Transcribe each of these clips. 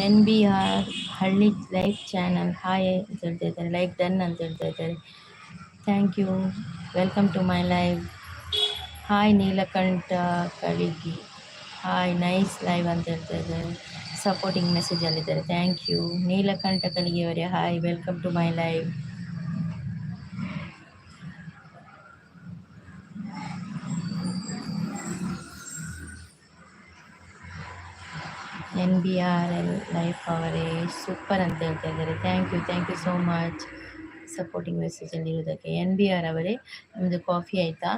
ಎನ್ B ಆರ್ ಹಳ್ಳಿ life channel hi ಅಂತ ಹೇಳ್ತಾ ಇದ್ದಾರೆ. ಲೈಕ್ ಡನ್ ಅಂತ ಹೇಳ್ತಾ ಇದ್ದಾರೆ. Thank you, welcome to my live. Hi Neelakantha Kaligi, hi. Nice live ಅಂತ ಹೇಳ್ತಾ ಇದ್ದಾರೆ. ಸಪೋರ್ಟಿಂಗ್ ಮೆಸೇಜಲ್ಲಿದ್ದಾರೆ. Thank you Neelakantha Kaligi ಅವರೇ. Hi, welcome to my live. N B R L life ಅವರೇ, ಸೂಪರ್ ಅಂತ ಹೇಳ್ತಾ ಇದ್ದಾರೆ. Thank you, thank you so much supporting ಮೆಸೇಜಲ್ಲಿ ಇರೋದಕ್ಕೆ. ಎನ್ ಬಿ ಆರ್ ಅವರೇ, ನಿಮ್ಮದು ಕಾಫಿ ಆಯಿತಾ?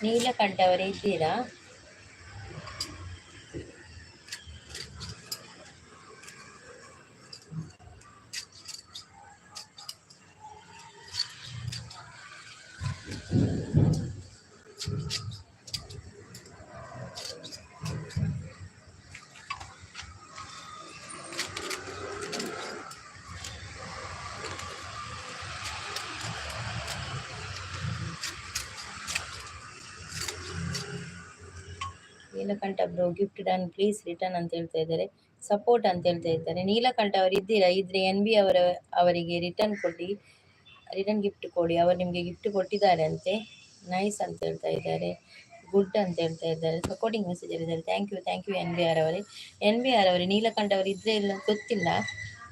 ನೀಲಕಂಠ ಅವರೇ, ಇದ್ದೀರಾ? Neelakantha bro, gift done, please return ಅಂತ ಹೇಳ್ತಾ ಇದ್ದಾರೆ. ಸಪೋರ್ಟ್ ಅಂತ ಹೇಳ್ತಾ ಇದ್ದಾರೆ. ನೀಲಕಂಠ ಅವರು ಇದ್ದೀರಾ? ಇದ್ರೆ ಎನ್ ಬಿ ಅವರ ಅವರಿಗೆ ರಿಟರ್ನ್ ಕೊಡಿ, ರಿಟರ್ನ್ ಗಿಫ್ಟ್ ಕೊಡಿ. ಅವರು ನಿಮಗೆ ಗಿಫ್ಟ್ ಕೊಟ್ಟಿದ್ದಾರೆ ಅಂತೆ. ನೈಸ್ ಅಂತ ಹೇಳ್ತಾ ಇದ್ದಾರೆ, ಗುಡ್ ಅಂತ ಹೇಳ್ತಾ ಇದ್ದಾರೆ, ಸಪೋರ್ಟಿಂಗ್ ಮೆಸೇಜ್ ಇದ್ದಾರೆ. Thank you, thank you N B R ಅವರೇ. ಎನ್ ಬಿ ಆರ್ ಅವರೇ, ನೀಲಕಂಠ ಅವರು ಇದ್ರೆ ಇಲ್ಲ ಗೊತ್ತಿಲ್ಲ.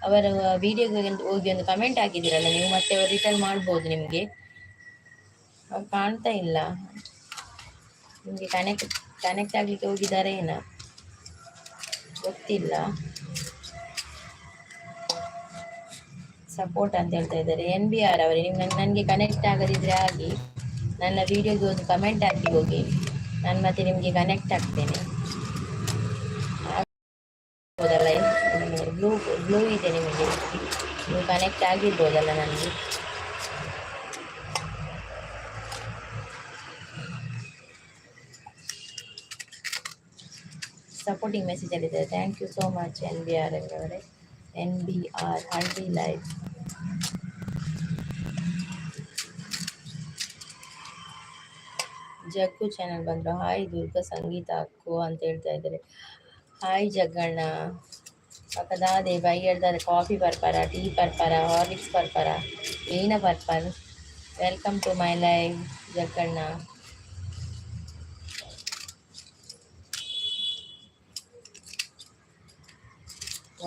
ಅವರ ವಿಡಿಯೋಗೆ ಹೋಗಿ ಒಂದು ಕಮೆಂಟ್ ಹಾಕಿದ್ದೀರಲ್ಲ ನೀವು, ಮತ್ತೆ ಅವರು ರಿಟರ್ನ್ ಮಾಡ್ಬೋದು ನಿಮಗೆ. ಅವ್ರು ಕಾಣ್ತಾ ಇಲ್ಲ ನಿಮಗೆ. ಕನೆಕ್ಟ್ ಕನೆಕ್ಟ್ ಆಗಲಿಕ್ಕೆ ಹೋಗಿದ್ದಾರೆ ಏನ ಗೊತ್ತಿಲ್ಲ. ಸಪೋರ್ಟ್ ಅಂತ ಹೇಳ್ತಾ ಇದ್ದಾರೆ. ಎನ್ ಬಿ ಆರ್ ಅವರೇ, ನೀವು ನನಗೆ ಕನೆಕ್ಟ್ ಆಗದಿದ್ರೆ ಆಗಿ, ನನ್ನ ವಿಡಿಯೋಗೆ ಒಂದು ಕಮೆಂಟ್ ಹಾಕಿ ಹೋಗಿ. ನಾನು ಮತ್ತೆ ನಿಮಗೆ ಕನೆಕ್ಟ್ ಆಗ್ತೇನೆ. ಆಗ್ಬೋದಲ್ಲ? ಬ್ಲೂ ಬ್ಲೂ ಇದೆ ನಿಮಗೆ. ನೀವು ಕನೆಕ್ಟ್ ಆಗಿರ್ಬೋದಲ್ಲ ನನಗೆ? Supporting ಮೆಸೇಜಲ್ಲಿದೆ. Thank you so much N B R ಅವರೇ. ಎನ್ ಬಿ ಆರ್ ಹಳ್ಳಿ ಲೈಫ್. ಜಗ್ಗು ಚಾನಲ್ ಬಂದರು. ಹಾಯ್ ದುರ್ಗಾ ಸಂಗೀತ ಅಕ್ಕು ಅಂತ ಹೇಳ್ತಾ ಇದ್ದಾರೆ. ಹಾಯ್ ಜಗ್ಗಣ್ಣ. ಪಕ್ಕದಾದೆ ಬೈ ಹೇಳ್ತಾರೆ. ಕಾಫಿ ಪರ್ಪರ, ಟೀ ಪರ್ಪರ, ಹಾರ್ಲಿಕ್ಸ್ ಪರ್ಪರ, ಏನ ಪರ್ಪರ್? Welcome to my live Jagganna.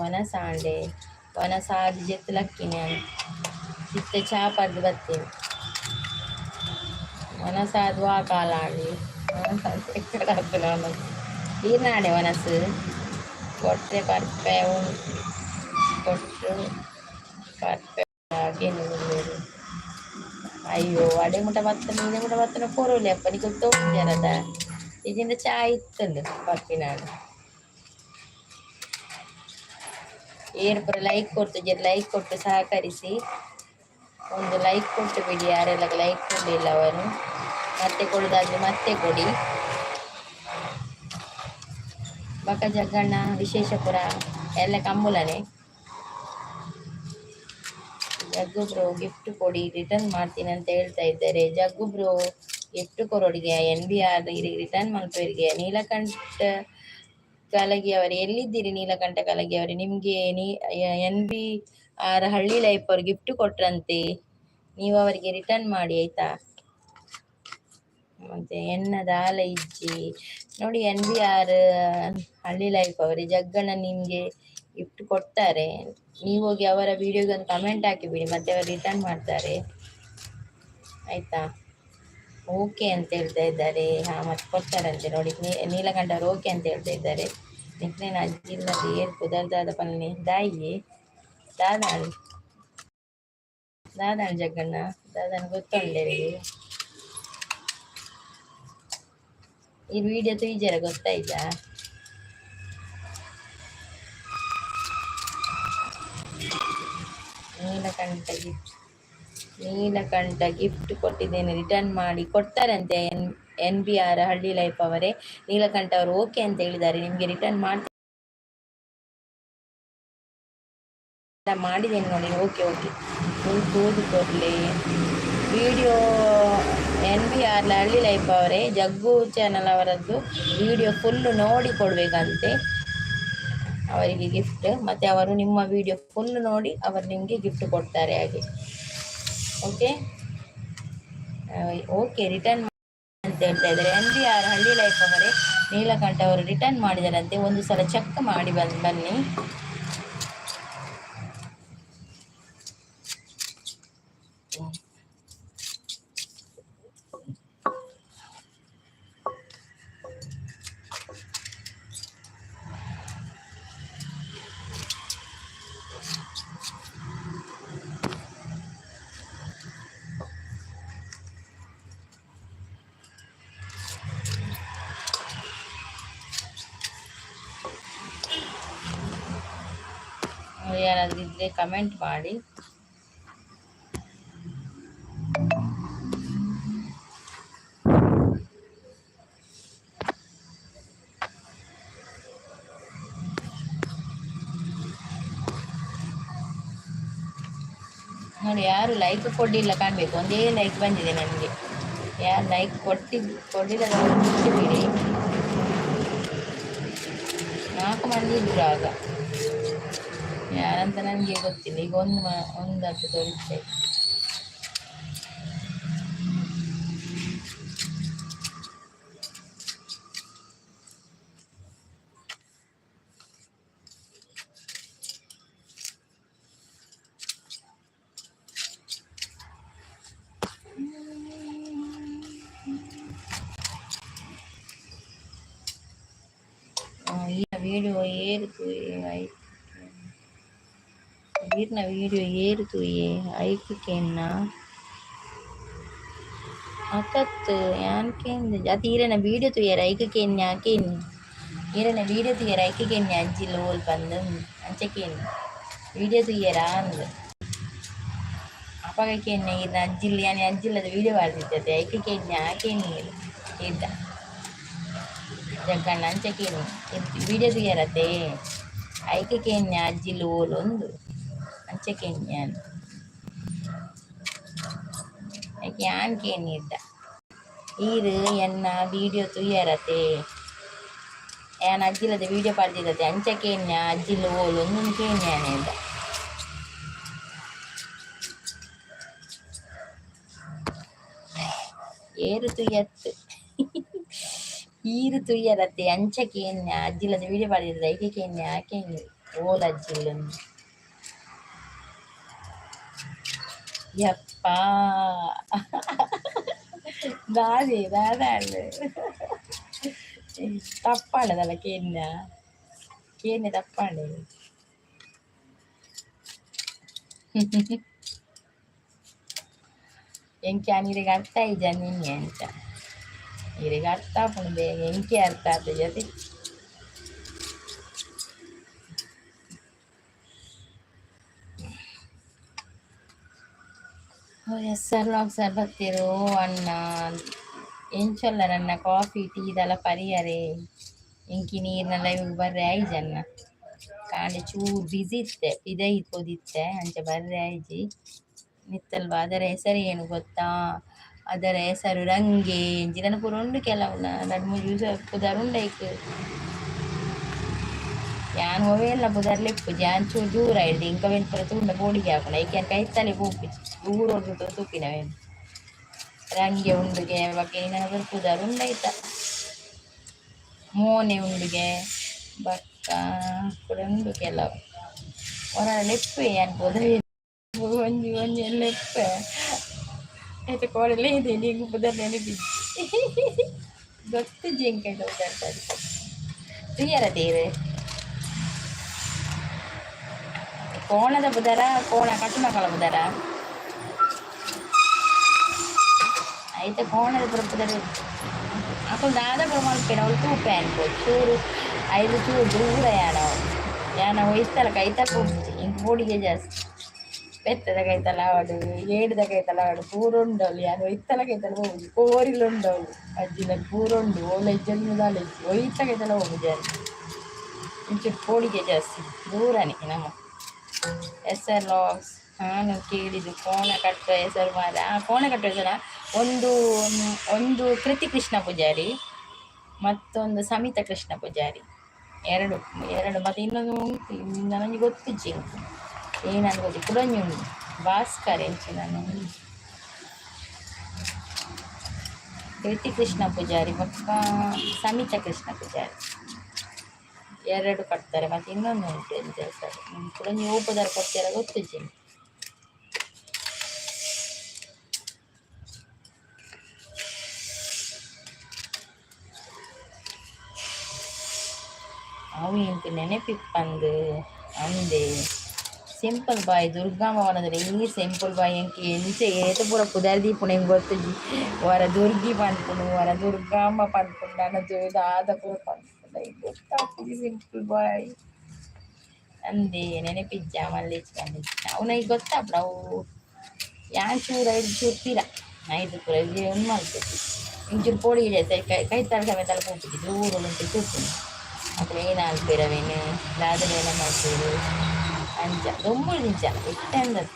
ವನಸಾಂಡೆ ವನಸಾದಿ ಜೆತ್ತು ಲಕ್ಕಿನಿ ಇತ್ತೆ ಚಾ ಪರ್ದು ಬತ್ತೀನಿ. ವನಸಾದ್ ವಾ ಕಾಲ ಆಂಡಿ ವನಸಾದ್ ಈರ್ನಾಡೆ ವನಸು ಕೊಟ್ಟೆ ಪರ್ಪೆ ಕೊಟ್ಟು ಪರ್ಪೆ ಹಾಗೇನು. ಅಯ್ಯೋ, ಅಡೆ ಮುಟ ಬತ್ತನ, ಇಡೆ ಮುಟ ಬತ್ತನ ಕೊರೋಲಿ ಅಪ್ಪ. ನಿಗೆ ತೋಜರದ ಇದರಿಂದ ಚಾ ಇತ್ತಂದು ಪರ್ಪಿನಾಡು. ಏರ್ ಪೂರ ಲೈಕ್ ಕೊಡ್ತು ಜರ ಲೈಕ್ ಕೊಟ್ಟು ಸಹಕರಿಸಿ. ಒಂದು ಲೈಕ್ ಕೊಟ್ಟು ಬಿಡಿ. ಯಾರೆಲ್ಲ ಲೈಕ್ ಕೊಡಲಿಲ್ಲ ಅವರು ಮತ್ತೆ ಕೊಡುದಾದ್ರೆ ಮತ್ತೆ ಕೊಡಿ. ಬಕ ಜಗ್ಗಣ್ಣ, ವಿಶೇಷಪುರ ಎಲ್ಲ ಕಂಬುಲನೆ. ಜಗ್ಗು ಬ್ರೋ, ಗಿಫ್ಟ್ ಕೊಡಿ, ರಿಟರ್ನ್ ಮಾಡ್ತೀನಿ ಅಂತ ಹೇಳ್ತಾ ಇದ್ದಾರೆ. ಜಗ್ಗು ಬ್ರೋ, ಗಿಫ್ಟ್ ಕೊರೋಡಿಗೆ ಎನ್ ಬಿ ಆರ್ ರಿಟರ್ನ್ ಮಲ್ಪರಿಗೆ. ನೀಲಕಂಠ ಕಲಗಿ ಅವರೇ, ಎಲ್ಲಿದ್ದೀರಿ? ನೀಲಕಂಠ ಕಲಗಿ ಅವರೇ, ನಿಮಗೆ ನೀ ಎನ್ ಬಿ ಆರ್ ಹಳ್ಳಿ ಲೈಫ್ ಅವರು ಗಿಫ್ಟ್ ಕೊಟ್ರಂತೆ. ನೀವು ಅವರಿಗೆ ರಿಟರ್ನ್ ಮಾಡಿ, ಆಯ್ತಾ? ಮತ್ತೆ ಎನ್ನದ ಆಲ ಇಜ್ಜಿ ನೋಡಿ. ಎನ್ ಬಿ ಆರ್ ಹಳ್ಳಿ ಲೈಫ್ ಅವರೇ, ಜಗ್ಗಣ್ಣ ನಿಮಗೆ ಗಿಫ್ಟ್ ಕೊಡ್ತಾರೆ. ನೀವು ಹೋಗಿ ಅವರ ವಿಡಿಯೋಗೆ ಒಂದು ಕಮೆಂಟ್ ಹಾಕಿಬಿಡಿ, ಮತ್ತೆ ಅವರು ರಿಟರ್ನ್ ಮಾಡ್ತಾರೆ, ಆಯ್ತಾ? ಓಕೆ ಅಂತ ಹೇಳ್ತಾ ಇದ್ದಾರೆ. ಹಾಂ, ಮತ್ತೆ ಕೊಡ್ತಾರಂತೆ ನೋಡಿ. ನೀಲಕಂಠ ಅವರು ಓಕೆ ಅಂತ ಹೇಳ್ತಾ ಇದ್ದಾರೆ. ನಿಕ್ಲೆನ ಅಜ್ಜಿಲ್ಲದ ಏರ್ ಪುದರ್ ದಾದ ಪನ್ಲೆ? ದಾಯಿ ದಾದಾಂಡ್? ದಾದಾಂಡ್ ಜಗ್ಗಣ್ಣ? ದಾದಾಂಡ್ ಗೊತ್ತುಂಡೆರಿಗೆ? ಈ ವಿಡಿಯೋ ತೂಯಿಜರ ಗೊತ್ತಾಯ್ತಾ? ನೀಲಕಂಠ ಗಿಫ್ಟ್, ನೀಲಕಂಠ ಗಿಫ್ಟ್ ಕೊಟ್ಟಿದ್ದೇನೆ, ರಿಟರ್ನ್ ಮಾಡಿ ಕೊಡ್ತಾರಂತೆ. ಎನ್ ಎನ್ ಬಿ ಆರ್ ಹಳ್ಳಿ ಲೈಫ್ ಅವರೇ, ನೀಲಕಂಠ ಅವರು ಓಕೆ ಅಂತ ಹೇಳಿದ್ದಾರೆ. ನಿಮಗೆ ರಿಟರ್ನ್ ಮಾಡ್ತಾ ಮಾಡಿದ್ದೇನೆ ನೋಡಿ. ಓಕೆ ಓಕೆ, ಫುಲ್ ತೂದು ಕೊಡಲಿ ವಿಡಿಯೋ. ಎನ್ ಬಿ ಆರ್ ಹಳ್ಳಿ ಲೈಫ್ ಅವರೇ, ಜಗ್ಗು ಚಾನಲ್ ಅವರದ್ದು ವಿಡಿಯೋ ಫುಲ್ಲು ನೋಡಿ ಕೊಡಬೇಕಂತೆ ಅವರಿಗೆ ಗಿಫ್ಟ್. ಮತ್ತು ಅವರು ನಿಮ್ಮ ವಿಡಿಯೋ ಫುಲ್ ನೋಡಿ ಅವರು ನಿಮಗೆ ಗಿಫ್ಟ್ ಕೊಡ್ತಾರೆ ಹಾಗೆ. ಓಕೆ ಓಕೆ, ರಿಟರ್ನ್ ಅಂತ ಹೇಳ್ತಾ ಇದ್ದಾರೆ. ಎನ್ ಬಿ ಆರ್ ಹಳ್ಳಿ ಲೈಫ್ ಅವರೇ, ನೀಲಕಂಠ ಅವರು ರಿಟರ್ನ್ ಮಾಡಿದಾರಂತೆ. ಒಂದು ಸಲ ಚೆಕ್ ಮಾಡಿ ಬಂದು ಬನ್ನಿ. ಯಾರಾದರೂ ಇದ್ದರೆ ಕಮೆಂಟ್ ಮಾಡಿ. ನೋಡಿ, ಯಾರು ಲೈಕ್ ಕೊಡಲಿಲ್ಲ ಕಾಣಬೇಕು. ಒಂದೇ ಲೈಕ್ ಬಂದಿದೆ ನನಗೆ. ಯಾರು ಲೈಕ್ ಕೊಡಲಿಲ್ಲ ಬಿಡಿ. ನಾಲ್ಕು ಮಂದಿ ಇದ್ರು ಆಗ, ಯಾರಂತ ನನಗೆ ಗೊತ್ತಿಲ್ಲ. ಈಗ ಒಂದು ಒಂದಂತ ತೋರಿಸ್ತಾ ಇದೆ. ಈ ವಿಡಿಯೋ ಏರಿತು ಆಯ್ತು. ಈರ್ನ ವಿಡಿಯೋ ಏರು ತೂಯೆ ಐಕ್ ಕೇನ್ನ ಅತ್ತತ್ ಯಾನ್ ಕೇಂದ್ ಅತ್. ಈರೆನ ವಿಡಿಯೋ ತೂಯೆರ ಐಕ್ ಕೇನ್ಯ ಕೇನ್ನಿ. ಈರೆನ ವಿಡಿಯೋ ತೂಯೆರ ಐಕ್ ಕೇನ್ಯ ಅಜ್ಜಿಲ್ ಓಲ್ ಪಂದ್ ಅಂಚ ಕೇನ್ನಿ. ವಿಡಿಯೋ ತೂಯೆರ ಅಂದ್ ಅಪಗ ಕೇನ್ಯ. ಈರ್ನ ಅಜ್ಜಿಲ್, ಯಾನ್ ಅಜ್ಜಿಲ್ಲದ ವಿಡಿಯೋ ಪಾಡ್ದಿತ್ತತೆ, ಐಕ್ ಕೇನ್ಯ ಕೇನ್ನಿ ಇದ್ದ ಜಗ್ಗಣ್ಣ. ಅಂಚ ಕೇನ್ನಿ, ವಿಡಿಯೋ ತೂಯರತೆ ಐಕ್ ಕೇನ್ಯ ಅಜ್ಜಿಲ್ ಓಲ್ ಒಂದು ಅಂಚ ಕೇನ್ಯಾನ್. ಐಕ್ ಯಾನ್ ಕೇನಿದ್ದ. ಈರ್ ಎನ್ನ ವಿಡಿಯೋ ತೂಯರತೆ, ಯಾನ್ ಅಜ್ಜಿಲದ ವಿಡಿಯೋ ಪಾಡ್ದಿತ್ತತೆ, ಅಂಚ ಕೇನ್ಯ ಅಜ್ಜಿಲ್ ಓಲು ಒಂದೊಂದು ಕೇನ್ಯಾನೆ ಇದ್ದ. ಏರು ತುಯ್ಯತ್ ಈರು ತುಯ್ಯರತೆ ಅಂಚ ಕೇನ್ಯ. ಅಜ್ಜಿಲದ ವಿಡಿಯೋ ಪಾಡ್ದಿತ್ತತೆ ಐಕೆ ಕೇನ್ಯ ಕೇನ್ನಿ ಓಲ್ ಅಜ್ಜಿಲ್. ಯಪ್ಪಾ, ದಾದೆ ದಾದಾಂಡ್ ತಪ್ಪಾಂಡದಲ್ಲ ಕೇನ್ಯ ಕೇನ್ಯ ತಪ್ಪಾಂಡೆ. ಎಂಕೆ ಈರೆಗ್ ಅರ್ಥ ಆಯಿಜ ನಿನ್ನೆ ಅಂಚ. ಈರೆಗ್ ಅರ್ಥ ಆಪುಂಡು ಬೇಗ, ಎಂಕೆ ಅರ್ಥ ಆತುಜಿ ಅತೆ. ಎಸ್ ಆರ್ ವ್ಲಾಗ್ ಸರ್ ಬತ್ತೆರ್. ಅಣ್ಣ, ಎಂಚೊಲ್ಲರಣ್ಣ? ಕಾಫಿ ಟೀ ದಾಲ ಪರಿಯರೆ? ಎಂಕಿ ನೀರ್ನ ಲೈವ್ ಬರ್ರೆ ಆಯ್ಜಣ್ಣ. ಕಾಂಡೆ ಚೂರು ಬಿಸಿ ಇತ್ತೆ, ಪಿದಯಿ ಪೋದಿತ್ತೆ, ಅಂಚ ಬರ್ರೆ ಆಯ್ಜಿ. ಮಿತ್ತಲ್ವ ಅದರ ಹೆಸರು ಏನು ಗೊತ್ತಾ? ಅದರ ಹೆಸರು ರಂಗೆ. ಎಂಚಿನ ಪೂರ ಉಂಡು ಕೆಲವು, ರಡ್ಡ್ ಮೂಜಿ ಪುದರ್ ಉಂಡು ಐಕ್. ಯಾನ್ ಒವೆಲ್ಲ ಪುದರ್ ಲೆಪ್ಪುಜಿ. ಯಾನ್ ಚೂರು ದೂರ ಇಡ್ದು ಇಂಕ ಅವೆನ್ ಪೂರ ತೂಂಡ ಪೋಡಿಗೆ ಆಪುಂಡು. ಐಕ್ ಯಾನ್ ಕೈತಲೆ ಪೋಪುಜಿ, ದೂರೊಡ್ದು ತೂಪಿನವೇನ್. ರಂಗೆ ಉಂಡುಗೆ, ಬೊಕ ನಿನನ ಪೂರ ಪುದರ್ ಉಂಡು ಐತ. ಮೋನೆ ಉಂಡುಗೆ, ಬೊಕ್ಕ ಪೂರ ಉಂಡು ಕೆಲವು. ಒರ ಲೆಪ್ಪುವೆ ಯಾನ್ ಪುದರ್, ಒಂಜಿ ಒಂಜಿ ಲೆಪ್ಪೆ. ಐತ ಕೋಡೆ ಇದೆ ನಿಂಗೆ ಪುದರ್ ನೆನಪಿಜ್ಜಿ, ಗೊತ್ತಿಜ್ಜಿ ಎಂಕ್ ಐತ ಪುದರ್. ತೂಯರ ತೇರು. ಕೋಣದ ಬುದರ ಕೋಣ ಕಟ್ಟುನಕಲ ಬುದರ ಐತ ಕೋಣದ ಪುರ ಪುದರ್ ಅಕುಲು ದಾದ ಪುರ ಮಲ್ಪೇನ ಅವ್ಲು ತೂಪೆ ಅನ್ಕೋ ಚೂರು ಐದು ಚೂರು ದೂರ ಯಾನ ಯಾನ ಒಯ್ತಲ ಕೈತ ಪೋಪುಜಿ ಎಂಕ್ ಪೋಡಿಗೆ ಜಾಸ್ತಿ. ಪೆತ್ತದ ಕೈತಲ ಆವಡ್, ಏಡುದ ಕೈತಲ ಆವಡ್ ಪೂರ ಉಂಡವ್ಲು. ಯಾನ್ ಒಯ್ತಲ ಕೈತಲ ಪೋಪುಜಿ. ಕೋರಿಲು ಉಂಡವ್ಲು ಅಜ್ಜಿನ ಪೂರ ಉಂಡು. ಓಲ ಇಜ್ಜಂಡ ದಾಲ ಇಜ್ಜಿ. ಒಯ್ತ ಕೈತಲ ಪೋಪುಜಿ ಯಾನ್. ಇಂಚ ಪೋಡಿಗೆ ಜಾಸ್ತಿ ದೂರನೇ ನಮ್ಮ. ಎಸ್ ಆರ್ ಲಾಗ್ಸ್ ನಾನು ಕೇಳಿದ್ದು ಕೋಣ ಕಟ್ಟುವ ಹೆಸರು ಮಾರ. ಆ ಕೋಣ ಕಟ್ಟುವ ಹೆಸರ ಒಂದು ಒಂದು ಕೃತಿ ಕೃಷ್ಣ ಪೂಜಾರಿ, ಮತ್ತೊಂದು ಸಮಿತ ಕೃಷ್ಣ ಪೂಜಾರಿ. ಎರಡು ಎರಡು ಮತ್ತು ಇನ್ನೊಂದು ಉಂಟು, ನನಗೆ ಗೊತ್ತಿಜ್ಜಿ. ಏನಂತ ಗೊತ್ತಿ ಕುಡೊಂಜಿ ಉಂಟು ಭಾಸ್ಕರ್ ಎಂಚಿ ನಾನು. ಕೃತಿ ಕೃಷ್ಣ ಪೂಜಾರಿ ಬೊಕ್ಕ ಸಮಿತ ಕೃಷ್ಣ ಪೂಜಾರಿ ಎರಡು ಕಟ್ತಾರೆ. ಮತ್ತೆ ಇನ್ನೊಂದು ಉಂಟು ಎಂತ ಹೆಸರು ಕುಡೊಂಜಿ ಊಪದಾರ ಕೊಡ್ತೀರ ಗೊತ್ತಿಜ್ಜಿ. ಅವು ಎಂತ ನೆನಪಿಪ್ಪಂದು ಅಂದೆ. ಸಿಂಪಲ್ ಬಾಯ್ ದುರ್ಗಾಮ್ಮ ಪನೊಂದುಲ್ಲೆ. ಈ ಸಿಂಪಲ್ ಬಾಯ್ ಎಂಕ್ ಎಂಚ ಏತ್ ಪೂರ ಪುದರ್ ದೀಪುಂಡು ಎಂಕ್ ಗೊತ್ತುಜಿ. ಒರ ದುರ್ಗಿ ಪನ್ಪುಂಡು, ಒರ ದುರ್ಗಾಂಬ ಪನ್ಪುಂಡು, ನನ ದಾದ ಪೂರ ಪನ್ಪುಂಡು ಎಂಕ್ ಗೊತ್ತಾಪುಜಿ. ಸಿಂಪಲ್ ಬಾಯ್ ಅಂದೆ ನೆನಪಿಜ್ಜ ಮಲ್ಲೆಜ್ಜಿ ಮಲ್ಲೆಜ್ಜಿ ಅವು ನೈಕ್ ಗೊತ್ತಾಪುಂಡು. ಅವು ಯಾನ್ ಚೂರು ಐದು ಚೂರು ಪಿರ ಐದು ಪೂರ ಉಂದು ಮಲ್ಪುಜಿ. ಇಂಚೂರು ಪೋಡಿಗೆ ಜಾಸ್ತಿ ಕೈತಲ್ ಸಮೇತ ಪೋಪುಜಿ. ದೂರ ಉಂಟು ತೂಪುಂಡು. ಅಕುಲು ಏನ್ ಆಲ್ಪೆರ್ ಅವೆನ್ ದಾದ ಬೇಲೆ ಮಲ್ಪೆರ್ ಅಂಚ ದೊಂಬುಡು ದಿಂಚ ಇತ್ತೆ ಅಂದತ್.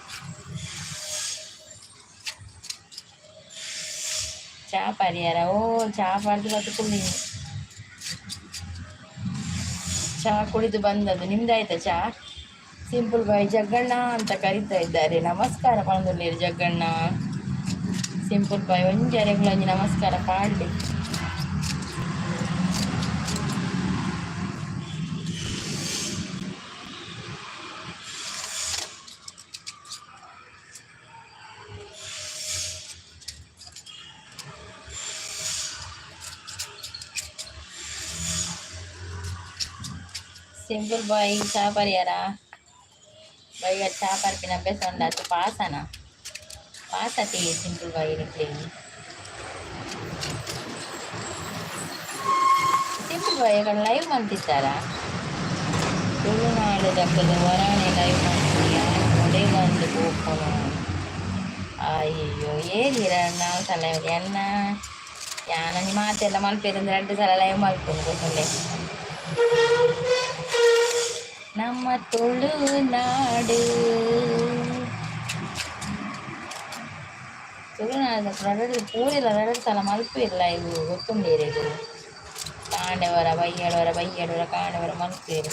ಚಾ ಪರಿಯಾರ? ಓ ಚಾ ಪರ್ದು ಬತ್ತು ಕುಳ್ಳಿನಿ. ಚಾ ಕುಡಿದು ಬಂದದ್ದು. ನಿಮ್ದಾಯ್ತಾ ಚಾ? ಸಿಂಪಲ್ ಬಾಯ್ ಜಗ್ಗಣ್ಣ ಅಂತ ಕರಿತಾ ಇದ್ದಾರೆ. ನಮಸ್ಕಾರ ಪನೊಂದುಲ್ಲೆರ್ ಜಗ್ಗಣ್ಣ. ಸಿಂಪಲ್ ಬಾಯ್ ಒಂಜಿ ಅರೆಗುಲ ಒಂಜಿ ನಮಸ್ಕಾರ ಪಾಡ್ಲೆ. ಸಿಂಪಲ್ ಬಾಯ್ ಚಾ ಪರಿಯಾರ? ಬೈಗ ಚಾ ಪರ್ಪಿನ ಅಭ್ಯಾಸ ಉಂಡಾತು ಪಾಸನ ಪಾಸತಿ ಸಿಂಪಲ್ ಬಾಯ್ ನಿಕ್ಲೆಗ್? ಸಿಂಪಲ್ ಬಾಯ್ ಲೈವ್ ಮಲ್ತಿತ್ತಾರ? ತುಳುನಾಡುದಕುಲು ಒರಾನೆ ಲೈವ್ ಮಲ್ಪುನಿ, ಯಾನ್ ಒಡೆ ಬಂದು ಪೋಪುನು. ಅಯ್ಯೋ ಏರಿರ ನಾಲ್ ಸಲ ಎನ್ನ ಯಾನ್ ಒಂಜಿ ಮಾತೆಲ್ಲ ಮಲ್ಪೆರ್ ರಡ್ಡ್ ಸಲ ಲೈವ್ ಮಲ್ಪುನು ಗೊತ್ತುಂಡೆ. ನಮ್ಮ ತುಳುನಾಡು ತುಳುನಾಡು ರಡ್ಡ್ ಪೂರೆಲ ರಡ್ಡ್ ಸಲ ಮಲ್ಪುವೆರ್ ಲೈವ್ ಗೊತ್ತುಂಡು ಇರೆಗ್. ಕಾಂಡೆ ಒರ ಬಯ್ಯಡ್ ಒರ ಬಯ್ಯಡ್ ಒರ ಕಾಂಡೆ ಒರ ಮಲ್ಪುವೆರ್.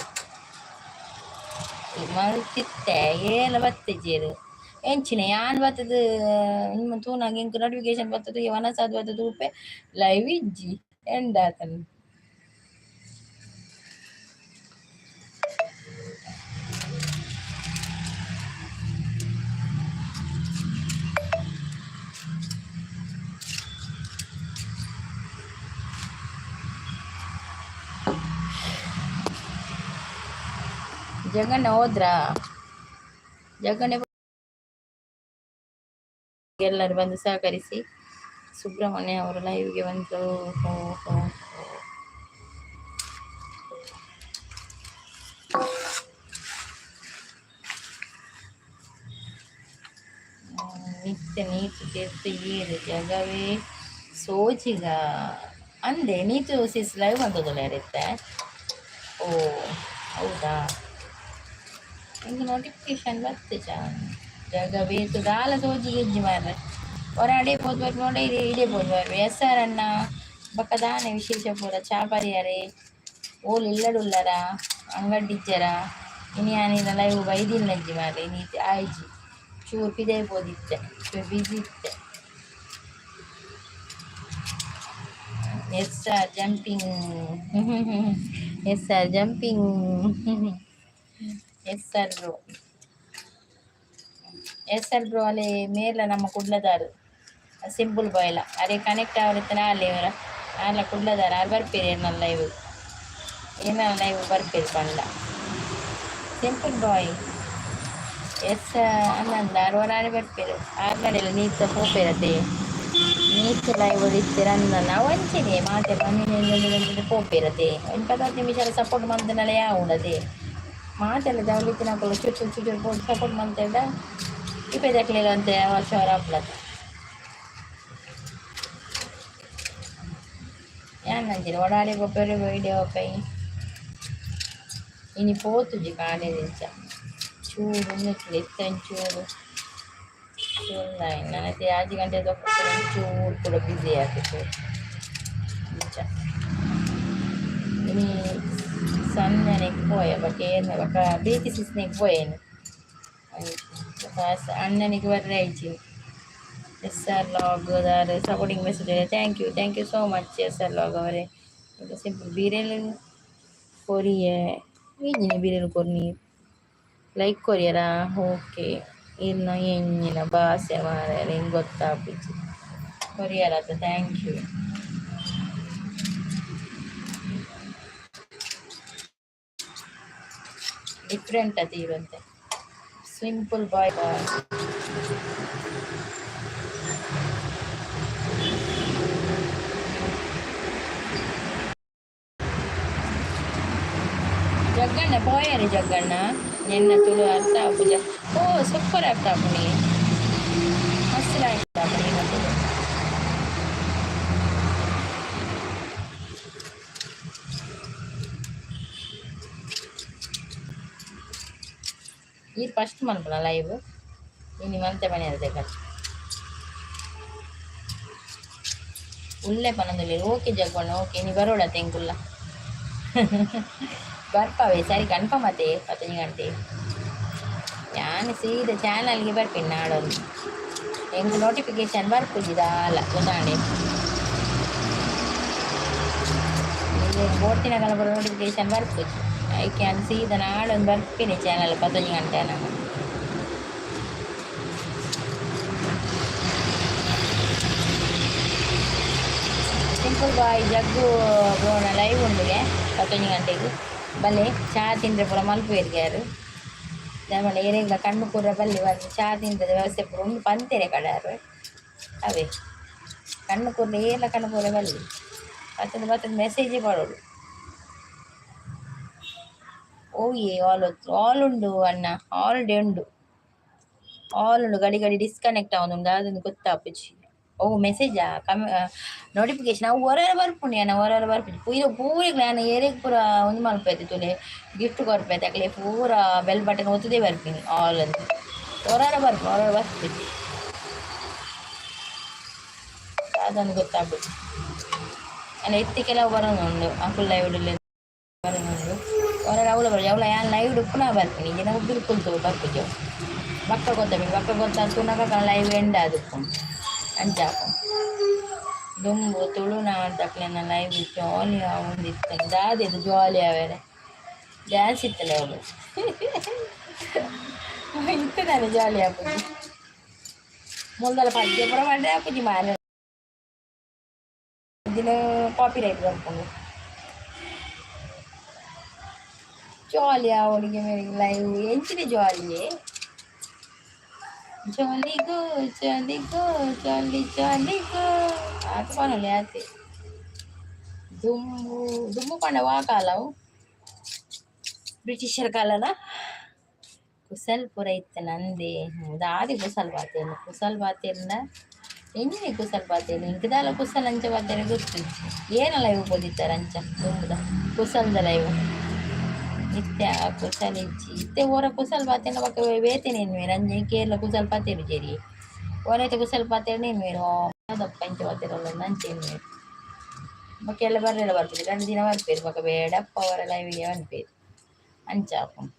ಮಲ್ತಿತ್ತೆ ಏಲ ಬತ್ತಿಜ್ಜೆರ್ ಎಂಚಿನ ಯಾನ್ ಬತ್ತುದು ನಿಮ್ಮ ತೂನಗ ಎಂಕ್ ನೋಟಿಫಿಕೇಶನ್ ಬತ್ತುದು ವನಸಾದ್ ಬತ್ತುದು ತೂಪೆ ಲೈವ್ ಇಜ್ಜಿ ಎಂದಾತನ. ಜಗಣ್ಣ ಹೋದ್ರಾ? ಜಗಣ್ಣ ಎಲ್ಲರೂ ಬಂದು ಸಹಕರಿಸಿ. ಸುಬ್ರಹ್ಮಣ್ಯ ಅವರು ಲೈವ್ಗೆ ಬಂದು ಹೋ ಹೋ ಹೋ. ನಿತ್ಯ ನೀತು ತೀರ್ಥ ಏರು ಜಗವೇ ಸೋಜಿಗ ಅಂದೆ. ನೀತು ಸಿಸ್ ಲೈವ್ ಬಂದದಲ್ಲ ಇರುತ್ತೆ. ಓ ಹೌದಾ? ನಿಂಗೆ ನೋಟಿಫಿಕೇಶನ್ ಬರ್ತದೆ. ಜಗವೇ ದಾಲ ಸೋಜಿಗ ಇಜ್ಜಿ ಮಾರ್ರೆ. ಹೊರ ಅಡೆ ಪೋದು ಬರ್ಪೆ ಇಡೆ ಇಡೆ ಪೋದು ಬರ್ಪೆ. ಎಸ್ ಆರ್ ಅಣ್ಣ ಬೊಕ್ಕ ದಾನೆ ವಿಶೇಷ ಪೂರ? ಚಾ ಪರಿಯರೆ? ಓಲು ಇಲ್ಲಡ್ ಉಲ್ಲರ? ಅಂಗಡಿ ಇಜ್ಜರ? ಇನಿ ಯಾನಿನ ಲೈವ್ ಬೈದಿಲ್ಲಜ್ಜಿ ಮಾರ್ರೆ. ಇನಿ ಆಯ್ಜಿ ಚೂರು ಪಿದಯಿ ಪೋದಿತ್ತೆ, ಚೂರು ಬಿಸಿ ಇತ್ತೆ. S R jumping, S R jumping, S R bro, S R bro. ಅಲ್ಲಿ ಮೇಲ ನಮ್ಮ ಕುಡ್ಲದಾರು ಸಿಂಪಲ್ ಬಾಯ್ಲ ಅರೆ ಕನೆಕ್ಟ್ ಆವರಿತ್ತನ ಅಲ್ಲಿ ಇವರ ಆರ್ಲ ಕುಡ್ಲದಾರ. ಆರ್ ಬರ್ಪೇರು ಏನ ಲೈವ್, ಏನ ಲೈವ್ ಬರ್ಪೇರು ಪಂಡ. Simple boy ಎಸ್ ಅನ್ನಂದ ಅರವರಾರೆ ಬರ್ಪೇರು ಆರ್ನಡೆಲ್ಲ ನೀತ ಪೋಪೇರತೆ ನೀಚ ಲೈವ್ ಇತ್ತೀರ ಅಂದ ನಾವು ಅಂಚೆನೆ ಮಾತೆ ಬಂದಿನ ಪೋಪೇರತೆ. ಒಂದು 10 ನಿಮಿಷ ಸಪೋರ್ಟ್ ಮಂತನಲ್ಲ ಯಾವುಂಡತೆ ಮಾತೆಲ್ಲ ಜವಳಿತ್ತಿನಕುಲು ಚುರು ಚುರು ಚುರು ಪೋದು ಸಪೋರ್ಟ್ ಮಂತೇಡ ಇಪ್ಪೆದಕ್ಲಿಲ್ಲ ಅಂತ ವರ್ಷ ಆಪುಲತ. ಯಾನ್ ಅಂಚಿನ ಓಡಾಡಿ ಪೋಪೇರು ವೀಡಿಯೋ ಪೈ ಇನಿ ಪೋತುಜಿ ಕಾಣೆದಿಂಚ ಚೂರು ಉಂದೆತ್ತ್ ಇತ್ತೆ ಒಂಚೂರು ಚೂರು ನನಗೆ 5 ಗಂಟೆ ಚೂರು ಕೂಡ ಬ್ಯುಸಿ ಆತಿತ್ತು ಅಂಚ. ಇನಿ ಸಂಜನೆಗ್ ಪೋಯೆ ಬೊಕ ಏರ್ನ ಬೊಕ ಬೇತಿ ಸಿಸ್ನೆಗ್ ಪೋಯೆನ್ ಬೊಕ ಅಣ್ಣನಿಗೆ ಬರ್ರೆ ಆಯ್ಚಿ. ಎಸ್ ಆರ್ ಲಾಗ್ ದಾರ್ supporting message. Thank you, thank you so much S R log ಅವರೇ. ಸಿಂಪಲ್ ಬಿರೆಲ್ ಕೊರಿಯೆ ಎಂಜಿನ ಬಿರೆಲ್ ಕೊರ್ನಿ ಲೈಕ್ ಕೊರಿಯರಾ? ಓಕೆ, ಇನ್ನು ಎಂಜಿನ ಭಾಷೆ ಮಾರ್ರೆ, ಎಂಕ್ ಗೊತ್ತಾಪುಜಿ. ಕೊರಿಯರತ, thank you. Different ಅತಿ ಇವಂತೆ simple boy boy. Jagganna ಪೋಯರಿ Jagganna ನಿನ್ನ ತುಳು ಅರ್ಥ ಆಪುಜ. ಓ, ಸೂಪರ್ ಅರ್ಥ ಆಪುಣಿ, ಮಸ್ತ್ ಅರ್ಥ ಆಪುಣಿ ನಿನ್ನ ತುಳು. ಈ ಫಸ್ಟ್ ಮನ್ಪುನ ಲೈವ್ ಇನಿ ಮಂತೆ ಮನೆ ಅದೇ ಉಲ್ಲೆ ಪನೊಂದುಲ್ಲೆರ್. Okay Jagganna, okay. ಇನಿ ಬರೋಡ ಎಂಕುಲ್ಲ ಬರ್ಪಾವೆ. ಸರಿ, ಕನ್ಫರ್ಮ್ ಅತೆ. 10 ಗಂಟೆ ಯಾನ್ ಸೀದಾ ಚಾನಲ್ಗೆ ಬರ್ಪಿನಿ ನಾಡೊಂದು. ಎಂಕ್ ನೋಟಿಫಿಕೇಶನ್ ಬರ್ಪುಜಿ ದಾಲ ಗೊತ್ತಾಂಡೆ. ಬೋಟಿನಗಲ ಪೂರ ನೋಟಿಫಿಕೇಶನ್ ಬರ್ಪುಜಿ. ಐಕ್ ಯಾನ್ ಸೀದಾ ನಾಡೊಂದು ಬರ್ಪಿನಿ ಚಾನಲ್ 11 ಗಂಟೆ ಆನಗ. ಸಿಂಪಲ್ ಬಾಯ್ ಜಗ್ಗು ಬ್ರೋನ ಲೈವ್ ಉಂಡುಗೆ 11 ಗಂಟೆಗೆ. ಬಲೆ ಚಾ ತಿಂದ್ರೆ ಪೂರ ಮಲ್ಪುವೆರ್ಗೆ ಯಾರು ದಾಯೆ ಏರೆಗ್ಲ ಕಣ್ಣು ಪೂರ ಬಲ್ಲಿ ಬಂದು ಚಾ ತಿಂದದ ವ್ಯವಸ್ಥೆ ಪೂರ ಉಂಡು ಪಂತೆರೆ ಕಡಾರು ಅವೇ. ಕಣ್ಣು ಕೂರ್ಲೆ ಏರ್ಲ ಕಣ್ಣು ಕೂರ ಬಲ್ಲಿ ಬತ್ತದ ಬತ್ತದ ಮೆಸೇಜ್ ಪಾಡೋಡು. ಓ ಏ ಆಲ್ ಆಲ್ ಉಂಡು ಅಣ್ಣ, ಆಲ್ ಡೇ ಉಂಡು, ಆಲ್ ಉಂಡು. ಗಡಿ ಗಡಿ ಡಿಸ್ಕನೆಕ್ಟ್ ಆವೊಂದುಂಡು, ದಾದಂದ್ ಗೊತ್ತಾಪುಜಿ. ಓ, ಮೆಸೇಜಾ ಕಮ್ಮಿ ನೋಟಿಫಿಕೇಶನ್ ಅವು ಒರ ಬರ್ಪುಂಡು ಯಾನ ಒರ ಬರ್ಪುಜಿ. ಪೂರ ಪೂರೆಗ್ಲ ಯಾನ ಏರೆಗ್ ಪೂರ ಉಂದು ಮಲ್ಪೈತೆ ತೂಲೆ, ಗಿಫ್ಟ್ ಕೊರ್ಪೈತೆ ಅಕ್ಲೆ ಪೂರ ಬೆಲ್ ಬಟನ್ ಒತ್ತುದೇ ಬರ್ಪಿನಿ ಆಲ್ ಅಂದ್. ಒರಾರ ಬರ್ಪು, ಒರಾರ ಬರ್ಪುಜಿ, ದಾದಂದ್ ಗೊತ್ತಾಪುಜಿ. ಅಲ್ಲ, ಇತ್ತೆ ಕೆಲವು ಬರೋದುಂಡು, ಅಕುಲು ಲೈವ್ ಬರೋದುಂಡು. ಒರಾರ ಅವ್ಲ ಬರೋದು ಅವ್ಲ ಯಾನ್ ಲೈವ್ ಉಪ್ಪುನ ಬರ್ಪಿನಿ ಇಜ್ಜಿಂಡ ಬಿಲ್ಕುಲ್ ಬರ್ಪುಜಿ ಅವು. ಬೊಕ್ಕ ಗೊತ್ತಾಪುಂಡು, ಬೊಕ್ಕ ಗೊತ್ತಾದ್ ತೂನಗ ಲೈವ್ ಎಂಡ್ ಆದಿಪ್ಪುಂಡು. ಅಂಚ ಆಪುಂಡು. ದುಂಬು ತುಳುನಾಡ್ದಕ್ಲೆನ ಲೈವ್ ಜಾಲಿ ಆವೊಂದಿತ್ತು. ದಾದೆದು ಜಾಲಿ ಆವೆರೆ? ಡ್ಯಾನ್ಸ್ ಇತ್ತಲ್ಲ ಅವಳು ಇತ್ತೆ ತಾನೆ ಜಾಲಿ ಆಪುಜಿ. ಮುಲ್ದಲ ಪದ್ಯ ಪೂರ ಪಂಡೆ ಆಪುಜಿ ಮಾರ್ರೆ, ದಿನ ಕಾಪಿ ರೈಟ್ ಬರ್ಪುಂಡು. ಜಾಲಿ ಆವೊಡಿಗೆ ಮೇರೆಗೆ ಲೈವ್ ಎಂಚಿನ ಜಾಲಿಯೇ? Jolly go jolly go jolly jolly go ಆತ ಪನೊಲಿ ಆತೆ. ದುಂಬು ದುಂಬು ಪಂಡ ವಾ ಕಾಲ ಅವು? ಬ್ರಿಟಿಷರ ಕಾಲನ? ಕುಸಲ್ ಪೂರ ಇತ್ತೆ ನಂದೇ ದಾದಿ ಕುಸಲ್ ಪಾತೆರ್ನ ಕುಸಲ್ ಪಾತೆರ್ಂಡ ಎಂಚಿನ ಕುಸಲ್ ಪಾತೆರ್ನ? ಎಂಕ್ ದಾಲ ಕುಸಲ್ ಅಂಚ ಪಾತೆರ ಗೊತ್ತುಜ್ಜಿ. ಏನ ಲೈವ್ ಪೋದಿತ್ತರ ಅಂಚ ದುಂಬುದ ಕುಸಲ್ದ ಲೈವ್ ಇತ್ತೆ ಆ ಕುಸಲ್ ಇಜ್ಜಿ. ಇತ್ತೆ ಓರ ಕುಸಲ್ ಪಾತೆರ್ನ ಬೊಕ ಬೇತೆನೆ ಎನ್ನುವೆರ್. ಅಂಚ ಕೇರ್ಲ ಕುಸಲ್ ಪಾತೆರುಜೆರಿ. ಓರೈತೆ ಕುಸಲ್ ಪಾತೆರ್ನ ಎನ್ನುವೆರ್, ದಾದಪ್ಪ ಇಂಚ ಪಾತೆರೊಂದು ಅಂಚ ಎನ್ನುವೆರ್. ಬೊಕ ಎಲ್ಲ ಬರ್ರೆಲ ಬರ್ಪುಜಿ. 2 ದಿನ ಬರ್ಪೆರ್, ಬೊಕ ಬೇಡಪ್ಪ ಅವರ ಲೈವಿಗೆ ಪನ್ಪೆರ್. ಅಂಚ ಆಪುಂಡು.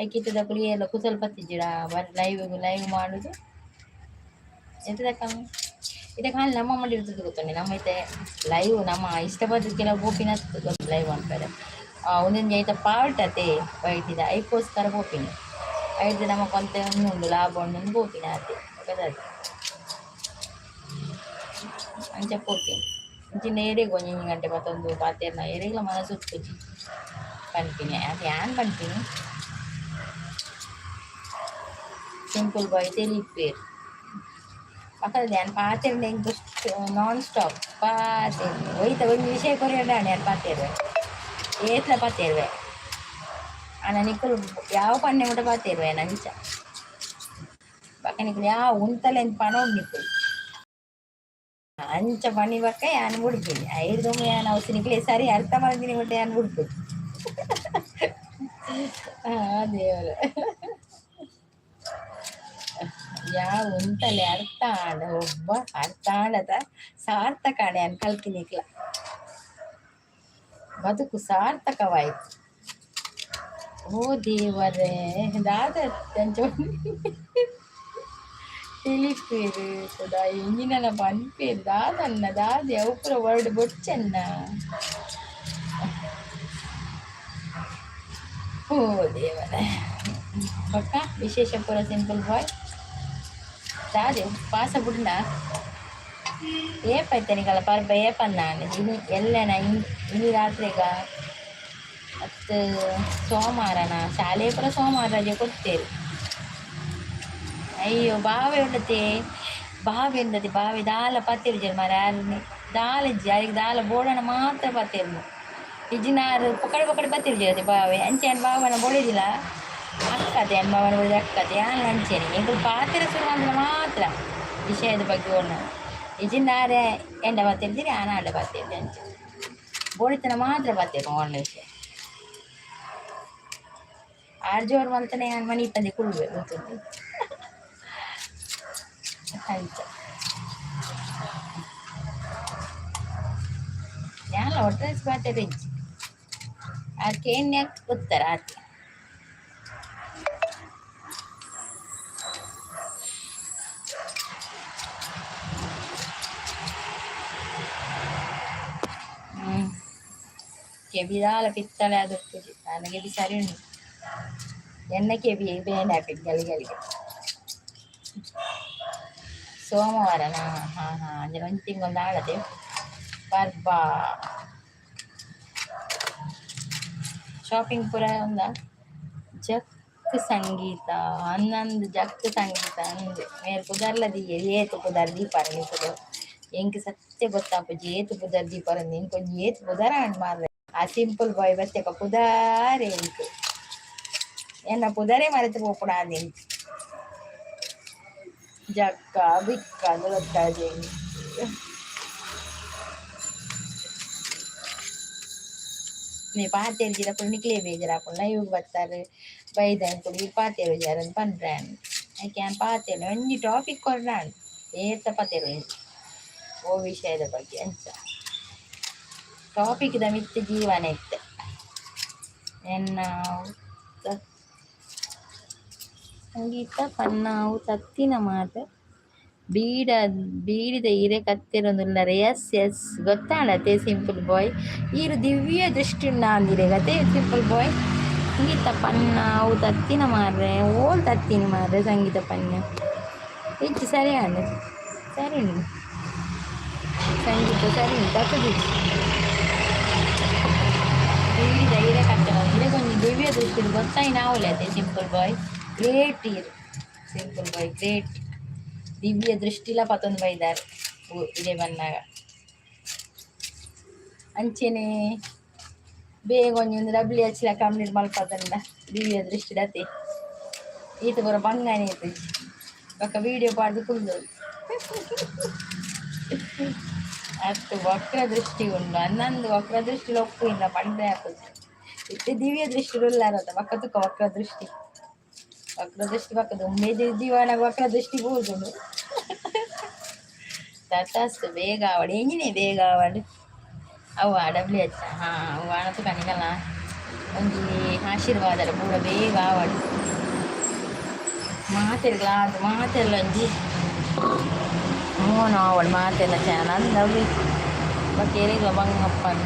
ಐಕ್ ಇತ್ತದಕುಲು ಏರ್ಲ ಕುಸಲ್ ಪತ್ತಿಜ್ಜಿಡ ಬರ್ ಲೈವ್ ಲೈವ್ ಮಾಡುದು ಎಂತದಕ್ಕ ಇತ್ತೆ ಖಾಲಿ ನಮ್ಮ ಮಂಡಿ ಇರ್ತದೆ ಗೊತ್ತುಂಟು. ನಮ್ಮ ಇತ್ತೆ ಲೈವ್ ನಮ್ಮ ಇಷ್ಟ ಕೆಲವು ಪೋಪಿನ ಗೊತ್ತು ಲೈವ್ ಮನ್ಪೆರೆ. ಒಂದೊಂಜಿ ಐತ ಪಾರ್ಟ್ ಅತೆ ವೈಟಿದ, ಐಕೋಸ್ಕರ ಪೋಪಿನಿ. ಐಡ್ದ್ ನಮಕ್ ಒಂತೆ ಉಂದು ಲಾಭ ಉಂಡು ಪೋಪಿನ ಅತೆ ಬೊಕ ಅಂಚ ಪೋಪಿನಿ. ಅಂಚಿನ ಏರೆಗ್ ಒಂಜೊಂಜಿ ಗಂಟೆ ಪತ್ತೊಂದು ಪಾತೆರ್ನ ಏರೆಗ್ಲ ಮನಸ್ಸು ಉಪ್ಪುಜಿ ಪನ್ಪಿನಿ. ಅದು ಯಾನ್ ಪನ್ಪಿನಿ. ಸಿಂಪಲ್ ಬಾಯ್ ತೆಲಿಪೇರ್ ಪಕ್ಕದ ಯಾನ್ ಪಾತೆರ್ಂಡ ಎಂಕ್ ನಾನ್ ಸ್ಟಾಪ್ ಪಾತೆರ್ ಒಯ್ತ ಒಂಜಿ ವಿಷಯ ಕೊರಿಯಂಡ ಯಾನ್ ಪಾತೆರುವೆ ಏತ್ಲ ಪಾತೆರುವೆ. ಆಂಡ ನಿಕುಲು ಯಾವ ಪನ್ನೆ ಮುಟ ಪಾತೆರುವೆ ಅಂಚ ಬೊಕ ನಿಕುಲು ಯಾವ ಉಂತಲೆ ಪನೊಡು ನಿಕುಲು. ಅಂಚ ಪನಿ ಬೊಕ್ಕ ಯಾನ್ ಬುಡ್ಪಿನಿ ಐರ್ದೊಂಬು ಯಾನ್ ಅವು ನಿಕ್ಲೆ ಸರಿ ಅರ್ಥ ಮಲ್ದಿನಿ ಮುಟ್ಟ ಯಾನ್ ಬುಡ್ಪುಜಿ. ಹಾ ದೇವರೇ. ಯಾವ ಉಂತಲೆ ಅರ್ಥ ಆಂಡ ಒಬ್ಬ ಅರ್ಥ ಆಂಡದ ಸಾರ್ಥಕ ಆಂಡ ಯಾನ್ ಕಲ್ತಿನಿಕ್ಲ ಬದುಕು ಸಾರ್ಥಕವಾಯಿತು. ಓ ದೇವರೇ, ದಾದ ಅಂಚ ತೆಲಿಪೇರ್ ಕುಡ ಎಂಜಿನಲ ಪನ್ಪೇರ್ ದಾದನ್ನ ದಾದೆ ಅವು ಪೂರ ವರ್ಡ್ ಬೊಡ್ಚನ್ನ. ಓ ದೇವರೇ. ಬೊಕ್ಕ ವಿಶೇಷ ಪೂರ ಸಿಂಪಲ್ ಬಾಯ್ ದಾದೆ ಪಾಸ ಬುಡ್ಂಡ ಏಪ ಇತ್ತೆ ನಿಕಲ ಪರ್ಬ ಏಪಂದಾಂಡ್ ಇನಿ ಎಲ್ಲೆನ ಇನಿ ರಾತ್ರೆಗ ಅತ್ತ್ ಸೋಮಾರನ ಶಾಲೆ ಪೂರ ಸೋಮಾರ ರಜೆ ಕೊರ್ತೆರ್. ಅಯ್ಯೋ ಬಾವೆ ಉಂಡತೆ ಬಾವೆ ಉಂಡತೆ ಬಾವೆ ದಾಲ ಪತ್ತೆರ್ಜೆರ್ ಮಾರ್ರೆ ಆರ್ ದಾಲ ಇಜ್ಜಿ ಆರೆಗ್ ದಾಲ ಬೋಡಾಂಡ ಮಾತ್ರ ಪತ್ತೆರ್ನು ಇಜ್ಜಿಂಡ ಆರ್ ಪೊಕ್ಕಡೆ ಪೊಕ್ಕಡೆ ಪತ್ತೆರ್ಜೆರ್ ಬಾವೆ ಅಂಚ ಯಾನ್ ಬಾವನ ಬೊಡೆದಿಲ ಅಕ್ಕತೆ ಯಾನ್ ಬಾವನ ಬೊಡೆದಿ ಅಕ್ಕತೆ ಯಾನ್ಲ ಅಂಚೆನೆ ಎಂಕುಲು ಪಾತೆರ ಸುರು ಮಲ್ತ್ಂಡ ಮಾತ್ರ ವಿಷಯದ ಬಗ್ಗೆ ಓಡ್ನ ಇಜ್ಜಿಂಡ ಆರೆ ಎಂಡ ಪಾತೆರ್ಜೆರ್ ಯಾನ್ ಆಂಡ ಪಾತೆರ್ಜೆ ಅಂಚ ಬೋಡಿತ್ತಂಡ ಮಾತ್ರ ಪಾತೆರ್ನು ಓಡ್ನ ವಿಷಯ. ಆರ್ ಜೋರು ಮಲ್ತ್ಂಡ ಯಾನ್ ಮನಿಪಂದೆ ಕುಲ್ಲುವೆ ಉಂತುದು ಅಂಚ. ಯಾನ್ಲ ಒಟ್ರಾಸಿ ಪಾತೆರ ಇಜ್ಜಿ ಆರ್ ಕೇನ್ಯಾಕ್ ಉತ್ತರ ಆತೆ. ಹ್ಮ್ ಕೆಬಿ ದಾಲ ಪಿತ್ತಳೆ ಆದುಪ್ಪುಜಿ ಆರ್ನ ಕೆಬಿ ಸರಿ ಉಂಡು ಎನ್ನ ಕೆಬಿ ಬೇನೆ ಆಪಿನಿ ಗಲಿ ಗಲಿಗೆ. ಸೋಮವಾರನಾ? ಹಾ ಹಾ ಅಂಚನೆ ಒಂಜಿ ತಿಂಗೊಲ್ದ ಆಳತೆ ಪರ್ಬ. ಶಾಪಿಂಗ್ ಪೂರ ಉಂದಾ ಜಕ್ ಸಂಗೀತ ಅಂದಂದ್ ಜಕ್ ಸಂಗೀತ ಅಂದ್ ಮೇರ್ ಪುದರ್ಲ ದೀಯೆರ್ ಏತ್ ಪುದರ್ ದೀಪರ್ ನಿಕುಲು ಎಂಕ್ ಸತ್ಯ ಗೊತ್ತಾಪುಜಿ ಏತ್ ಪುದರ್ ದೀಪರಂದ್ ಎಂಕ್ ಒಂಜಿ ಏತ್ ಪುದರ್ ಆಂಡ್ ಮಾರ್ರೆ ಆ ಸಿಂಪಲ್ ಬಾಯ್ ಬತ್ತೆಕ ಪುದಾರೇ ಎಂಕ್ ಎನ್ನ ಪುದರೇ ಮರೆತ್ ಪೋಪುಡಾಂದ್ ಎಂಕ್ ಜಕ್ಕ ಬಿಕ್ಕ ಅಂದ್ ಗೊತ್ತಾಜಿ ಎಂಕ್. ಮೇ ಪಾತೆರ್ಜಿಡ ಪುರ ನಿಕ್ಲೇ ಬೇಜಾರಾಪುಂಡು ಲೈವ್ ಗ್ ಬತ್ತರ್ ಬೈದ ಎಂಕುಲು ಈರ್ ಪಾತೆರುಜಾರ್ ಅಂದ್ ಪನ್ರೆ ಆಂಡ್ ಐಕ್ ಯಾನ್ ಪಾತೆರ್ನೆ ಒಂಜಿ ಟಾಪಿಕ್ ಕೊರ್ಡಾಂಡ್ ಏತ ಪಾತೆರುವೆ ಓ ವಿಷಯದ ಬಗ್ಗೆ ಅಂಚ ಟಾಪಿಕ್ ದ ಮಿತ್ತ್ ಜೀವನ ಇತ್ತೆ ಎನ್ನ ಸಂಗೀತ ಪನ್ನಾವು ತತ್ತಿನ ಮಾತ ಬೀಡ ಬೀಡಿದ ಇರೆ ಕತ್ತೆರೊಂದುಲ್ಲರೆ ಎಸ್ ಎಸ್ ಗೊತ್ತಾಂಡತೆ ಸಿಂಪಲ್ ಬಾಯ್ ಈರ್ ದಿವ್ಯ ದೃಷ್ಟಿ ಉಂಡಾಂದಿರೆಗತೆ ಸಿಂಪಲ್ ಬಾಯ್ ಸಂಗೀತ ಪನ್ನಾವು ತತ್ತಿನ ಮಾರ್ರೆ ಓಲ್ ತತ್ತಿನಿ ಮಾರ್ರೆ ಸಂಗೀತ ಪನ್ನ ಇಜ್ಜಿ ಸರಿ ಆಂಡ್ ಸರಿ ಉಂಡು ಸಂಗೀತ ಸರಿ ಉಂಡು ತತ್ತುದಿಜ್ಜಿ ಬೀಡಿದ ಇರೆ ಕತ್ತೆರೊಂದು ಇರೆಗೊಂಜಿ ದಿವ್ಯ ದೃಷ್ಟಿಡ್ ಗೊತ್ತಾಯಿನ ಆವೊಲಿ ಅತೆ ಸಿಂಪಲ್ ಬಾಯ್ ಗ್ರೇಟ್ ಈರ್ ಸಿಂಪಲ್ ಬಾಯ್ ಗ್ರೇಟ್ ದಿವ್ಯ ದೃಷ್ಟಿಲ ಪತೊಂದು ಬೈದಾರ್ ಇಡೆ ಬನ್ನಗ ಅಂಚೆನೆ ಬೇಗ ಒಂಜಿ ಒಂದು ಡಬ್ಲ್ಯೂ ಎಚ್ ಲ ಕಂಪ್ಲೀಟ್ ಮಲ್ಪದನ್ನ ದಿವ್ಯ ದೃಷ್ಟಿಡ್ ಅತೆ ಈತ್ ಪೂರ ಬಂಗಾನೆ ಇತ್ತಿಜಿ ಬೊಕ ವೀಡಿಯೋ ಪಾಡ್ದ್ ಕುಲ್ಲೊಲಿ ಅತ್ತ್ ವಕ್ರ ದೃಷ್ಟಿ ಉಂಡು ಅಂದಂದ್ ವಕ್ರ ದೃಷ್ಟಿಲ ಉಪ್ಪುಜಿಂಡ ಪಂಡ್ರೆ ಆಪುಜಿ ಇತ್ತೆ ದಿವ್ಯ ದೃಷ್ಟಿಡ್ ಉಲ್ಲರತ ಬೊಕ ತುಕ ವಕ್ರ ದೃಷ್ಟಿ ವಕ್ರ ದೃಷ್ಟಿ ಬೊಕ ದುಂಬೇ ಜೀವನಗ್ ವಕ್ರ ದೃಷ್ಟಿ ಬೂರ್ದುಂಡು ತಥಾಸ್ತು ಬೇಗ ಆವಡ್ ಎಂಜಿನೆ ಬೇಗ ಆವಡ್ ಅವು ಡಬ್ಲ್ಯೂ ಎಚ್ ಹಾ ಅವು ಆಂಡ ತುಕ ನಿಕಲ್ನ ಒಂಜಿ ಆಶೀರ್ವಾದಲ ಪೂರ ಬೇಗ ಆವಡ್ ಮಾತೆರ್ಗ್ಲಾ ಆದ್ ಮಾತೆರ್ಲ ಒಂಜಿ ಮೋನ ಆವಡ್ ಮಾತೆರ್ನ ಚಾನಲ್ ಅಂದ್ ಅವ್ವೆ ಬೊಕ ಏರೆಗ್ಲ ಬಂಗಪ್ಪಂದ್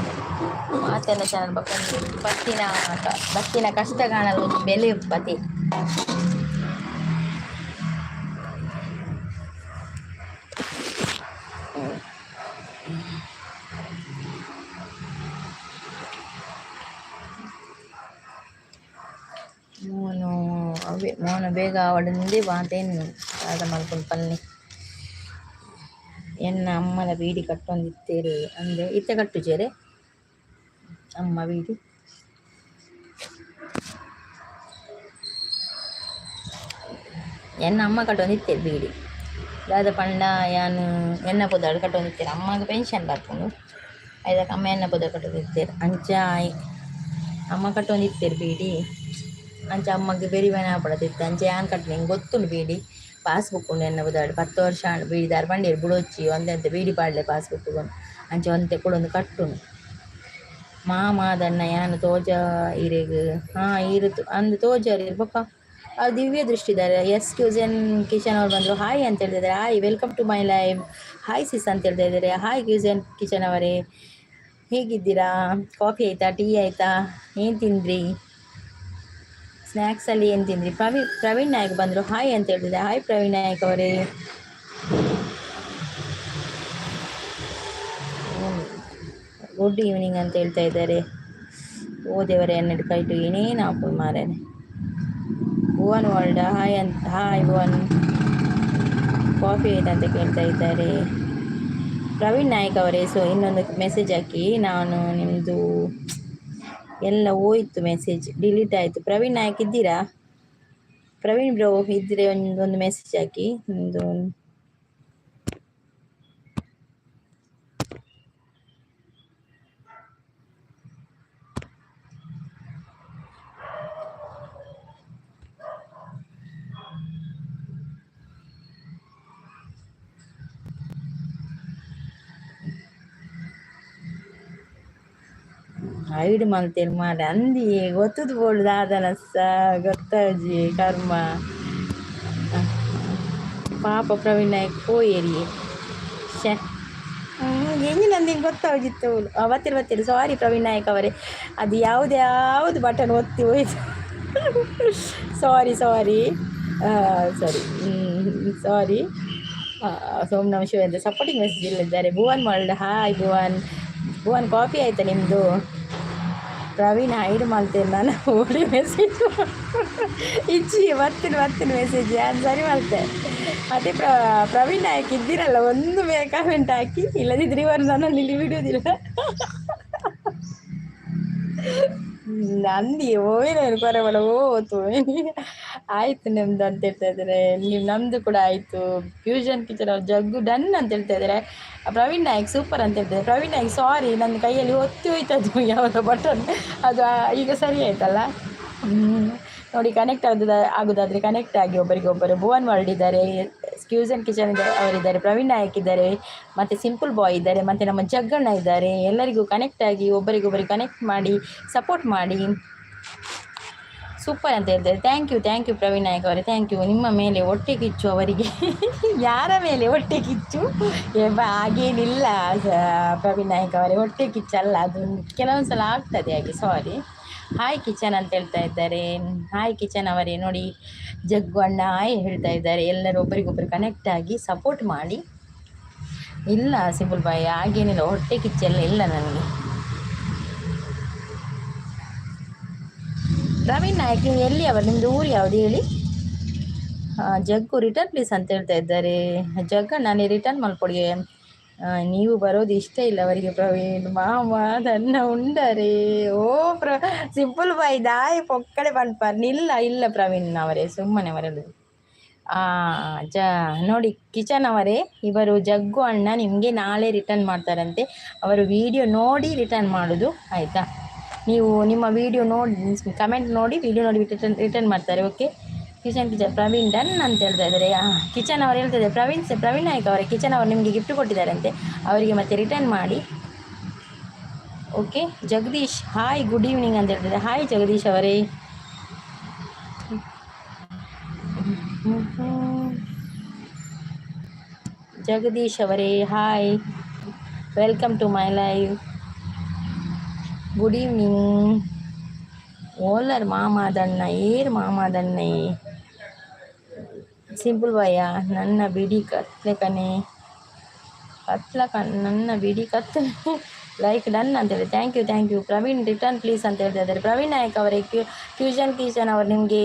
ಮಾತೆರ್ನ ಚಾನಲ್ ಬೊಕ ಒಂಜಿ ಬತ್ತಿನ ಬತ್ತಿನ ಕಷ್ಟ ಕಾಣಲು ಒಂಜಿ ಬೆಲೆ ಉಪ್ಪತೆ. ಮೋನು ಅವ್ವೆ ಮೋನ ಬೇಗ ಆವಡಂದೇ ಬಾತೇನು ದಾದ ಮಲ್ಪುಂಡು ಪನ್ನೆ. ಎನ್ನ ಅಮ್ಮನ ಬೀಡಿ ಕಟ್ಟೊಂದಿತ್ತೇರು ಅಂದೆ ಇತ್ತೆ ಕಟ್ಟುಜೆರೆ ಅಮ್ಮ ಬೀಡಿ. ಎನ್ನ ಅಮ್ಮ ಕಟ್ಟೊಂದಿತ್ತೇರು ಬೀಡಿ. ದಾದ ಪಂಡ ಯಾನ್ ಎನ್ನ ಪುದರ್ ಕಟ್ಟೊಂದಿತ್ತೇರು. ಅಮ್ಮಗ್ ಪೆನ್ಷನ್ ಬರ್ಪುಂಡು, ಐದಕ್ಕೆ ಅಮ್ಮ ಎನ್ನ ಪುದರ್ ಕಟ್ಟೊಂದಿತ್ತೇರು. ಅಂಚ ಅಮ್ಮ ಕಟ್ಟೊಂದಿತ್ತೇರು ಬೀಡಿ. ಅಂಚ ಅಮ್ಮಗ್ ಬೆರಿಬೆನ ಆಪಡತಿತ್ತು, ಅಂಚ ಯಾನ್ ಕಟ್ಟುನೆ. ಎಂಕ್ ಗೊತ್ತುಂಡು ಬೀಡಿ ಪಾಸ್ಬುಕ್ ಉಂಡು ಎನ್ನ ಪುದರ್ಡ್. 10 ವರ್ಷ ಆಂಡ್ ಬೀಡಿದಾರ್ ಪಂಡೇರು ಬುಡೊಚ್ಚಿ ಒಂದೆಂತ ಬೀಡಿ ಪಾಡ್ಲೆ ಪಾಸ್ಬುಕ್ ಅಂಚ ಒಂತೆ ಕುಡೊಂದು ಕಟ್ಟುನು. ಮಾಮಾದಣ್ಣ ಯಾನ್ ತೋಜ ಇರೆಗ್ ಹಾಂ ಈರು ಅಂದು ತೋಜಾರಿ ಬೊಕ್ಕ ದಿವ್ಯ ದೃಷ್ಟಿ ಇದ್ದಾರೆ. ಎಸ್ ಕ್ಯೂಸನ್ ಕಿಚನ್ ಅವ್ರು ಬಂದರು, ಹಾಯ್ ಅಂತ ಹೇಳ್ತಿದ್ದಾರೆ. Hi, welcome to my live. Hi sis ಅಂತ ಹೇಳ್ತಾ ಇದ್ದಾರೆ. ಹಾಯ್ ಕ್ಯೂಸನ್ ಕಿಚನ್ ಅವರೇ, ಹೇಗಿದ್ದೀರಾ? ಕಾಫಿ ಆಯಿತಾ? ಟೀ ಆಯಿತಾ? ಏನು ತಿಂದ್ರಿ? ಸ್ನ್ಯಾಕ್ಸಲ್ಲಿ ಏನು ತಿಂದ್ರಿ? ಪ್ರವೀಣ್ ಪ್ರವೀಣ್ ನಾಯಕ್ ಬಂದರು, ಹಾಯ್ ಅಂತ ಹೇಳ್ತಿದ್ದಾರೆ. ಹಾಯ್ ಪ್ರವೀಣ್ ನಾಯಕ್ ಅವರೇ. ಗುಡ್ ಈವ್ನಿಂಗ್ ಅಂತ ಹೇಳ್ತಾ ಇದ್ದಾರೆ. ಓ ದೇವರೇ, ಎನ್ನಡು ಕೈಟು ಏನೇನು ಆಪುಂಡು ಮಾರೇನೆ. ಭುವನ್ ವರ್ಲ್ಡ್ ಹಾಯ್ ಅಂತ. ಹಾಯ್ ಭುವನ್, ಕಾಫಿ ಆಯ್ತಾ ಅಂತ ಕೇಳ್ತಾ ಇದ್ದಾರೆ. ಪ್ರವೀಣ್ ನಾಯಕ್ ಅವರೇ, ಸೊ ಇನ್ನೊಂದು ಮೆಸೇಜ್ ಹಾಕಿ. ನಾನು ನಿಮ್ಮದು ಎಲ್ಲ ಹೋಯ್ತು, ಮೆಸೇಜ್ ಡಿಲೀಟ್ ಆಯಿತು. ಪ್ರವೀಣ್ ನಾಯಕ್ ಇದ್ದೀರಾ? ಪ್ರವೀಣ್ ಬ್ರೋ ಇದ್ದರೆ ಒಂದು ಮೆಸೇಜ್ ಹಾಕಿ ನಿಮ್ಮದು. ಹೈಡ್ ಮಲ್ತೇರು ಮಾರ್ರೆ. ಅಂದಿ ಗೊತ್ತುದು ಬೋಳು ದಾದನಸ ಗೊತ್ತಾಜಿ ಕರ್ಮ. ಪಾಪ ಪ್ರವೀಣ್ ನಾಯಕ್ ಪೋಯೇರಿ. ಶೇ, ಎಂಜಿನ ನಂದು ಗೊತ್ತಾಗಿತ್ತು. ಬತ್ತೀರಿ ಬತ್ತೀರಿ. ಸಾರಿ ಪ್ರವೀಣ್ ನಾಯಕ್ ಅವರೇ, ಅದು ಯಾವ್ದು ಯಾವುದು ಬಟನ್ ಒತ್ತಿ ಹೋಯ್ತು. ಸಾರಿ ಸಾರಿ ಸಾರಿ ಸಾರಿ. ಸೋಮ್ ನಮ ಶಿವ ಅಂತ ಸಪೋರ್ಟಿಂಗ್ ಮೆಸೇಜ್ ಇಲ್ಲಿದ್ದಾರೆ. Bhuvan world, hi Bhuvan. Bhuvan, coffee ಆಯಿತಾ ನಿಮ್ಮದು? ಪ್ರವೀಣ್ ಹೈಡ್ ಮಾಡ್ತೇನೆ ನಾನು. ಓಡಿ ಮೆಸೇಜ್ ಇಜ್ಜಿ, ಬರ್ತೀನಿ ಬರ್ತೀನಿ ಮೆಸೇಜ್ ನಾನು ಸರಿ ಮಾಡ್ತೆ. ಅದೇ ಪ್ರವೀಣ್ ನಾಯಕ್ ಇದ್ದೀರಲ್ಲ, ಒಂದು ಮೇ ಕಮೆಂಟ್ ಹಾಕಿ, ಇಲ್ಲದಿದ್ದರೆ ಇವರು ನನ್ನನ್ನು ಇಲ್ಲಿ ಬಿಡುವುದಿಲ್ಲ. ನಂದಿ ಓವೇನು ಕೊರವಳ ಓತು. ಆಯಿತು ನಿಮ್ದು ಅಂತ ಹೇಳ್ತಾ ಇದ್ದಾರೆ. ನೀವು ನಮ್ಮದು ಕೂಡ ಆಯಿತು. ಫ್ಯೂಷನ್ ಕಿಚನ್ ಅವ್ರು ಜಗ್ಗು ಡನ್ ಅಂತ ಹೇಳ್ತಾ ಇದ್ದಾರೆ. ಪ್ರವೀಣ್ ನಾಯಕ್ ಸೂಪರ್ ಅಂತ ಹೇಳ್ತಾರೆ. ಪ್ರವೀಣ್ ನಾಯಕ್, ಸಾರಿ, ನನ್ನ ಕೈಯಲ್ಲಿ ಒತ್ತಿ ಹೋಯ್ತು ಅದು ಯಾವುದೋ ಬಟನ್ ಅದು. ಈಗ ಸರಿ ಆಯ್ತಲ್ಲ? ನೋಡಿ, ಕನೆಕ್ಟ್ ಆಗೋದಾದರೆ ಕನೆಕ್ಟ್ ಆಗಿ ಒಬ್ಬರಿಗೊಬ್ಬರು. ಭುವನ್ ವರ್ಲ್ಡ್ ಇದ್ದಾರೆ, ಕ್ಯೂಸನ್ ಕಿಚನ್ ಅವರಿದ್ದಾರೆ, ಪ್ರವೀಣ್ ನಾಯಕ್ ಇದ್ದಾರೆ, ಮತ್ತು ಸಿಂಪಲ್ ಬಾಯ್ ಇದ್ದಾರೆ, ಮತ್ತು ನಮ್ಮ ಜಗ್ಗಣ್ಣ ಇದ್ದಾರೆ. ಎಲ್ಲರಿಗೂ ಕನೆಕ್ಟ್ ಆಗಿ ಒಬ್ಬರಿಗೊಬ್ಬರಿಗೆ ಕನೆಕ್ಟ್ ಮಾಡಿ ಸಪೋರ್ಟ್ ಮಾಡಿ. ಸೂಪರ್ ಅಂತ ಹೇಳ್ತಾರೆ. Thank you, thank you Praveen Nayak ಅವರೇ, thank you. ನಿಮ್ಮ ಮೇಲೆ ಹೊಟ್ಟೆ ಕಿಚ್ಚು ಅವರಿಗೆ. ಯಾರ ಮೇಲೆ ಹೊಟ್ಟೆ ಕಿಚ್ಚು? ಹಾಗೇನಿಲ್ಲ ಪ್ರವೀಣ್ ನಾಯಕ್ ಅವರೇ, ಹೊಟ್ಟೆ ಕಿಚ್ಚಲ್ಲ ಅದು, ಕೆಲವೊಂದು ಸಲ ಆಗ್ತದೆ ಹಾಗೆ. ಸಾರಿ. ಹಾಯ್ ಕಿಚನ್ ಅಂತ ಹೇಳ್ತಾ ಇದ್ದಾರೆ. ಹಾಯ್ ಕಿಚನ್ ಅವರೇ. ನೋಡಿ, ಜಗ್ಗು ಅಣ್ಣ ಹಾಯ್ ಹೇಳ್ತಾ ಇದ್ದಾರೆ. ಎಲ್ಲರೂ ಒಬ್ಬರಿಗೊಬ್ಬರು ಕನೆಕ್ಟ್ ಆಗಿ ಸಪೋರ್ಟ್ ಮಾಡಿ. ಇಲ್ಲ ಸಿಂಪಲ್ ಬಾಯ್, ಹಾಗೇನಿಲ್ಲ, ಹೊಟ್ಟೆ ಕಿಚ್ಚೆಲ್ಲ ಇಲ್ಲ ನನಗೆ. ಪ್ರವೀಣ್ ನಾಯಕ್, ನೀವು ಎಲ್ಲಿ ಅವರು? ನಿಮ್ಮದು ಊರು ಯಾವುದು ಹೇಳಿ. ಜಗ್ಗು ರಿಟರ್ನ್ ಪ್ಲೀಸ್ ಅಂತ ಹೇಳ್ತಾ ಇದ್ದಾರೆ. ಜಗ್ಗ, ನಾನೇ ರಿಟರ್ನ್ ಮಲ್ಪೊಡಿಗೆ. ನೀವು ಬರೋದು ಇಷ್ಟ ಇಲ್ಲ ಅವರಿಗೆ. ಪ್ರವೀಣ್ ಮಾಮ ನನ್ನ ಉಂಡರೆ. ಓ ಸಿಂಪಲ್ ಬಾಯ್ ದಾಯಿ ಪೊಕ್ಕಡೆ ಪನ್ಪಾರ್. ಇಲ್ಲ ಇಲ್ಲ ಪ್ರವೀಣ್ ಅವರೇ, ಸುಮ್ಮನೆ ಅವರದು. ಜ ನೋಡಿ ಕಿಚನ್ ಅವರೇ, ಇವರು ಜಗ್ಗು ಅಣ್ಣ ನಿಮಗೆ ನಾಳೆ ರಿಟರ್ನ್ ಮಾಡ್ತಾರಂತೆ. ಅವರು ವಿಡಿಯೋ ನೋಡಿ ರಿಟರ್ನ್ ಮಾಡೋದು, ಆಯಿತಾ? ನೀವು ನಿಮ್ಮ ವಿಡಿಯೋ ನೋಡಿ, ಕಮೆಂಟ್ ನೋಡಿ, ವಿಡಿಯೋ ನೋಡಿ ರಿಟರ್ನ್ ರಿಟರ್ನ್ ಮಾಡ್ತಾರೆ. Okay kitchen kitchen Praveen done ಅಂತ ಹೇಳ್ತಾ ಇದ್ದಾರೆ. ಕಿಚನ್ ಅವರು ಹೇಳ್ತಿದ್ದಾರೆ. ಪ್ರವೀಣ್ ಪ್ರವೀಣ್ ನಾಯ್ಕ ಅವರೇ, ಕಿಚನ್ ಅವರು ನಿಮಗೆ ಗಿಫ್ಟ್ ಕೊಟ್ಟಿದ್ದಾರಂತೆ, ಅವರಿಗೆ ಮತ್ತೆ ರಿಟರ್ನ್ ಮಾಡಿ. Okay Jagadish, hi, good evening ಅಂತ ಹೇಳ್ತಿದ್ದಾರೆ. ಹಾಯ್ ಜಗದೀಶ್ ಅವರೇ. ಜಗದೀಶ್ ಅವರೇ, hi, welcome to my live, good evening. ಓಲರ್ ಮಾಮಾದಣ್ಣ ಏರ್ ಮಾಮಾದಣ್ಣೆ. ಸಿಂಪಲ್ ಬಾಯ, ನನ್ನ ಬಿಡಿ ಕತ್ಲೆ ಕಣೆ, ಕತ್ಲ ಕಣ್, ನನ್ನ ಬಿಡಿ ಕತ್ತಲೆ. ಲೈಕ್ ಡನ್ ಅಂತೇಳಿ. Thank you, thank you. Praveen, return please ಅಂತ ಹೇಳ್ತಾ ಇದ್ದಾರೆ. ಪ್ರವೀಣ್ ನಾಯಕ್ ಅವರೇ, ಫ್ಯೂಷನ್ ಕಿಚನ್ ಅವರು ನಿಮಗೆ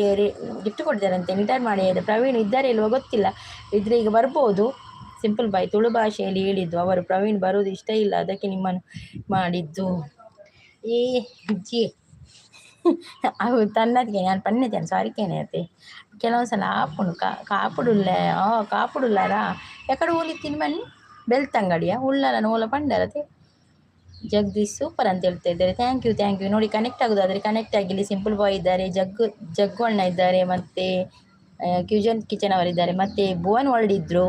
ಗಿಫ್ಟ್ ಕೊಟ್ಟಿದ್ದಾರಂತೆ, ರಿಟರ್ನ್ ಮಾಡಿ. ಪ್ರವೀಣ್ ಇದ್ದಾರೆ ಇಲ್ವೋ ಗೊತ್ತಿಲ್ಲ, ಇದ್ರೆ ಈಗ ಬರ್ಬೋದು. ಸಿಂಪಲ್ ಬಾಯ್ ತುಳು ಭಾಷೆಯಲ್ಲಿ ಹೇಳಿದ್ದು ಅವರು. ಪ್ರವೀಣ್ ಬರೋದು ಇಷ್ಟ ಇಲ್ಲ, ಅದಕ್ಕೆ ನಿಮ್ಮನ್ನು ಮಾಡಿದ್ದು. ಏ ಜಿ ಅವು ತನ್ನದಿಗೆ ನಾನು ಪನ್ನೆದೇನು ಸಾರಿ ಕೇನೆ. ಕೆಲವೊಂದು ಸಲ ಆಪುಂಡು ಕಾಪುಡುಲ್ಲ ಕಾಪುಡುಲ್ಲಾರಾ ಎಕಡೆ ಓಲಿತ್ತೀನಿ ಬನ್ನಿ ಬೆಳ್ತಂಗಡಿಯ ಉಳ್ಳಾಲ ಓಲ ಪಂಡರತೆ. ಜಗದೀಶ್ ಸೂಪರ್ ಅಂತ ಹೇಳ್ತಾ ಇದ್ದಾರೆ. Thank you, thank you. ನೋಡಿ, ಕನೆಕ್ಟ್ ಆಗೋದಾದರೆ ಕನೆಕ್ಟ್ ಆಗಿಲ್ಲಿ ಸಿಂಪಲ್ ಬಾಯ್ ಇದ್ದಾರೆ, ಜಗ್ಗು ಜಗ್ಗು ಅಣ್ಣ ಇದ್ದಾರೆ, ಮತ್ತು ಕ್ಯೂಜನ್ ಕಿಚನ್ ಅವರಿದ್ದಾರೆ, ಮತ್ತು ಭುವನ್ ವರ್ಲ್ಡ್ ಇದ್ದರು.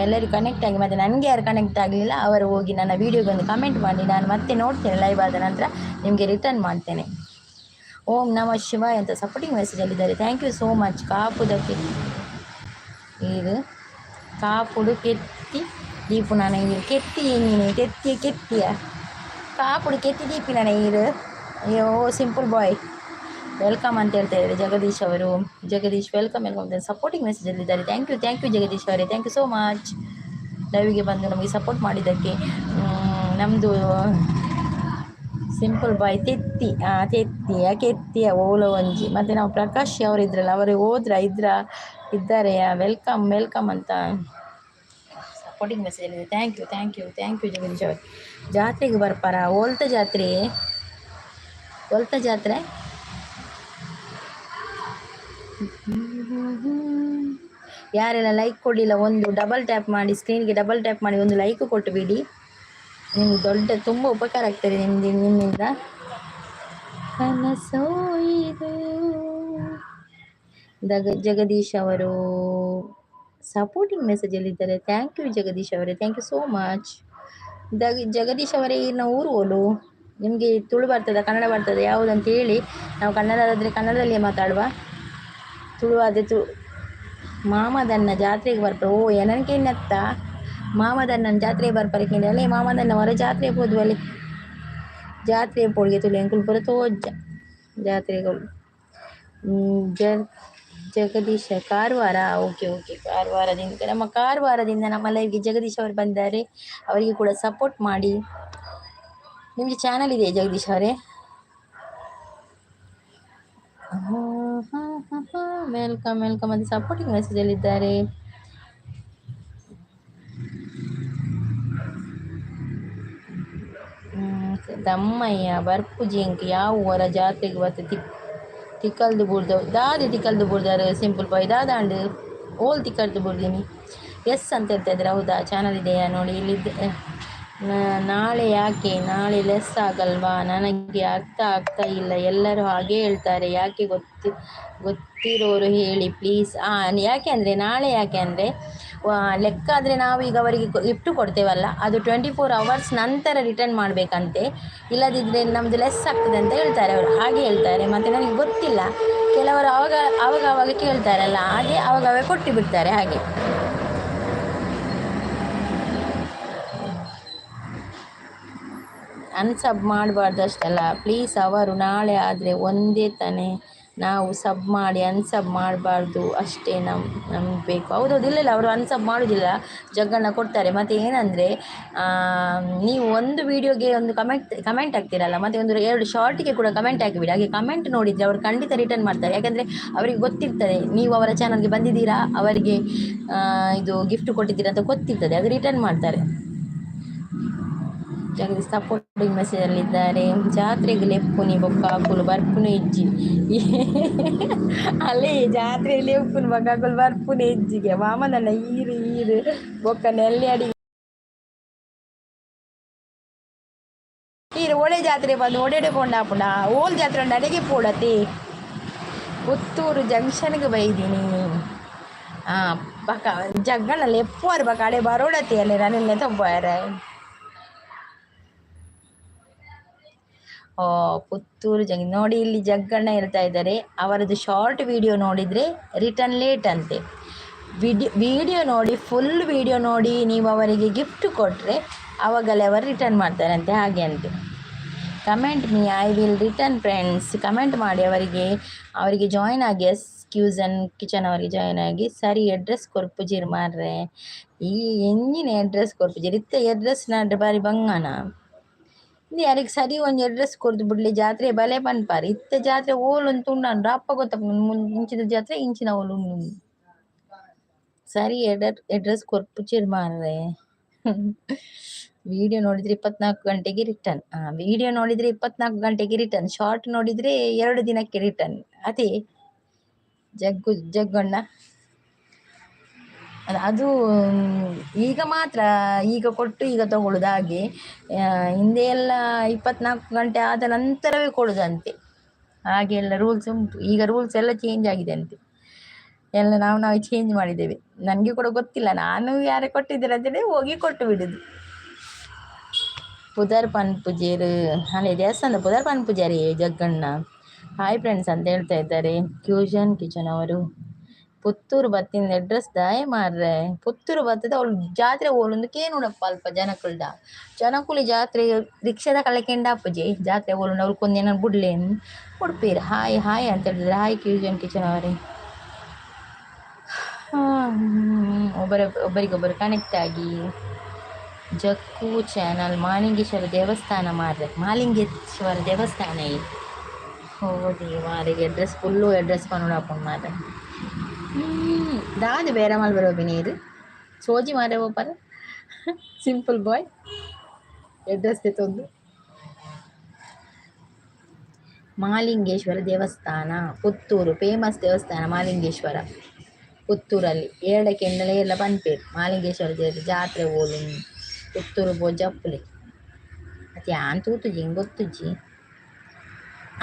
ಎಲ್ಲರೂ ಕನೆಕ್ಟ್ ಆಗಿ. ಮತ್ತು ನನಗೆ ಯಾರು ಕನೆಕ್ಟ್ ಆಗಲಿಲ್ಲ ಅವರು ಹೋಗಿ ನನ್ನ ವೀಡಿಯೋಗೆ ಒಂದು ಕಮೆಂಟ್ ಮಾಡಿ. ನಾನು ಮತ್ತೆ ನೋಡ್ತೇನೆ. ಲೈವ್ ಆದ ನಂತರ ನಿಮಗೆ ರಿಟರ್ನ್ ಮಾಡ್ತೇನೆ. ಓಂ ನಮಃ ಶಿವಾಯ ಅಂತ ಸಪೋರ್ಟಿಂಗ್ ಮೆಸೇಜಲ್ಲಿದ್ದಾರೆ. Thank you so much. ಕಾಪುದಕ್ಕೆ ಇದು ಕಾಪುಡು ಕೆತ್ತಿ ದೀಪು ನಾನು ಈರು ಕೆತ್ತಿ ನೀನು ಕೆತ್ತಿ ಕೆತ್ತಿಯ ಕಾಪುಡು ಕೆತ್ತಿ ದೀಪಿ ನಾನು ಈರು. ಅಯ್ಯೋ, ಸಿಂಪಲ್ ಬಾಯ್ welcome ಅಂತ ಹೇಳ್ತಾ ಇದ್ದಾರೆ ಜಗದೀಶ್ ಅವರು. ಜಗದೀಶ್ welcome, welcome ಅಂತ ಸಪೋರ್ಟಿಂಗ್ ಮೆಸೇಜಲ್ಲಿದ್ದಾರೆ. Thank you, thank you Jagadish ಅವರೇ. Thank you so much ಲೈವಿಗೆ ಬಂದು ನಮಗೆ ಸಪೋರ್ಟ್ ಮಾಡಿದ್ದಕ್ಕೆ. ನಮ್ಮದು ಸಿಂಪಲ್ ಬಾಯ್ ತೆತ್ತಿ ತೆತ್ತಿಯ ಕೆತ್ತಿಯ ಓಲ ಒಂಜಿ. ಮತ್ತು ನಾವು ಪ್ರಕಾಶ್ ಅವರು ಇದ್ರಲ್ಲ, ಅವರು ಹೋದ್ರ ಇದ್ರ ಇದ್ದಾರೆ. Welcome, welcome ಅಂತ ಸಪೋರ್ಟಿಂಗ್ ಮೆಸೇಜ್ ಇದೆ. Thank you, thank you, thank you Jagadish ಅವರು. ಜಾತ್ರೆಗೆ ಬರ್ಪಾರ? ಓಲ್ತ ಜಾತ್ರೆ? ಒಲ್ತ ಜಾತ್ರೆ? ಯಾರೆಲ್ಲ ಲೈಕ್ ಕೊಡಲಿಲ್ಲ, ಒಂದು ಡಬಲ್ ಟ್ಯಾಪ್ ಮಾಡಿ, ಸ್ಕ್ರೀನ್ಗೆ ಡಬಲ್ ಟ್ಯಾಪ್ ಮಾಡಿ ಒಂದು ಲೈಕ್ ಕೊಟ್ಟು ಬಿಡಿ. ನಿಮ್ಗೆ ದೊಡ್ಡ ತುಂಬ ಉಪಕಾರ ಆಗ್ತದೆ ನಿಮ್ದು ನಿಮ್ಮಿಂದ. ಕನಸೋ ಇದು? ಜಗದೀಶ್ ಅವರು ಸಪೋರ್ಟಿಂಗ್ ಮೆಸೇಜಲ್ಲಿದ್ದಾರೆ. Thank you Jagadish ಅವರೇ, thank you so much. Jagadish ಅವರೇ, ಇನ್ನು ಊರು ಓಲು? ನಿಮಗೆ ತುಳು ಬರ್ತದೆ, ಕನ್ನಡ ಬರ್ತದೆ, ಯಾವುದಂತ ಹೇಳಿ. ನಾವು ಕನ್ನಡದಾದರೆ ಕನ್ನಡದಲ್ಲಿಯೇ ಮಾತಾಡುವ, ತುಳು ಆದರೆ ತುಳು. ಮಾಮದನ್ನ ಜಾತ್ರೆಗೆ ಬರ್ಪ. ಓ, ಎನನ್ಕೇನತ್ತ ಮಾಮದನ್ನ ಜಾತ್ರೆಗೆ ಬರ್ಪರೆ ಅಲ್ಲೇ. ಮಾಮದನ್ನ ಹೊರ ಜಾತ್ರೆ ಪೋದು ಅಲ್ಲಿ ಜಾತ್ರೆ ಪೋಡಿಗೆ ತುಳು ಎಂಕುಲು ಪೂರ ತೋಜ್ಜ ಜಾತ್ರೆಗಳು. ಜಗದೀಶ ಕಾರವಾರ. ಓಕೆ ಓಕೆ, ಕಾರವಾರದಿಂದ, ನಮ್ಮ ಕಾರವಾರದಿಂದ ನಮ್ಮ ಲೈವ್ಗೆ ಜಗದೀಶ್ ಅವರು ಬಂದಿದ್ದಾರೆ. ಅವರಿಗೆ ಕೂಡ ಸಪೋರ್ಟ್ ಮಾಡಿ. ನಿಮಗೆ ಚಾನಲ್ ಇದೆ ಜಗದೀಶ್ ಅವರೇ? Welcome, welcome ಅಂತ ಸಪೋರ್ಟಿಂಗ್ ಮೆಸೇಜಲ್ಲಿದ್ದಾರೆ. ದಮ್ಮಯ್ಯ ಬರ್ಪುಜಿ ಎಂಕ್ ಯಾವ ವರ ಜಾತ್ರೆಗೆ ಬತ್ತ ತಿಕ್ಕಲ್ದು ಬೂರ್ದ ದಾದೆ ತಿಕ್ಕಲ್ದು ಬೂರ್ದಾರು. ಸಿಂಪಲ್ ಬಾಯ್ ದಾದಾಂಡ್ ಓಲ್ ತಿಕ್ಕಲ್ದು ಬೂರ್ದಿನಿ. ಎಸ್ ಅಂತ ಹೇಳ್ತಾ ಇದ್ದಾರೆ. ಹೌದಾ? ಚಾನಲ್ ಇದೆಯಾ? ನೋಡಿ ಇಲ್ಲಿದ್ದ. ನಾಳೆ ಯಾಕೆ? ನಾಳೆ ಲೆಸ್ ಆಗಲ್ವಾ? ನನಗೆ ಅರ್ಥ ಆಗ್ತಾ ಇಲ್ಲ. ಎಲ್ಲರೂ ಹಾಗೇ ಹೇಳ್ತಾರೆ. ಯಾಕೆ ಗೊತ್ತಿರೋರು ಹೇಳಿ ಪ್ಲೀಸ್. ಯಾಕೆ ಅಂದರೆ, ನಾಳೆ ಯಾಕೆ ಅಂದರೆ, ಲೆಕ್ಕ ಆದರೆ ನಾವು ಈಗ ಅವರಿಗೆ ಗಿಫ್ಟು ಕೊಡ್ತೇವಲ್ಲ, ಅದು 24 ಅವರ್ಸ್ ನಂತರ ರಿಟರ್ನ್ ಮಾಡಬೇಕಂತೆ. ಇಲ್ಲದಿದ್ದರೆ ನಮ್ಮದು ಲೆಸ್ ಆಗ್ತದೆ ಅಂತ ಹೇಳ್ತಾರೆ ಅವರು. ಹಾಗೆ ಹೇಳ್ತಾರೆ. ಮತ್ತು ನನಗೆ ಗೊತ್ತಿಲ್ಲ, ಕೆಲವರು ಆವಾಗ ಆವಾಗ ಆವಾಗ ಕೇಳ್ತಾರಲ್ಲ, ಹಾಗೆ ಆವಾಗ ಅವಾಗ ಕೊಟ್ಟು ಬಿಡ್ತಾರೆ ಹಾಗೆ. ಅನ್ಸಬ್ ಮಾಡಬಾರ್ದು ಅಷ್ಟಲ್ಲ ಪ್ಲೀಸ್. ಅವರು ನಾಳೆ ಆದರೆ ಒಂದೇ ತಾನೇ? ನಾವು ಸಬ್ ಮಾಡಿ ಅನ್ಸಬ್ ಮಾಡಬಾರ್ದು ಅಷ್ಟೇ ನಮ್ಗೆ ಬೇಕು. ಹೌದೌದು, ಇಲ್ಲ ಇಲ್ಲ, ಅವರು ಅನ್ಸಬ್ ಮಾಡೋದಿಲ್ಲ, ಜಗ್ಗಣ್ಣ ಕೊಡ್ತಾರೆ. ಮತ್ತು ಏನಂದರೆ, ನೀವು ಒಂದು ವೀಡಿಯೋಗೆ ಒಂದು ಕಮೆಂಟ್ ಕಮೆಂಟ್ ಹಾಕ್ತೀರಲ್ಲ, ಮತ್ತು ಒಂದು ಎರಡು ಶಾರ್ಟಿಗೆ ಕೂಡ ಕಮೆಂಟ್ ಹಾಕಿಬಿಡಿ. ಹಾಗೆ ಕಮೆಂಟ್ ನೋಡಿದರೆ ಅವರು ಖಂಡಿತ ರಿಟರ್ನ್ ಮಾಡ್ತಾರೆ. ಯಾಕಂದರೆ ಅವರಿಗೆ ಗೊತ್ತಿರ್ತದೆ, ನೀವು ಅವರ ಚಾನಲ್ಗೆ ಬಂದಿದ್ದೀರಾ, ಅವರಿಗೆ ಇದು ಗಿಫ್ಟ್ ಕೊಟ್ಟಿದ್ದೀರಾ ಅಂತ ಗೊತ್ತಿರ್ತದೆ. ಅದು ರಿಟರ್ನ್ ಮಾಡ್ತಾರೆ. ಜಗದೀಶ್ ಸಪೋರ್ಟಿಂಗ್ ಮೆಸೇಜಲ್ಲಿದ್ದಾರೆ. ಜಾತ್ರೆಗೆ ಲೆಪ್ಪುನಿ ಬೊಕ್ಕ ಅಕುಲು ಬರ್ಪುನು ಇಜ್ಜಿ. ಅಲ್ಲಿ ಜಾತ್ರೆಗೆ ಲೆಪ್ಪುನಿ ಬೊಕ್ಕ ಅಕುಲು ಬರ್ಪುನಿ ಇಜ್ಜಿಗೆ. ಮಾಮನನ್ನ ಈರು ಈರು ಬೊಕ್ಕ ನೆಲ್ಯಾಡಿ ಈರು ಒಳ್ಳೆ ಜಾತ್ರೆ ಬಂದು ಒಡೆಡೆ ಪೋಂಡಾಪುಂಡ. ಓಲ್ ಜಾತ್ರೆ ಉಂಡು ಅಡೆಗೆ ಪೋಡತಿ. ಪುತ್ತೂರು ಜಂಕ್ಷನ್ಗೆ ಬೈದೀನಿ. ಹಾಂ, ಬಕ ಜಗ್ಗಣ ಲೆಪ್ಪುವಾರು ಬಕ ಅಡೆ ಬರೋಡತಿ ಅಲ್ಲಿ ನನ್ನೆಲ್ಲ ತಪ್ಪಾರೆ. ಪುತ್ತೂರು ಜಂಗ್ ನೋಡಿ, ಇಲ್ಲಿ ಜಗ್ಗಣ್ಣ ಹೇಳ್ತಾ ಇದ್ದಾರೆ, ಅವರದ್ದು ಶಾರ್ಟ್ ವಿಡಿಯೋ ನೋಡಿದರೆ ರಿಟರ್ನ್ ಲೇಟ್ ಅಂತೆ. ವಿಡಿಯೋ ವಿಡಿಯೋ ನೋಡಿ, ಫುಲ್ ವಿಡಿಯೋ ನೋಡಿ ನೀವು ಅವರಿಗೆ ಗಿಫ್ಟ್ ಕೊಟ್ಟರೆ ಆವಾಗಲೇ ಅವರು ರಿಟರ್ನ್ ಮಾಡ್ತಾರಂತೆ, ಹಾಗೆ ಅಂತೆ. Comment me, I will return friends. Comment ಮಾಡಿ ಅವರಿಗೆ. ಅವರಿಗೆ ಜಾಯ್ನ್ ಆಗಿ, ಎಸ್ ಕ್ಯೂಸನ್ ಕಿಚನ್ ಅವರಿಗೆ ಜಾಯ್ನ್ ಆಗಿ. ಸರಿ, ಅಡ್ರೆಸ್ ಕೊರ್ಪುಜಿರ್ ಮಾರ್ರೆ. ಈ ಎಂಜಿನ ಅಡ್ರೆಸ್ ಕೊರ್ಪುಜಿರ್ ಇತ್ತೆ? ಅಡ್ರೆಸ್ ನಾಡ್ರೆ ಬಾರಿ ಬಂಗಾನ. ಇಂದು ಯಾರಿಗೆ ಸರಿ ಒಂಜಿ ಅಡ್ರೆಸ್ ಕೊರ್ದು ಬುಡ್ಲೆ, ಜಾತ್ರೆ ಬಲೆ ಪನ್ಪಾರ್. ಇತ್ತೆ ಜಾತ್ರೆ ಓಲೊಂದು ತುಂಡಾಂಡ ಅಪ್ಪ ಗೊತ್ತಪ್ಪ, ಇಂಚಿನ ಜಾತ್ರೆ ಇಂಚಿನ ಓಲು ಉಂಡು. ಸರಿ ಅಡ್ರೆಸ್ ಕೊರ್ಪುಚೆರ್ ಮಾರ್ರೆ. ವಿಡಿಯೋ ನೋಡಿದ್ರೆ 24 ಗಂಟೆಗೆ ರಿಟರ್ನ್. ವಿಡಿಯೋ ನೋಡಿದ್ರೆ 24 ಗಂಟೆಗೆ ರಿಟರ್ನ್, ಶಾರ್ಟ್ ನೋಡಿದ್ರೆ 2 ದಿನಕ್ಕೆ ರಿಟರ್ನ್. ಅದೇ ಜಗ್ಗು ಜಗ್ಗಣ್ಣ ಅದು ಈಗ ಮಾತ್ರ, ಈಗ ಕೊಟ್ಟು ಈಗ ತಗೊಳ್ಳುದು ಹಾಗೆ. ಹಿಂದೆ ಎಲ್ಲ 24 ಗಂಟೆ ಆದ ನಂತರವೇ ಕೊಡುದಂತೆ. ಹಾಗೆ ಎಲ್ಲ ರೂಲ್ಸ್ ಉಂಟು. ಈಗ ರೂಲ್ಸ್ ಎಲ್ಲ ಚೇಂಜ್ ಆಗಿದೆ ಅಂತೆ. ಎಲ್ಲ ನಾವು ನಾವೇ ಚೇಂಜ್ ಮಾಡಿದ್ದೇವೆ. ನನಗೆ ಕೂಡ ಗೊತ್ತಿಲ್ಲ, ನಾನು ಯಾರು ಕೊಟ್ಟಿದ್ದೀರ ಅಂತೇಳಿ ಹೋಗಿ ಕೊಟ್ಟು ಬಿಡುದು. ಪುದರ್ ಪನ್ಪುಜೇರು ಅಲ್ಲೇ ದೇವಸ್ಥಾನದ ಪುದರ್ ಪನ್ಪುಜಾರಿ ಜಗ್ಗಣ್ಣ. ಹಾಯ್ ಫ್ರೆಂಡ್ಸ್ ಅಂತ ಹೇಳ್ತಾ ಇದ್ದಾರೆ ಕ್ಯೂಷನ್ ಕಿಚನ್ ಅವರು. ಪುತ್ತೂರು ಬತ್ತಿನ ಅಡ್ರೆಸ್ ದಾಯ ಮಾರ್ರೆ. ಪುತ್ತೂರು ಬತ್ತದ ಅವಳು ಜಾತ್ರೆ ಓಲೊಂದು ಕೇನುಡಪ್ಪ ಅಲ್ಪ ಜನಕುಲ್ಡ ಜನಕುಲಿ ಜಾತ್ರೆ ರಿಕ್ಷಾದ ಕಳೆ ಅಪ್ಪಜಿ ಜಾತ್ರೆ ಓಲುಂಡು ಅವ್ಳು ಕೊಂದೇನ ಬುಡ್ಲೇನ್ ಉಡುಪೀರ್. ಹಾಯ್ ಹಾಯ್ ಅಂತ ಹೇಳಿದ್ರೆ ಹಾಯ್ ಕ್ಯೂಷನ್ ಕಿಚನ್ ಅವರೇ. ಒಬ್ಬರಿಗೊಬ್ಬರು ಕನೆಕ್ಟ್ ಆಗಿ. ಜಕ್ಕು ಚಾನಲ್ ಮಾಲಿಂಗೇಶ್ವರ ದೇವಸ್ಥಾನ ಮಾರ್ರೆ, ಮಾಲಿಂಗೇಶ್ವರ ದೇವಸ್ಥಾನ. ಹೋದಿ ಮಾರಿಗೆ ಅಡ್ರೆಸ್ ಫುಲ್ಲು ಅಡ್ರೆಸ್ ಪನ್ನೊಡಾಪುಂಡು ಮಾರ್ರೆ. ದಾದ ಬೇರೆ ಮಲ್ಬರ ನೀರು ಸೋಜಿ ಮಾರೆ ಓಪರ್ ಸಿಂಪಲ್ ಬಾಯ್ ಅಡ್ರೆಸ್ ತಂದು. ಮಾಲಿಂಗೇಶ್ವರ ದೇವಸ್ಥಾನ ಪುತ್ತೂರು, ಫೇಮಸ್ ದೇವಸ್ಥಾನ ಮಾಲಿಂಗೇಶ್ವರ ಪುತ್ತೂರಲ್ಲಿ. ಏಳಕ್ಕೆ ಎಣ್ಣಲೆ ಎಲ್ಲ ಪನ್ಪೇರು ಮಾಲಿಂಗೇಶ್ವರ ದೇವ್ರ ಜಾತ್ರೆ ಓಲು ಪುತ್ತೂರು ಪೋ ಜಪ್ಪುಲೆ. ಅತ್ತೆ ಯಾನ್ ತೂತುಜಿ, ಇಂಗ್ ಗೊತ್ತುಜ್ಜಿ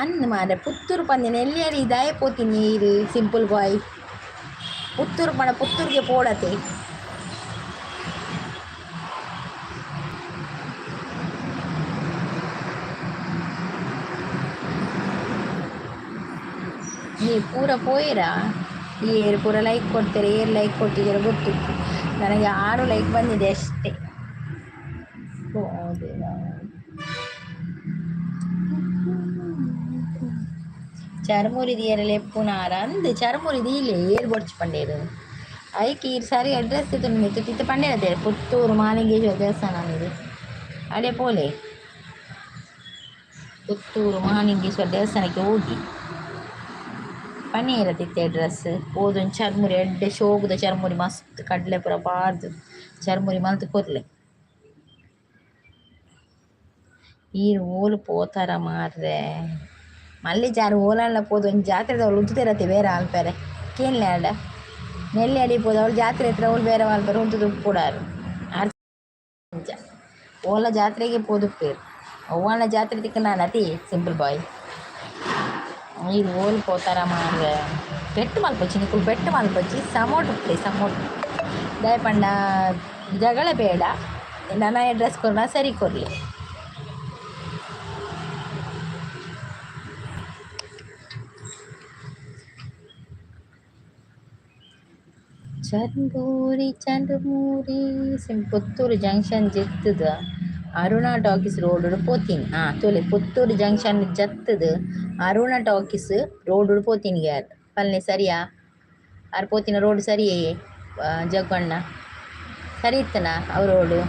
ಅಂದ್ ಮಾರ್ರೆ. ಪುತ್ತೂರು ಪಂದಿನ ಎಲ್ಲಿಯಾರಿ ದಾಯೆ ಪೋತೀನಿ ನೀರು ಸಿಂಪಲ್ ಬಾಯ್. ಪುತ್ತೂರು ಪಂಡ ಪುತ್ತೂರಿಗೆ ಪೋಡತೆ. ನೀ ಪೂರ ಪೋಯಿರಾ? ಏರು ಪೂರ ಲೈಕ್ ಕೊಡ್ತಾರೆ, ಏರು ಲೈಕ್ ಕೊಟ್ಟಿದ್ದೀರ ಗೊತ್ತು ನನಗೆ. 6 ಲೈಕ್ ಬಂದಿದೆ ಅಷ್ಟೇ. ಚರ್ಮುರಿ ದಿಯರ ಲೆಪ್ಪುನಾರ ಅಂದ್ ಚರ್ಮುರಿ ದೀಲೆ ಏರು ಬೊಡ್ಚು ಪಂಡೇರು. ಐಕ್ ಈರ್ ಸರಿ ಅಡ್ರೆಸ್ ಮಿತ್ತು ತಿತ್ತು ಪಂಡೇರ ಪುತ್ತೂರು ಮಾಲಿಂಗೇಶ್ವರ ದೇವಸ್ಥಾನ ಇದು ಅಡೆ ಪೋಲೆ. ಪುತ್ತೂರು ಮಹಾಲಿಂಗೇಶ್ವರ ದೇವಸ್ಥಾನಕ್ಕೆ ಹೋಗಿ ಪನ್ನೀರ ತಿತ್ತೆ ಅಡ್ರೆಸ್ ಪೋದೊಂದು ಚರ್ಮುರಿ ಎಡ್ಡೆ ಶೋಕುದ ಚರ್ಮುರಿ ಮಸ್ತ್ ಕಡಲೆ ಪೂರ ಪಾಡ್ದು ಚರ್ಮುರಿ ಮಲ್ತ್ ಕೊರ್ಲೆ. ಈರ್ ಓಲು ಪೋತಾರ ಮಾರ್ರೆ? ಮಲ್ಲಿ ಜಾರು ಓಲಾಂಡ ಪೋದು ಒಂಜಿ ಜಾತ್ರೆದವ್ಳು ಉಂತುದಿರತ್ತೆ ಬೇರೆ ಆಲ್ಪೆರೆ ಕೇನ್ಲೆ ಆಡ ನೆಲ್ಲಿ ಅಡಿ ಪೋದು ಅವಳು ಜಾತ್ರೆ ಹತ್ರ ಅವಳು ಬೇರೆ ಮಲ್ಪೆರೆ ಉಂತುದು ಉಪ್ಪುಡಾರು ಅಂಚ ಓಲ ಜಾತ್ರೆಗೆ ಪೋದುಪ್ಪೇರು ಅವ್ವಾಂಡ ಜಾತ್ರೆ ತಿಕ್ಕ ನಾನು ಅತಿ ಸಿಂಪಲ್ ಬಾಯ್. ಈರ್ ಓಲು ಪೋತಾರ ಮಾರ್ರೆ? ಪೆಟ್ಟು ಮಲ್ಪೊಚ್ಚಿ ನಿಕುಲು, ಪೆಟ್ಟು ಮಲ್ಪೊಚ್ಚಿ. ಸಮೋಟ್ ಉಪ್ಪುಲೆ ಸಮೋಟ್. ದಾಯೆ ಪಂಡ ಜಗಳ ಬೇಡ. ನನ್ನ ಅಡ್ರೆಸ್ ಕೊರ್ನ ಸರಿ ಕೊರ್ಲಿ. ಚರ್ಮೂರಿ ಚರ್ಮೂರಿ ಸಿಂ ಪುತ್ತೂರು ಜಂಕ್ಷನ್ ಜತ್ತದ ಅರುಣಾ ಟಾಕೀಸ್ ರೋಡ್ ಪೋತೀನಿ. ಹಾಂ ತೂಲೆ, ಪುತ್ತೂರು ಜಂಕ್ಷನ್ ಜತ್ತದ ಅರುಣಾ ಟಾಕೀಸ್ ರೋಡ್ ಪೋತೀನಿ. ಯಾರ್ ಪಲ್ನೆ ಸರಿಯಾ? ಆರ್ ಪೋತಿನ ರೋಡ್ ಸರಿಯೇ ಜಗ್ಗಣ್ಣ? ಸರಿ ಇತ್ತನಾ ಅವು ರೋಡು?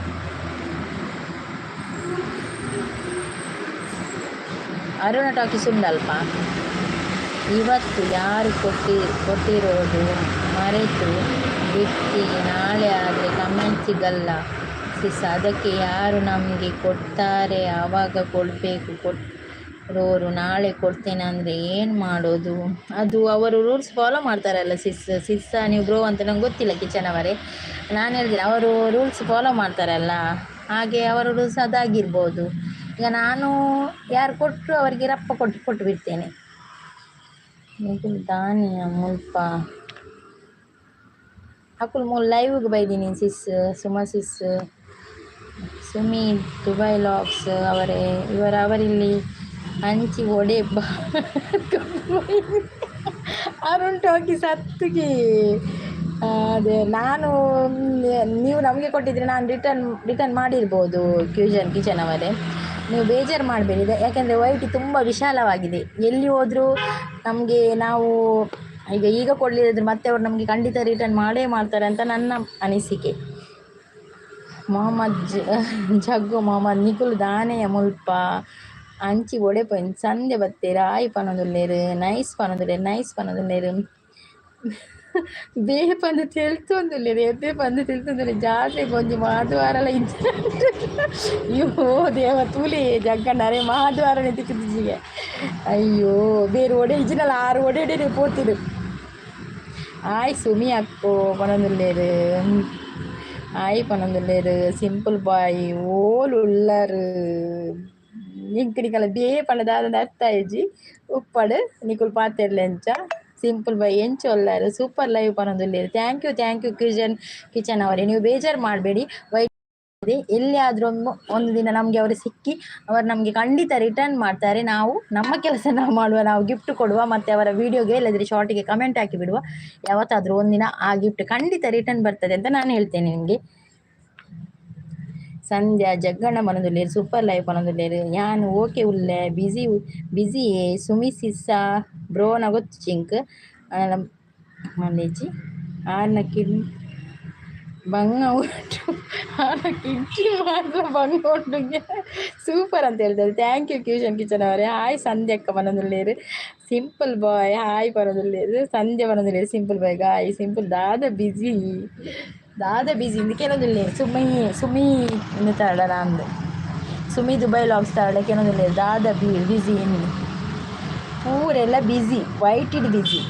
ಅರುಣ ಟಾಕೀಸ್ ಉಂಡಲ್ಪ. ಇವತ್ತು ಯಾರು ಕೊಟ್ಟಿರೋದು ಮರೆತು ಬಿಟ್ಟಿ, ನಾಳೆ ಆದರೆ ಕಮೆಂಟ್ ಸಿಗಲ್ಲ ಸಿಸ್. ಅದಕ್ಕೆ ಯಾರು ನಮಗೆ ಕೊಡ್ತಾರೆ ಆವಾಗ ಕೊಡಬೇಕು. ಕೊಟ್ಟರೋರು ನಾಳೆ ಕೊಡ್ತೇನೆ ಅಂದರೆ ಏನು ಮಾಡೋದು? ಅದು ಅವರು ರೂಲ್ಸ್ ಫಾಲೋ ಮಾಡ್ತಾರಲ್ಲ ಸಿಸ್. ಸಿಸ್ಸ ನೀವು ಬ್ರೋ ಅಂತ ನಂಗೆ ಗೊತ್ತಿಲ್ಲ ಕಿಚನ್ ಅವರೇ. ನಾನು ಹೇಳ್ತೀನಿ, ಅವರು ರೂಲ್ಸ್ ಫಾಲೋ ಮಾಡ್ತಾರಲ್ಲ, ಹಾಗೆ ಅವರ ರೂಲ್ಸ್ ಅದಾಗಿರ್ಬೋದು. ಈಗ ನಾನು ಯಾರು ಕೊಟ್ಟರು ಅವರಿಗೆ ರಪ್ಪ ಕೊಟ್ಟು ಕೊಟ್ಟು ಬಿಡ್ತೇನೆ. ದಾನಿಯ ಮುಲ್ಪ ಅಕುಲು ಮೂಲು ಲೈವ್ಗೆ ಬೈದೀನಿ sis, Suma sis, Sumi Dubai locks ಅವರೇ. ಇವರ ಅವರಿಲ್ಲಿ ಅಂಚಿ ಒಡೆ ಅರುಣ್ ಟಾಕೀಸ್ ಹತ್ತಿಗೆ. ಅದೇ ನಾನು ನೀವು ನಮಗೆ ಕೊಟ್ಟಿದ್ದರೆ ನಾನು ರಿಟರ್ನ್ ರಿಟರ್ನ್ ಮಾಡಿರ್ಬೋದು. ಕ್ಯೂಷನ್ ಕಿಚನ್ ಅವರೇ, ನೀವು ಬೇಜಾರು ಮಾಡಬೇಡಿ. ಯಾಕೆಂದರೆ ವೈಟಿ ತುಂಬ ವಿಶಾಲವಾಗಿದೆ. ಎಲ್ಲಿ ಹೋದರೂ ನಮಗೆ ನಾವು ಈಗ ಈಗ ಕೊಡಲಿಲ್ಲದ್ರೆ ಮತ್ತೆ ಅವರು ನಮಗೆ ಖಂಡಿತ ರಿಟರ್ನ್ ಮಾಡೇ ಮಾಡ್ತಾರೆ ಅಂತ ನನ್ನ ಅನಿಸಿಕೆ. ಮೊಹಮ್ಮದ್ ಜಗ್ಗು ಮೊಹಮ್ಮದ್ ನಿಕುಲು ದಾನೆಯ ಮುಲ್ಪ ಅಂಚಿ ಒಡೆಪೋಯಿನ್. ಸಂಧ್ಯಾ ಬತ್ತೆರ್, ಆಯ್ ಪನೊಂದುಲ್ಲೆರ್, ನೈಸ್ ಪನೊಂದುಲ್ಲೆರ್, ನೈಸ್ ಪನೊಂದುಲ್ಲೆರ್. ಬೇ ಪಂದ್ ತೆಲ್ತೊಂದುಲ್ಲೆರ್, ಎಬ್ಬೆ ಪಂದ್ ತೆಲ್ತೊಂದುಲ್ಲೆರ್. ಜಾತ್ರೆಗ್ ಒಂಜಿ ಮಾದ್ವಾರಲ ಇಜ್ಜಿ. ಅಯ್ಯೋ ದೇವ, ತೂಲೆ ಜಗ್ಗಣ್ಣರೇ, ಮಹಾದ್ವಾರನೆ ತಿಕ್ಕುದಿಜ್ಜಿಗೆ. ಅಯ್ಯೋ, ಬೇರೆ ಒಡೆ ಇಜ್ಜಿನಲ್ಲ, ಆರು ಒಡೆ ಒಡೆ ಪೋತಿರು. ಆಯ್ ಸುಮಿ ಅಕ್ಕೋ ಪನೊಂದುಲ್ಲೆರ್, ಆಯ್ ಪನೊಂದುಲ್ಲೆರ್. ಸಿಂಪಲ್ ಬಾಯ್ ಓಲು ಉಲ್ಲರ್? ಎಂಕ್ ನಿಕಲ ಬೇ ಪಂಡ ದಾದ ಅರ್ಥ ಆಯಿಜಿ. ಉಪ್ಪಡ್ ನಿಕುಲು ಪಾತೆರ್ಲೆ ಅಂಚ. ಸಿಂಪಲ್ ಬಾಯ್ ಎಂಚ ಉಲ್ಲರ್? ಸೂಪರ್ ಲೈವ್ ಪನೊಂದುಲ್ಲೆರ್. Thank you, thank you kitchen kitchen ಅವರೇ. ನೀವು ಬೇಜಾರು ಮಾಡಬೇಡಿ. ವೈ ಎಲ್ಲಿಯಾದ್ರೂ ಒಂದು ಒಂದು ದಿನ ನಮಗೆ ಅವರು ಸಿಕ್ಕಿ, ಅವರು ನಮಗೆ ಖಂಡಿತ ರಿಟರ್ನ್ ಮಾಡ್ತಾರೆ. ನಾವು ನಮ್ಮ ಕೆಲಸ ನಾವು ಮಾಡುವ, ನಾವು ಗಿಫ್ಟ್ ಕೊಡುವ ಮತ್ತು ಅವರ ವೀಡಿಯೋಗೆ ಇಲ್ಲದ್ರೆ ಶಾರ್ಟಿಗೆ ಕಮೆಂಟ್ ಹಾಕಿ ಬಿಡುವ. ಯಾವತ್ತಾದರೂ ಒಂದಿನ ಆ ಗಿಫ್ಟ್ ಖಂಡಿತ ರಿಟರ್ನ್ ಬರ್ತದೆ ಅಂತ ನಾನು ಹೇಳ್ತೇನೆ ನಿಮಗೆ. ಸಂಧ್ಯಾ, ಜಗ್ಗಣ್ಣ ಪನೊಂದುಲ್ಲೆರ್, ಸೂಪರ್ ಲೈವ್ ಪನೊಂದುಲ್ಲೆರ್. ಯಾನ್ ಓಕೆ ಉಲ್ಲೆ, ಬಿಸಿ ಬಿಸಿ. ಸುಮಿ ಸಿಸ್ಸ ಬ್ರೋನ ಗೊತ್ತುಜಿಂಕ್ ಮಂದೇಜಿ. ಆರ್ನ ಕಿಡ್ ಬಂಗ ಉಂಟು, ಆರ್ನ ಕಿಡ್ನಿ ಮಾತ್ರ ಬಂಗ ಉಂಟು. ಸೂಪರ್ ಅಂತ ಹೇಳ್ತಾರೆ. Thank you ಕ್ಯೂಷನ್ ಕಿಚನ್ ಅವರೇ. ಹಾಯ್ ಸಂಧ್ಯಕ್ಕ ಪನೊಂದುಲ್ಲೆರ್. ಸಿಂಪಲ್ ಬಾಯ್ ಹಾಯ್ ಪನೊಂದುಲ್ಲೆರ್. ಸಂಧ್ಯಾ ಪನೊಂದುಲ್ಲೆರ್ ಸಿಂಪಲ್ ಬಾಯ್ ಹಾಯ್. ಸಿಂಪಲ್ ದಾದ ಬಿಸಿ, ದಾದ ಬಿಸಿ ಇಂದು ಕೇನೊಂದುಲ್ಲೆರ್. ಸುಮಿ, ಸುಮಿ ಇಂದು ತರಡ ಅಂದು ಸುಮಿ ದುಬೈ ವ್ಲಾಗ್ಸ್ ತರಡ ಕೇನೊಂದುಲ್ಲೆರ್, ದಾದ ಬಿಸಿ ಇಂದು. ಪೂರೆಲ್ಲ ಬಿಸಿ, ವೈಟಿಡ್ ಬಿಸಿ.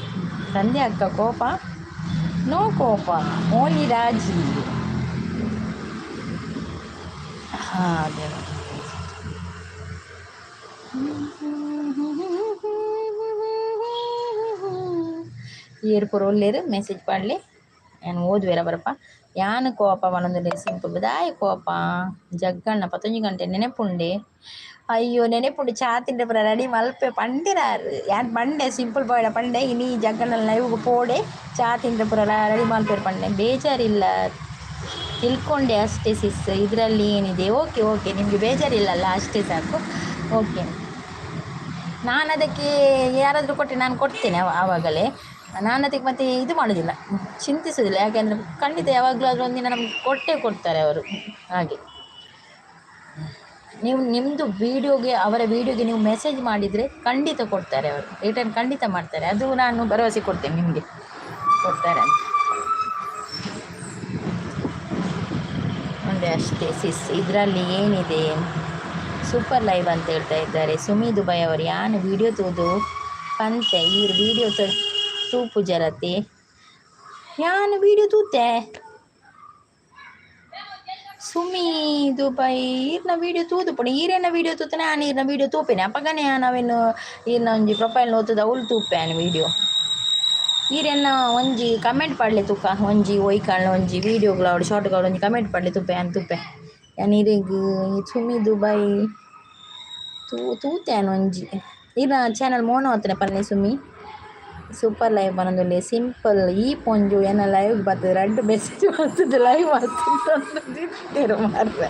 ಸಂಧ್ಯಾ ಅಕ್ಕ ಕೋಪ? ನೋ ಕೋಪ, ಓನ್ಲಿ ರಾಜಿ. ಹಾಂ, ಅದೇ. ಏರ್ ಪೂರ ಉಲ್ಲೆರ್, ಮೆಸೇಜ್ ಪಾಡ್ಲೆ, ಯಾನ್ ಓದುವೆರ ಬರಪ. ಯಾನ್ ಕೋಪ ಪನೊಂದುಲ್ಲೆ ಸಿಂಪಲ್. ದಾಯೆ ಕೋಪ ಜಗ್ಗಣ್ಣ? 11 ಗಂಟೆ ನೆನಪುಂಡೆ? ಅಯ್ಯೋ, ನೆನಪುಂಡು. ಚಾ ತಿಂಡ ಪೂರ ರೆಡಿ ಮಲ್ಪೆ ಪಂಡಿರಾರು. ಯಾನ್ ಪಂಡೆ, ಸಿಂಪಲ್ ಬಾಯ್ಡ ಪಂಡೆ, ಇನಿ ಜಗ್ಗಣ್ಣ ಲೈವ್ಗ್ ಪೋಡೆ, ಚಾ ತಿಂಡ ಪೂರ ರೆಡಿ ಮಲ್ಪೆರ್ ಪಂಡೆ. ಬೇಜಾರಿಲ್ಲ, ತಿಳ್ಕೊಂಡೆ ಅಷ್ಟೇ ಸಿಸ್, ಇದರಲ್ಲಿ ಏನಿದೆ? ಓಕೆ ಓಕೆ, ನಿಮಗೆ ಬೇಜಾರಿಲ್ಲಲ್ಲ, ಅಷ್ಟೇ ಸಾಕು. ಓಕೆ, ನಾನು ಅದಕ್ಕೆ ಯಾರಾದರೂ ಕೊಟ್ಟರೆ ನಾನು ಕೊಡ್ತೇನೆ ಆವಾಗಲೇ. ನಾನು ಅದಕ್ಕೆ ಮತ್ತೆ ಇದು ಮಾಡೋದಿಲ್ಲ, ಚಿಂತಿಸೋದಿಲ್ಲ. ಯಾಕೆಂದರೆ ಖಂಡಿತ ಯಾವಾಗಲೂ ಆದರೂ ಒಂದಿನ ನಮ್ಗೆ ಕೊಟ್ಟೇ ಕೊಡ್ತಾರೆ ಅವರು. ಹಾಗೆ ನೀವು ನಿಮ್ಮದು ವೀಡಿಯೋಗೆ, ಅವರ ವೀಡಿಯೋಗೆ ನೀವು ಮೆಸೇಜ್ ಮಾಡಿದರೆ ಖಂಡಿತ ಕೊಡ್ತಾರೆ ಅವರು. ರಿಟರ್ನ್ ಖಂಡಿತ ಮಾಡ್ತಾರೆ. ಅದು ನಾನು ಭರವಸೆ ಕೊಡ್ತೇನೆ ನಿಮಗೆ, ಕೊಡ್ತಾರೆ ಅಂತ. ಒಂದೇ ಅಷ್ಟೇ ಸಿಸ್, ಇದರಲ್ಲಿ ಏನಿದೆ? ಸೂಪರ್ ಲೈವ್ ಅಂತ ಹೇಳ್ತಾ ಇದ್ದಾರೆ ಸುಮಿ ದುಬೈ ಅವರು. ಯಾನು ವೀಡಿಯೋ ತೂದು ಪಂತೆ, ಈ ವೀಡಿಯೋ ತೂಪು ಜರತೆ. ಯಾನು ವೀಡಿಯೋ ತೂತೆ? ಸುಮಿ ದುಬೈ ಈರ್ನ ವೀಡಿಯೋ ತೂದು ಪುಣೆ. ಈರೆನ ವೀಡಿಯೋ ತೂತನೆ, ಆನ್ ಈರ್ನ ವೀಡಿಯೋ ತೂಪೇನೆ. ಅಪಗನೆ ಯಾನ್ ಅವೆನ್ ಈರ್ನ ಒಂಜಿ ಪ್ರೊಫೈಲ್ ನೋತುದು ಅವ್ಲು ತೂಪೆ ಆನ್ ವೀಡಿಯೋ. ಈರೆನ್ನ ಒಂಜಿ ಕಮೆಂಟ್ ಪಾಡ್ಲೆ ತೂಕ, ಒಂಜಿ ಒಯ್ಕಾಳ್ನ ಒಂಜಿ ವೀಡಿಯೋಗಳು ಶಾರ್ಟ್ಗಳು ಒಂಜಿ ಕಮೆಂಟ್ ಪಾಡ್ಲೆ ತೂಪೆ, ಯಾನ್ ತೂಪೆ. ಯಾನ್ ಇರೆಗ್ ಸುಮಿ ದುಬೈ ತೂತೆ ಯಾನ್ ಒಂಜಿ. ಈರ್ನ ಚಾನಲ್ ಮೋನೋ ಆತನೆ ಪನ್ನೆ. ಸುಮಿ ಸೂಪರ್ ಲೈವ್ ಪನೊಂದುಲ್ಲೆ. ಸಿಂಪಲ್ ಈ ಪೊಂಜು ಎನ್ನ ಲೈವ್ ಬತ್ತುದು ರಡ್ಡ್ ಮೆಸೇಜ್ ಬರ್ತದೆ, ಲೈವ್ ಮಲ್ತುದು ಮಾರ್ರೆ.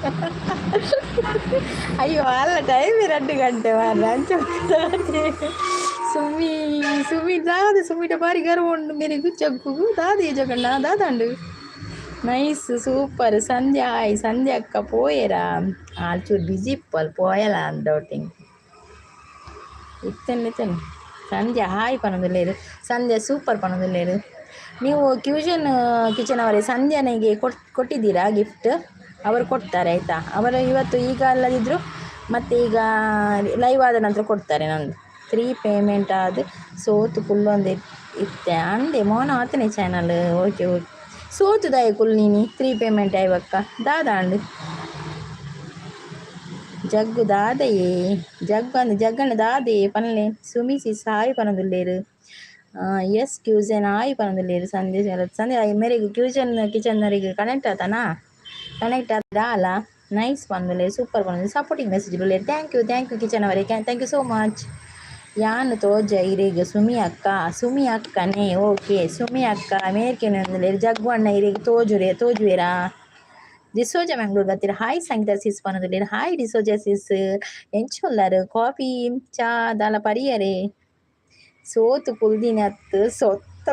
ಅಯ್ಯೋ, ಅಲ್ಲ, ಟೈಮ್ 2 ಗಂಟೆ ಮಾರ್ರೆ. ಅಂಚ ಸುಮಿ, ಸುಮಿ ದಾದ? ಸುಮಿಟ ಬಾರಿ ಗರ್ವ ಉಂಡು ಮೆರೆಗು ಜಗ್ಗುಗು. ದಾದ ಜಗಣ್ಣ ದಾದಾಂಡು? Nice, super. Sandhya hi. Sandhya ಅಕ್ಕ ಪೋಯೆರಾ? ಆಲ್ ಚೂರು ಬಿಸಿ ಇಪ್ಪಲ್, ಪೋಯಲ ಡೌಟಿಂಗ್ ಇತ್ತೇನೆ ಇತ್ತೇನೆ. ಸಂಧ್ಯಾ ಹಾಯ್ ಪನೊಂದುಲ್ಲೆರ್. ಸಂಧ್ಯಾ ಸೂಪರ್ ಪನೊಂದುಲ್ಲೆರ್. ನೀವು ಕ್ಯೂಷನ್ ಕಿಚನ್ ಅವರೇ, ಸಂಧ್ಯಾನಿಗೆ ಕೊಟ್ಟಿದ್ದೀರಾ ಗಿಫ್ಟ್? ಅವರು ಕೊಡ್ತಾರೆ, ಆಯಿತಾ? ಅವರು ಇವತ್ತು ಈಗ ಅಲ್ಲದಿದ್ದರು ಮತ್ತು ಈಗ ಲೈವ್ ಆದ ನಂತರ ಕೊಡ್ತಾರೆ. ನಂದು ತ್ರೀ ಪೇಮೆಂಟ್ ಆದ್ ಸೋತು ಕುಲ್ಲೊಂದು ಇತ್ತೆ ಅಂದೆ ಮೋನ ಆತನೆ ಚಾನಲ್. ಓಕೆ ಓಕೆ, ಸೋತು ದಾಯ ಕುಲ್ನಿನಿ? Three payment ಆಯ್ಬಕ್ಕ ದಾದಾಂಡ್? ಜಗ್ಗು ದಾದಯೇ? ಜಗ್ಗು ಅಂದ್ ಜಗ್ಗಣ್ಣ ದಾದೆ ಪನ್ಲೆ. ಸುಮಿಸಿ ಸಾಯ್ ಪನೊಂದುಲ್ಲೆರ್. ಎಸ್ ಕ್ಯೂಸನ್ ಆಯ್ ಪನೊಂದುಲ್ಲೆರ್. ಸಂದೇಶ ಸಂಧ್ಯಾ ಮೇರೆಗ್ ಕ್ಯೂಷನ್ ಕಿಚನ್ ನರಿಗೆ ಕನೆಕ್ಟ್ ಆತನಾ? ಕನೆಕ್ಟ್ ಆದ ಅಲ್ಲ. ನೈಸ್ ಪನೊಂದುಲ್ಲೆರ್, ಸೂಪರ್ ಪನೊಂದು, ಸಪೋರ್ಟಿಂಗ್ ಮೆಸೇಜ್ ಉಲ್ಲೆರ್. Thank you, thank you kitchen ಅವರೇ, thank you so much. ಯಾನ್ ತೋಜ ಇರೆಗ್ ಸುಮಿ ಅಕ್ಕ? ಸುಮಿ ಅಕ್ಕನೇ? ಓಕೆ, ಸುಮಿ ಅಕ್ಕ ಮೇರ್ಕೆನೊಂದುಲ್ಲೆರ್. ಜಗ್ಗು ಅಣ್ಣ ಇರೆಗ್ ತೋಜುರೆ, ತೋಜುವೆರಾ? ಡಿಸೋಜ ಮ್ಯಾಂಗ್ಳೂರ್ ಬತ್ತೀರ. ಹಾಯ್ ಸಂಗೀತ ಸಿಸ್ ಪನೊಂದುಲ್ಲೆರ್. ಹಾಯ್ ಡಿಸೋಜ ಸಿಸ್, ಎಂಚ ಕಾಫಿ ಚಾ ದಾಲ ಪರಿಯರೆ? ಸೋತು ಕುಲ್ದಿನತ್ ಸೊತ್ತ.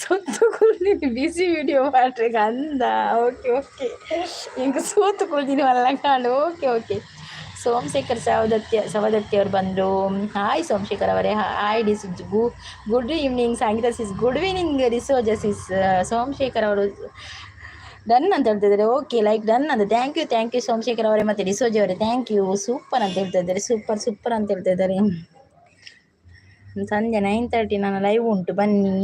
ಸೊತ್ತು ಕುಲ್ದಿನಿ ಬಿಸಿ ವಿಡಿಯೋ ಮಾಡ್ರಿ ಅಂದ. ಓಕೆ ಓಕೆ, ಎಂಕ್ ಸೋತು ಕುಲ್ದಿನಿ ಮಲ್ಲ ಕಾಂಡ್. ಓಕೆ ಓಕೆ, ಸೋಮಶೇಖರ್ ಸವದತ್ತಿ, ಸವದತ್ತಿ ಅವರು ಬಂದರು. ಹಾಯ್ ಸೋಮಶೇಖರ್ ಅವರೇ. Hi dis good evening Sangeetha sis. Good evening D'Souza sis. Somashekar ಅವರು ಡನ್ ಅಂತ ಹೇಳ್ತಿದ್ದಾರೆ. ಓಕೆ, ಲೈಕ್ ಡನ್ ಅಂತ. Thank you, thank you Somashekar ಅವರೇ ಮತ್ತು ಡಿಸೋಜಿ ಅವರೇ. Thank you. Super ಅಂತ ಹೇಳ್ತಾ ಇದ್ದಾರೆ. ಸೂಪರ್ ಸೂಪರ್ ಅಂತ ಹೇಳ್ತಾ ಇದ್ದಾರೆ. ಸಂಜೆ 9:30 ನನ್ನ ಲೈವ್ ಉಂಟು, ಬನ್ನಿ.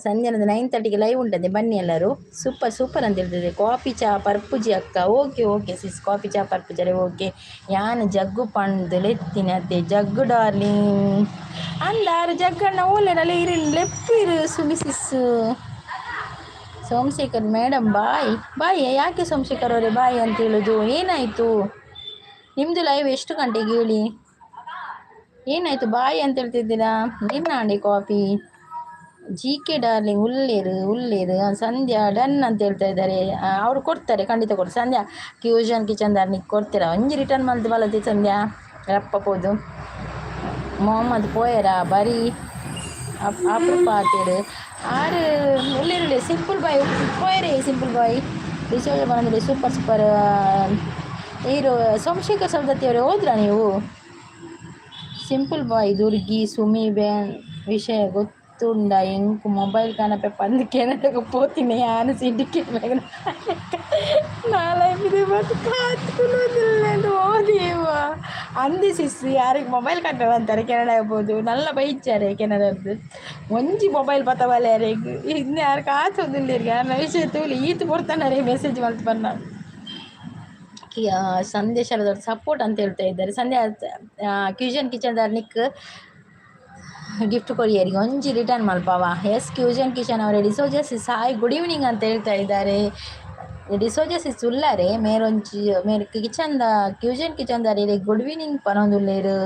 ಸಂಜೆ 9:30ಗೆ ಲೈವ್ ಉಂಟಂತೆ, ಬನ್ನಿ ಎಲ್ಲರೂ. ಸೂಪರ್ ಸೂಪರ್ ಅಂತ ಹೇಳ್ತಿದ್ದಾರೆ. ಕಾಫಿ ಚಾ ಪರ್ಪುಜಿ ಅಕ್ಕ. ಓಕೆ ಓಕೆ ಸಿಸ್, ಕಾಫಿ ಚಾ ಪರ್ಪುಜರೆ. ಓಕೆ. ಯಾನ್ ಜಗ್ಗು ಪಂಡ್ ಲೆತ್ತಿನ ಅತ್ತೆ ಜಗ್ಗು ಡಾರ್ಲಿಂಗ್ ಅಂದಾರು. ಜಗ್ಗಣ್ಣ ಓಲೆಡಲ್ಲ ಇರು, ಲೆಪ್ಪಿರು. Sumi sis. Somashekar madam bye bye. ಯಾಕೆ ಸೋಮಶೇಖರ್ ಅವರೇ ಬಾಯ್ ಅಂತ ಹೇಳೋದು? ಏನಾಯಿತು? ನಿಮ್ಮದು ಲೈವ್ ಎಷ್ಟು ಗಂಟೆಗೆ ಹೇಳಿ. ಏನಾಯಿತು ಬಾಯ್ ಅಂತ ಹೇಳ್ತಿದ್ದೀರಾ? ನಿನ್ನಾಂಡಿ ಕಾಫಿ. ಜಿ ಕೆ ಡಾರ್ಲಿಂಗ್ ಉಲ್ಲೇರು ಉಲ್ಲೇರು. ಸಂಧ್ಯಾ ಡನ್ ಅಂತ ಹೇಳ್ತಾ ಇದ್ದಾರೆ. ಅವರು ಕೊಡ್ತಾರೆ, ಖಂಡಿತ ಕೊಡ್ತಾರೆ. ಸಂಧ್ಯಾ, ಕ್ಯೂಷನ್ ಕಿಚನ್ ದಾರ್ನಿಗೆ ಕೊಡ್ತೀರಾ? ಒಂಜಿ ರಿಟರ್ನ್ ಮಲ್ತು ಬಲತಿ ಸಂಧ್ಯಾ ರಪ್ಪ ಪೋದು. ಮೊಹಮ್ಮದ್ ಪೋಯರ ಬರೀ ಅಪ್ರೂಪ ಆತೇರು ಆರು ಉಲ್ಲೇರುಳ್ಳೆ. ಸಿಂಪಲ್ ಬಾಯ್ ಪೋಯರೇ. ಸಿಂಪಲ್ ಬಾಯ್ ಡಿಸೋಜ ಬಂದರೆ ಸೂಪರ್ ಸೂಪರ್. ಇರು ಸೋಮಶೇಖರ್ ಸೌದತ್ತಿ ಅವರೇ, ಹೋದ್ರಾ ನೀವು? Simple boy Durgi Sumi ban ವಿಷಯ ಗೊತ್ತುಂಡ? ಎಂಕು ಮೊಬೈಲ್ ಕನಪೆ ಪಂದ್ ಕೆನಡಗ ಪೋತಿನಿ ಯಾನು ಸಿಂಡಿಕೇಟ್ ನಾಳೆ ಕಾತ್ಕೊಳ್ಳೋದಿಲ್ಲ. ಓದೇವ ಅಂದಿ ಸಿಸ್, ಯಾರಿಗೆ ಮೊಬೈಲ್ ಕಂಡ ಅಂತಾರೆ. ಕೆನಡ ಆಗ್ಬೋದು ನಲ್ಲ ಬೈಚಾರೆ. ಕೆನಡದ್ದು ಒಂಜಿ ಮೊಬೈಲ್ ಬತ್ತವಲ್ಲ ಯಾರಿಗೆ ಇನ್ನು ಯಾರು ಕಾತೊಂದಿಲ್ಲ. ಯಾರನ್ನ ವಿಷಯ ತೂಲಿ ಈತು ಕೊಡ್ತಾನೆ ಮೆಸೇಜ್ ಮಲ್ತು ಬನ್ನ. ಸಂದೇಶ ಸಪೋರ್ಟ್ ಅಂತ ಹೇಳ್ತಾ ಇದ್ದಾರೆ. ಸಂಧ್ಯಾ, ಕ್ಯೂಷನ್ ಕಿಚನ್ ನಿಕ್ ಗಿಫ್ಟ್ ಕೊರಿಯರಿಗೆ ಒಂಜಿ ರಿಟರ್ನ್ ಮಲ್ಪವ. ಎಸ್, ಕ್ಯೂಷನ್ ಕಿಚನ್ ಅವರೇ. ಡಿಸೋಜಸ್ ಹಾಯ್, ಗುಡ್ ಈವ್ನಿಂಗ್ ಅಂತ ಹೇಳ್ತಾ ಇದ್ದಾರೆ. ಡಿಸೋಜಸ್ ಉಲ್ಲಾರೆ ಮೇರೊಂಜಿ ಮೇರ್ ಕಿಚನ್ the ಕ್ಯೂಷನ್ ಕಿಚನ್ ದಾರಿ. ಗುಡ್ ಈವ್ನಿಂಗ್ ಪನೊಂದುಲ್ಲೇರು.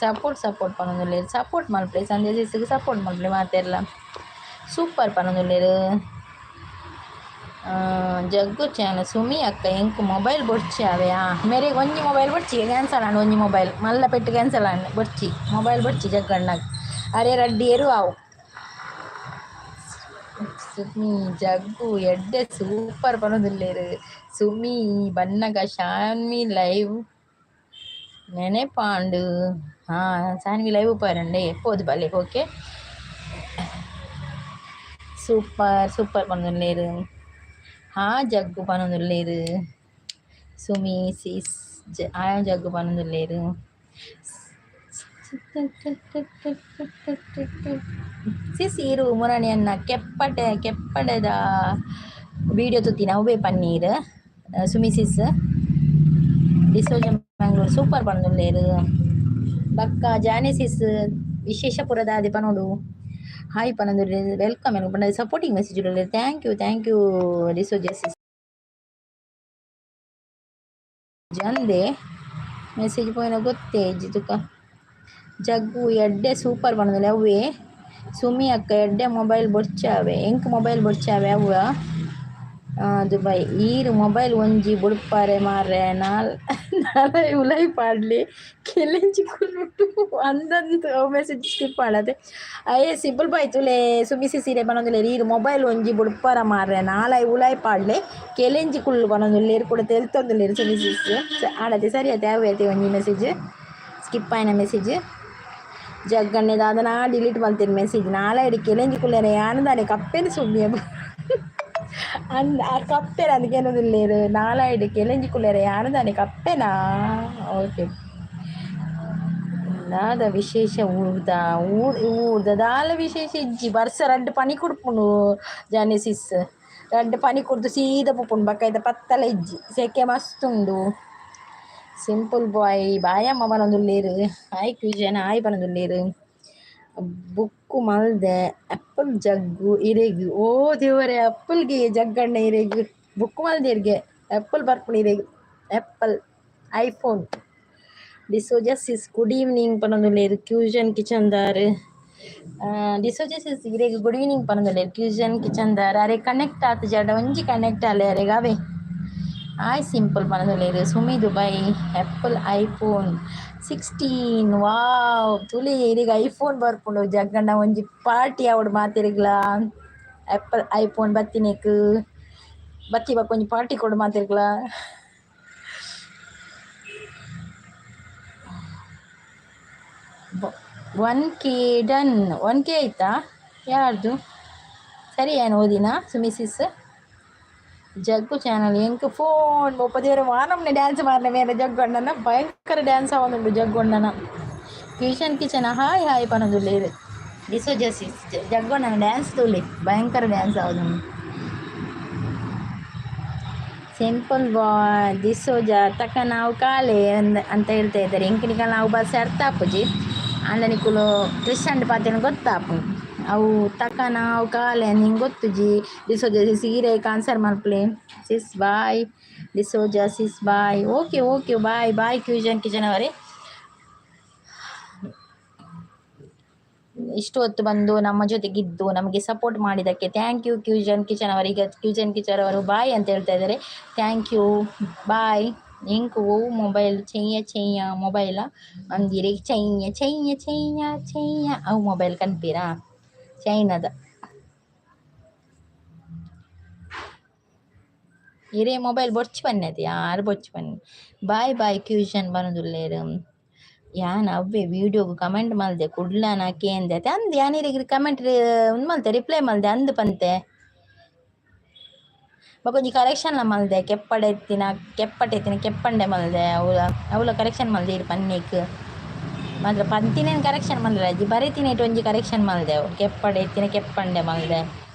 ಸಪೋರ್ಟ್ ಸಪೋರ್ಟ್ ಪನೊಂದುಲ್ಲೇರು. ಸಪೋರ್ಟ್ ಮಲ್ಪಲೆ ಸಂದೇಶ, ಸಪೋರ್ಟ್ ಮಲ್ಪಲೆ ಮಾತೆರ್ಲ. ಸೂಪರ್ ಪನೊಂದುಲ್ಲೇರು. ಜಗ್ಗು ಚಾನ ಸುಮಿ ಅಕ್ಕ, ಎಂಕ್ ಮೊಬೈಲ್ ಬೊಡ್ಚಿ ಅವೆ. ಮೇರೆಗೆ ಒಂಜಿ ಮೊಬೈಲ್ ಬೊಡ್ಚಿ, ಕ್ಯಾನ್ಸಲ್ ಆಂಡ್. ಒಂಜಿ ಮೊಬೈಲ್ ಮಲ್ಲ ಪೆಟ್ಟು ಕ್ಯಾನ್ಸಲ್ ಆಂಡ್. ಬೊಡ್ಚಿ ಮೊಬೈಲ್ ಬೊಡ್ಚಿ ಜಗ್ಗಣ್ಣಗ್. ಅರೆ ರಡ್ಡಿ ಎರು ಆವು. ಸುಮಿ ಜಗ್ಗು ಎಡ್ಡೆ ಸೂಪರ್ ಪನೊಂದುಲ್ಲೇರು. ಸುಮಿ ಬನ್ನಗ ಶಾನ್ವಿ ಲೈವ್ ನೆನೆಪಾಂಡು. ಹಾಂ, ಸಾನ್ವಿ ಲೈವ್ ಪರಂಡೆ ಪೋದು ಬಲೆ. ಓಕೆ, ಸೂಪರ್ ಸೂಪರ್ ಪನೊಂದುಲ್ಲೇರು. ಹಾ, ಜಗ್ಗು ಪನೊಂದುಲ್ಲೇರು. ಸುಮಿ ಸಿಸ್ ಜ ಆ ಜಗ್ಗು ಪನೊಂದುಲ್ಲೇರು. ಸಿಸ್ ಇರು ಮುರಣಿ ಅನ್ನ ಕೆಪ್ಪಟೆ ಕೆಪ್ಪಡೆದ ವಿಡಿಯೋ ತುತ್ತಿನ ಅವ್ವೆ ಪನ್ನೀರ್. ಸುಮಿ ಸಿಸ್, ಡಿಸೋಜ ಮ್ಯಾಂಗ್ಳೂರ್ ಸೂಪರ್ ಪನೊಂದುಲ್ಲೇರು. ಬಕ್ಕ ಜಾನಿ ಸಿಸ್ ವಿಶೇಷಪುರದ ಆದಿ ಪನೋಡು. ಹಾಯ್ ಪನೊಂದುಲ್ಲೇರು. Welcome ಪಂಡ supporting message. Thank you, thank you D'Souza sis. ಜಂದೆ message ಪೋಯಿನ ಗೊತ್ತೇ ತುಕ. ಜಗ್ಗು ಎಡ್ಡೆ ಸೂಪರ್ ಪನೊಂದುಲ್ಲೆ ಅವ್ವೆ. ಸುಮಿ ಅಕ್ಕ ಎಡ್ಡೆ ಮೊಬೈಲ್ ಬೊಡ್ಚಾವೆ. ಎಂಕ್ ಮೊಬೈಲ್ ಬೊಡ್ಚಾವೆ ಅವ್ವ ದುಬೈ. ಈರ್ ಮೊಬೈಲ್ ಒಂಜಿ ಬುಡ್ಪಾರೆ ಮಾರ್ರೆ. ನಾಲ್ ನಾಲ್ ಉಲೈ ಪಾಡ್ಲಿ ಕೆಲೆಂಜಿ ಕುಲ್ಲುಟ್ಟು ಅಂದಂದು. ಅವು ಮೆಸೇಜ್ ಸ್ಕಿಪ್ ಆಡದೆ. ಅಯ್ಯ ಸಿಂಪಲ್ ಬಾಯ್ ತುಲೆ. ಸುಮಿ ಸಿಸಿರೆ ಪನೊಂದುಲ್ಲೆರ್. ಈರ್ ಮೊಬೈಲ್ ಒಂಜಿ ಬುಡ್ಪಾರ ಮಾರ್ರೆ, ನಾಲೈ ಉಲೈ ಪಾಡ್ಲೆ ಕೆಲೆಂಜಿ ಕುಲ್ಲು ಪನೊಂದುಲ್ಲೆರ್. ಕೂಡ ತೆಲ್ತೊಂದುಲ್ಲೆರ್ ಸುಮಿ ಸಿಸ್. ಆಡತೆ ಸರಿ ಆತೆ. ಅವೆ ಅತೆ ಒಂಜಿ ಮೆಸೇಜ್ ಸ್ಕಿಪ್ ಆಯಿನ ಮೆಸೇಜ್. ಜಗ್ಗಣ್ಣೆ ದಾದನಾ ಡಿಲೀಟ್ ಮಲ್ತೇನೆ ಮೆಸೇಜ್. ನಾಲೈಡ್ ಕೆಲೆಂಜಿ ಕುಲ್ಲೆರೆ ಯಾನ್ ದಾನೆ ಕಪ್ಪೆನ್ ಸುಮ್ಮಿಯ ಅಂದ್ ಆ ಕಪ್ಪೆನ ಅದಕ್ಕೇನೋದಿಲ್ಲೇರು. ನಾಲೈಡ್ ಕೆಲೆಂಜಿ ಕುಲ್ಲೆರೆ ಯಾನ್ ದಾನೆ ಕಪ್ಪೆನಾ? ಓಕೆ. ದಾದ ವಿಶೇಷ ಊರ್ದ? ಊರ್ ಊರ್ದ ದಾಲ ವಿಶೇಷ ಇಜ್ಜಿ. ಬರ್ಸ ರಡ್ಡ್ ಪನಿ ಕುಡ್ಪುಂಡು ಜಾನಿಸಿಸ್. ರಡ್ಡ್ ಪನಿ ಕುಡ್ದು ಸೀದ ಪೋಪುಂಡು. ಬೊಕ್ಕ ಐತ ಪತ್ತಲ ಇಜ್ಜಿ. ಸೆಕೆ ಮಸ್ತ್ ಉಂಡು. ಸಿಂಪಲ್ ಬಾಯ್ ಬಾಯಮ್ಮ ಪನೊಂದುಲ್ಲೆರ್. ಹಾಯ್ ಕ್ಯೂಜನ್ ಹಾಯ್ ಪನೊಂದುಲ್ಲೆರ್. ಬುಕ್ಕು ಮಲ್ದೆ ಆ್ಯಪಲ್ ಜಗ್ಗು ಇರೆಗ್. ಓ ದೇವರೇ, ಆ್ಯಪಲ್ಗೆ ಜಗ್ಗಣ್ಣ ಇರೆಗ್ ಬುಕ್ ಮಲ್ದೆರ್ಗೆ. ಆ್ಯಪಲ್ ಬರ್ಪುಂಡು ಇರೆಗ್, Apple iPhone. D'Souza sis good evening ಪನೊಂದುಲ್ಲೆರ್ ಕ್ಯೂಷನ್ ಕಿಚನ್ ದಾರ್. ಡಿಸೋಜಾ ಸಿಸ್ ಇರೆಗ್ ಗುಡ್ ಈವ್ನಿಂಗ್ ಪನೊಂದುಲ್ಲೆರ್ ಕ್ಯೂಷನ್ ಕಿಚನ್ ದಾರ್. ಅರೆ ಕನೆಕ್ಟ್ ಆತುಜಡ ಒಂಜಿ ಕನೆಕ್ಟ್ ಆಲೆ ಅರೆಗ್ ಅವೇ. ಹಾಯ್ ಸಿಂಪಲ್ ಪನೊಂದುಲ್ಲೆರ್. Sumi Dubai Apple iPhone. 16. Wow, ತುಲಿ ಇರಿಗ ಐಫೋನ್ ಬರ್ಪುಂಡು ಜಗ್ಗಣ್ಣ. ಒಂಜಿ ಪಾರ್ಟಿ ಆವಡ್ ಮಾತೆರ್ಗ್ಲ. ಆ್ಯಪಲ್ ಐಫೋನ್ ಬತ್ತಿನೇಕ್ ಬತ್ತಿ ಬೊಕ್ಕ ಒಂಜಿ ಪಾರ್ಟಿ ಕೊಡು ಮಾತೆರ್ಗ್ಲ. 1K done. 1K ಆಯ್ತಾ ಯಾರ್ದು? ಸರಿ, ಏನು ಓದಿನ ಸುಮಿಸಿಸ್ ಜಗ್ಗು ಚಾನಲ್ ಎಂಕ್ ಫೋನ್ ಮುಪ್ಪದೇವರ ವಾನಮ್ನೆ ಡ್ಯಾನ್ಸ್ ಮಾರನೆ ಮೇಲೆ ಜಗ್ಗಣ್ಣನ ಭಯಂಕರ ಡ್ಯಾನ್ಸ್ ಆವೊಂದುಂಡು ಜಗ್ಗಣ್ಣನ. ಕಿಶನ್ ಕಿಚನ್ ಹಾಯ್ ಹಾಯ್ ಪನೊಂದುಲ್ಲೆರ್. ಡಿಸೋಜ ಸಿಸ್ ಜಗ್ಗಣ್ಣನ ಡ್ಯಾನ್ಸ್ ತೂಲೆ, ಭಯಂಕರ ಡ್ಯಾನ್ಸ್ ಆವೊಂದುಂಡು. ಸಿಂಪಲ್ ಬಾಯ್ ಡಿಸೋಜ ತಕ್ಕ ನಾವು ಕಾಲೆ ಅಂತ ಹೇಳ್ತಾ ಇದ್ದಾರೆ. ಎಂಕ್ ನಾವು ಬಸ್ ಅರ್ಥ ಆಪುಜಿ, ಆಂಡ ನಿಕುಲು ಕ್ರಿಶ್ಚಿಯನ್ ಪಾತೆರ್ನ ಗೊತ್ತಾಪುಂಡು. ಅವು ತಕ್ಕ ನಾವು ಕಾಲೆ ನಿಂಗೆ ಗೊತ್ತುಜಿ. ಡಿಸೋಜ ಸೀರೆ ಆನ್ಸರ್ ಮಲ್ಪುಲೆ sis. Bye D'Souza sis, bye. Okay okay, bye bye cuisine kitchen ಅವರೇ. ಇಷ್ಟು ಹೊತ್ತು ಬಂದು ನಮ್ಮ ಜೊತೆಗಿದ್ದು ನಮಗೆ ಸಪೋರ್ಟ್ ಮಾಡಿದ್ದಕ್ಕೆ thank you cuisine kitchen ಅವರಿಗೆ. ಕ್ಯೂಷನ್ ಕಿಚನ್ ಅವರು ಬಾಯ್ ಅಂತ ಹೇಳ್ತಾ ಇದ್ದಾರೆ. Thank you, bye. ಎಂಕ್ ಒವು ಮೊಬೈಲ್ ಚೆಯ್ಯ ಚೆಯ್ಯ ಮೊಬೈಲ ಅಂದಿರೆ ಚೈಯ ಚೈಯ ಚೈಯ ಚೈಯ ಅವು ಮೊಬೈಲ್ ಕನ್ಪೀರಾ ಚೈನಾದ. ಇರೇ ಮೊಬೈಲ್ ಬೊರ್ಚಿ ಬನ್ನಿ, ಯಾರು ಬೊರ್ಚಿ ಬನ್ನಿ. ಬಾಯ್ ಬಾಯ್ ಕ್ಯೂಷನ್ ಬನೊಂದುಲ್ಲೆರ್. ಯಾನ್ ಅವ್ವೆ ವೀಡಿಯೋಗ್ ಕಮೆಂಟ್ ಮಲ್ದೆ ಕುಡ್ಲನ ಕೇಂದೆ ಅಂದ್. ಯಾನ್ ಇರೆಗ್ ಕಮೆಂಟ್ ಉಂದು ಮಲ್ತೆ, ರಿಪ್ಲೈ ಮಲ್ದೆ ಅಂದ್ ಪಂತೆ. ಬೊಕೊಂಜಿ ಕರೆಕ್ಷನ್ಲ ಮಲ್ದೆ, ಕೆಪ್ಪಡೆ ಇತ್ತಿನ ಕೆಪ್ಪಟೆ ಇತ್ತಿನ ಕೆಪ್ಪಂಡೆ ಮಲ್ದೆ. ಅವುಲ ಅವುಲ ಕರೆಕ್ಷನ್ ಮಲ್ದೆ ಇರ್ ಪನ್ನೇಕ್ ಮಾತ್ರ ಪಂತಿನೇನು ಕರೆಕ್ಷನ್ ಮಲ್ದೆ, ಬರೆತಿನೇಟ್ ಒಂಜಿ ಕರೆಕ್ಷನ್ ಮಲ್ದೆ. ಅವು ಕೆಪ್ಪಡೆ ಇತ್ತಿನ ಕೆಪ್ಪಂಡೆ ಮಲ್ದೆ,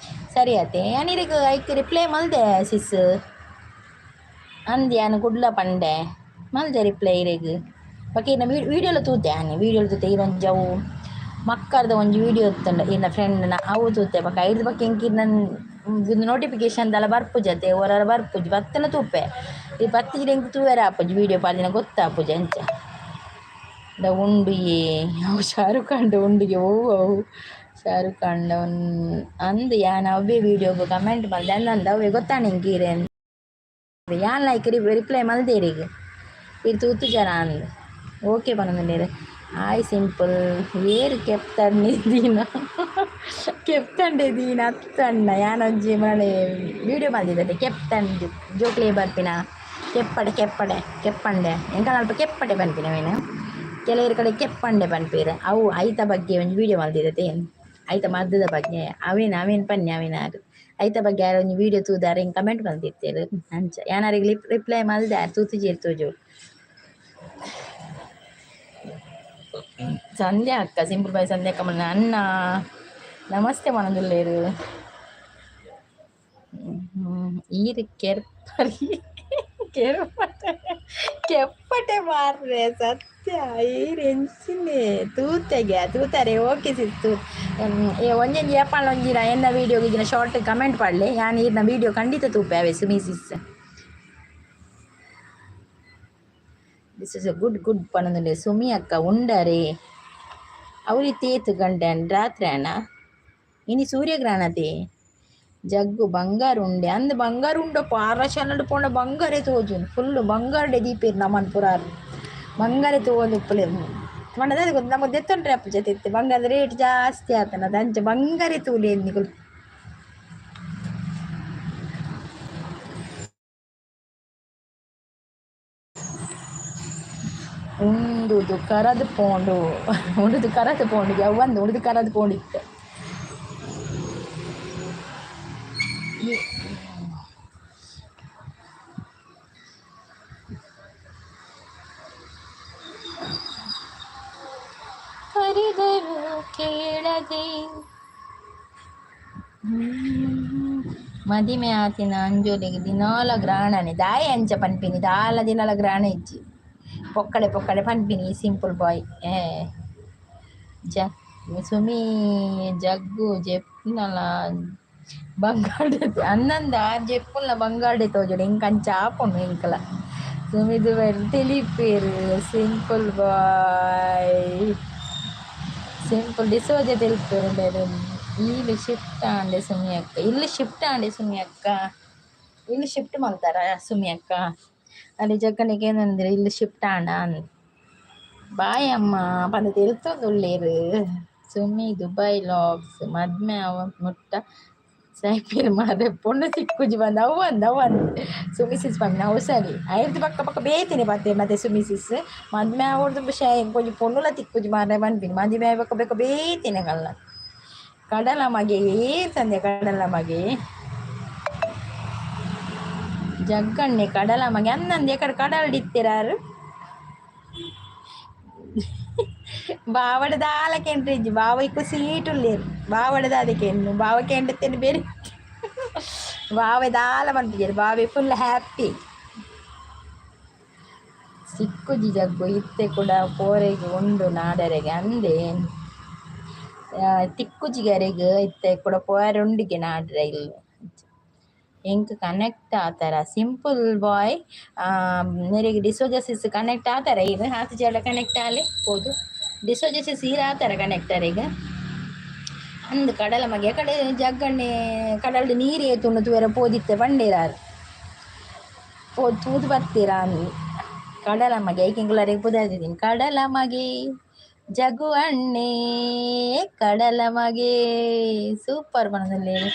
ಸರಿ ಆತೆ. ಯಾನ್ ಇರೆಗ್ ಐಕ್ ರಿಪ್ಲೈ ಮಲ್ದೆ ಸಿಸ್ ಅಂದ್. ಯಾನ್ ಕುಡ್ಲ ಪಂಡೆ ಮಲ್ದೆ ರಿಪ್ಲೈ ಇರೆಗ್. ಬೊಕ ಇರ್ನ ವೀಡಿಯೋಲ ತೂತೆ ಯಾನ್, ವೀಡಿಯೋಲ ತೂತೆ. ಇರೊಂಜಿ ಅವು ಮಕ್ಕರ್ದ ಒಂಜಿ ವೀಡಿಯೋ ಇತ್ತುಂಡ ಇರ್ನ ಫ್ರೆಂಡ್ನ, ಅವು ತೂತೆ. ಬೊಕ ಐರ್ದ್ ಬೊಕ ಎಂಕ್ ಇರ್ನ ನೋಟಿಫಿಕೇಶನ್ ದಾಲ ಬರ್ಪುಜತೆ, ಒರರ ಬರ್ಪುಜಿ, ಬತ್ತನ ತೂಪೆ. ಈ ಬತ್ತಿಜಿಡ ಎಂಕ್ ತೂವೆರೆ ಆಪುಜಿ, ವೀಡಿಯೋ ಪಾಡ್ದಿನ ಗೊತ್ತಾಪುಜಿ ಅಂಚ. ದ ಉಂಡುಯೇ ಅವು ಶಾರುಖ್ ಖಾನ್ ಉಂಡುಗೆ. ಓ ಅವು ಶಾರುಖ್ ಖಾನ್ ಅಂದ್. ಯಾನ್ ಅವ್ವೇ ವೀಡಿಯೋಗ್ ಕಮೆಂಟ್ ಮಲ್ದೆ ಅಂದಂದ. ಅವ್ವೇ ಗೊತ್ತಾಂಡ್ ಎಂಕ್ ಈರೆನ್. ಯಾನ್ ಲೈಕ್ ರಿಪ್ಲೈ ಮಲ್ದೆ ಇರೆಗ್, ಈರ್ ತೂತುಜರ ಅಂದ್. ಓಕೆ ಪನೊಂದುಲ್ಲೆರ್. ಹಾಯ್ ಸಿಂಪಲ್ ಏರ್ ಕೆಪ್ತಂಡೆ ದೀನ, ಕೆಪ್ತಂಡೆ ದೀನ ಅತ್ತಣ್ಣ. ಯಾನೊಂಜಿ ಮನೆ ವೀಡಿಯೋ ಮಲ್ದಿದ್ದೆ, ಕೆಪ್ತಂಡ್ ಜೋಕ್ಲೆ ಬರ್ಪಿನ ಕೆಪ್ಪಡೆ ಕೆಪ್ಪಡೆ ಕೆಪ್ಪಂಡೆ. ಎಂಕಲ್ನ ಅಲ್ಪ ಕೆಪ್ಪಡೆ ಪನ್ಪಿನ ಅವೆನ್, ಕೆಲವೆರ್ ಕಡೆ ಕೆಪ್ಪಂಡೆ ಪನ್ಪೆರ್. ಅವು ಐತ ಬಗ್ಗೆ ಒಂಜಿ ವೀಡಿಯೋ ಮಲ್ದಿದ್ದತೆ, ಐತ ಮದ್ದದ ಬಗ್ಗೆ. ಅವೇನ್ ಅವೇನ್ ಪನ್ನಿ ಅವೇನ್ ಐತ ಬಗ್ಗೆ ಯಾರ ಒಂಜಿ ವೀಡಿಯೋ ತೂದಾರೆ ಹಿಂಗೆ ಕಮೆಂಟ್ ಮಲ್ದಿತ್ತೆರ್. ಅಂಚ ಯಾನ್ ಅರೆಗ್ ರಿಪ್ಲೈ ಮಲ್ದೆ, ಆರ್ ತೂತುಜೆರ್ ತೋಜೋಡು. ಸಂಧ್ಯಾ ಅಕ್ಕ, ಸಿಂಪಲ್ ಬಾಯ್ ಸಂಧ್ಯಾ ಅಕ್ಕ ಅಣ್ಣ ನಮಸ್ತೆ ಪನೊಂದುಲ್ಲೆರ್. ಈರ್ ಕೆರ್ಪರಿ ಕೆರ್ಪಟೆ ಕೆಪ್ಪಟೆ ಮಾರ್ರೆ ಸತ್ಯ. ಈರ್ ಎಂಚಿನೆ ತೂತೆಗೆ ತೂತಾರೆ. ಓಕೆ ಸಿಸ್, ತೂ ಒಂಜೊಂಜಿ ಏಪಾಂಡ ಒಂಜಿನ ಎನ್ನ ವೀಡಿಯೋಗ್ ಇಜಿಂಡ ಶಾರ್ಟ್ ಕಮೆಂಟ್ ಪಾಡ್ಲೆ. ಯಾನ್ ಈರ್ನ ವೀಡಿಯೋ ಖಂಡಿತ ತೂಪೆ ಅವೆ. Sumi sis, this is a good good ಪನೊಂದುಲ್ಲೆರ್. ಸುಮಿ ಅಕ್ಕ ಉಂಡರೆ ಅವ್ರು ತೇತು ಗಂಟೆ ರಾತ್ರಿ ಅಣ್ಣ ಇನಿ ಸೂರ್ಯಗ್ರಹಣತೆ. ಜಗ್ಗು ಬಂಗಾರ ಉಂಡೆ ಅಂದ್. ಬಂಗಾರ ಉಂಡಪ್ಪ, ಪಾರಶಾಲಡ್ ಪೋಂಡ ಬಂಗಾರೇ ತೋಜುಂಡು. ಫುಲ್ ಬಂಗಾರಡೆ ದೀಪೆರ್ ನಮನ್ ಪುರಾರ್, ಬಂಗಾರ ತೂವೊಂದು ಉಪ್ಪುಲೆ. ಪಂಡ ದಾದ ಗೊತ್ತ, ನಮಕ್ ದೆತ್ತೊಂಡ್ರೆ ಆಪುಜಿ ಇತ್ತೆ ಬಂಗಾರದ ರೇಟ್ ಜಾಸ್ತಿ ಆತನ, ಅಂಚ ಬಂಗಾರೇ ತೂಲೆ ನಿಕುಲು. ಉಂಡುದು ಕರದು ಪೋಂಡು, ಉಂಡುದು ಕರದು ಪೋಂಡು ಯಾವಂದು ಉಂಡುದು ಕರದು ಪೋಂಡು ಇತ್ತೆ. ಕರೆದರು ಕೇಳದೆ ಮದಿಮೆ ಆತಿನ ಅಂಜೋಲೆಗ್ ದಿನಾಲ ಗ್ರಾಣನೆ ದಾಯೆ ಅಂಚ ಪನ್ಪಿನಿ? ದಾಲ ದಿನಾಲ ಗ್ರಾಣ ಇಜ್ಜಿ, ಪೊಕ್ಕಡೆ ಪೊಕ್ಕಡೆ ಪನ್ಪಿನಿ ಸಿಂಪಲ್ ಬಾಯ್. ಏ ಜ ಸುಮಿ ಜಗ್ಗು ಜೆಪ್ಪುನಲ ಬಂಗಾರ್ಡೆ ಅನ್ನಂದ ಆರ್ ಜೆಪ್ಪುನ್ಲ ಬಂಗಾರ್ಡೆ ತೋಜೊಡು. ಎಂಕ್ ಅಂಚ ಆಪುಂಡು ಎಂಕಲ. ಸುಮಿದು ತೆಲಿಪೆರ್. ಸಿಂಪಲ್ ಬಾಯ್ ಸಿಂಪಲ್ ಡಿಸೋಜ ತೆಲಿಪೆರ್. ಇಲ್ಲಿ ಶಿಫ್ಟ್ ಆಂಡೆ ಸುಮಿ ಅಕ್ಕ, ಇಲ್ಲಿ ಶಿಫ್ಟ್ ಆಂಡೆ ಸುಮಿ ಅಕ್ಕ, ಇಲ್ಲಿ ಶಿಫ್ಟ್ ಮಲ್ತಾರ ಸುಮಿ ಅಕ್ಕ. ಅಲ್ಲಿ ಜಗ್ಗನಿಗೆ ಏನಂದ್ರೆ ಇಲ್ಲಿ ಶಿಫ್ಟ್ ಆಂಡ ಅಂದ್. ಬಾಯ್ ಅಮ್ಮ ಪಂದ ತೆಲ್ತೊಂದುಲ್ಲೇರು ಸುಮಿ ದುಬೈ ಲಾಗ್ಸ್ ಮದ್ಮೆ ಅವ ಮುಟ್ಟ ಸೈಪೇರ್ ಮಾರೆ ಪೊಣ್ಣು ಸಿಕ್ಕುಜಿ ಬಂದ ಅವು ಅಂದ ಅವು ಅಂದ್ ಸುಮಿ ಸಿಸ್ ಪಂಪಿನ ಅವು ಸರಿ ಐರ್ದು ಪಕ್ಕ ಪಕ್ಕ ಬೇತಿನಿ ಪತ್ತೆ ಮತ್ತೆ ಸುಮಿ ಸಿಸ್ ಮದ್ಮೆ ಆವೊಡ್ದು ಶೈ ಒಂಜಿ ಪೊಣ್ಣುಲ ತಿಕ್ಕುಜಿ ಮಾರ್ರೆ ಪನ್ಪಿನಿ ಮದಿಮೆ ಆಯಿ ಬೊಕ್ಕ ಬೇತಿನ ಕಲ್ಲ ಕಡಲ ಮಗೆ ಏರ್ ಸಂದೆ ಕಡಲ ಮಗೆ ಜಗ್ಗಣ್ಣೆ ಕಡಲ ಮಗೆ ಅನ್ನಂದು ಎಕಡೆ ಕಡಲ್ ಇತ್ತಿರಾರು ಬಾವಡ ದಾಲ ಕೆಂಟ್ರಿಜ್ಜಿ ಬಾವ ಇಕ್ಕು ಸೀಟುಲ್ಲೇರು ಬಾವಡ ಅದಕ್ಕೆ ಬಾವ ಕೆಂಡತ್ತೇನೆ ಬೇರೆ ಬಾವೆ ದಾಲ ಪನ್ಪಿಜೆರ್ ಬಾವೆ ಫುಲ್ ಹ್ಯಾಪಿ ಸಿಕ್ಕುಜಿ ಜಗ್ಗು ಇತ್ತೆ ಕೂಡ ಪೋರೆಗ್ ಉಂಡು ನಾಡರೆಗೆ ಅಂದೆ ತಿಕ್ಕುಜಿಗರೆಗ್ ಇತ್ತೆ ಕೂಡ ಪೋಯರೆ ಉಂಡಿಗೆ ನಾಡ್ರೆ ಇಲ್ಲ್ ಎಂಕ್ ಕನೆಕ್ಟ್ ಆತರ ಸಿಂಪಲ್ ಬಾಯ್ ಮೇರೆಗ್ ಡಿಸೋಜಸಿಸ್ ಕನೆಕ್ಟ್ ಆತರ ಈರ್ ಆತ್ ಜಡ ಕನೆಕ್ಟ್ ಆಲೆ ಪೋದು ಡಿಸೋಜಸಿಸ್ ಈರ್ ಆತರ ಕನೆಕ್ಟ್ ಆರ್ ಈಗ ಅಂದ್ ಕಡಲ ಮಗೆ ಕಡೆ ಜಗ್ಗಣ್ಣೆ ಕಡಲ್ಡ್ ನೀರು ಏತುಂಡು ತೂವೆರೆ ಪೋದಿತ್ತೆ ಪಂಡೇರಾರ್ ಪೋ ತೂದು ಬತ್ತೀರಾ ಅಂದ್ ಕಡಲ ಮಗೆ ಐಕ್ ಎಂಕುಲು ಅರೆಗ್ ಪುದರ್ ದೀತಿನಿ ಕಡಲ ಮಗೆ ಜಗು ಅಣ್ಣೆ ಕಡಲ ಮಗೆ ಸೂಪರ್ ಪನೊಂದುಲ್ಲೆರ್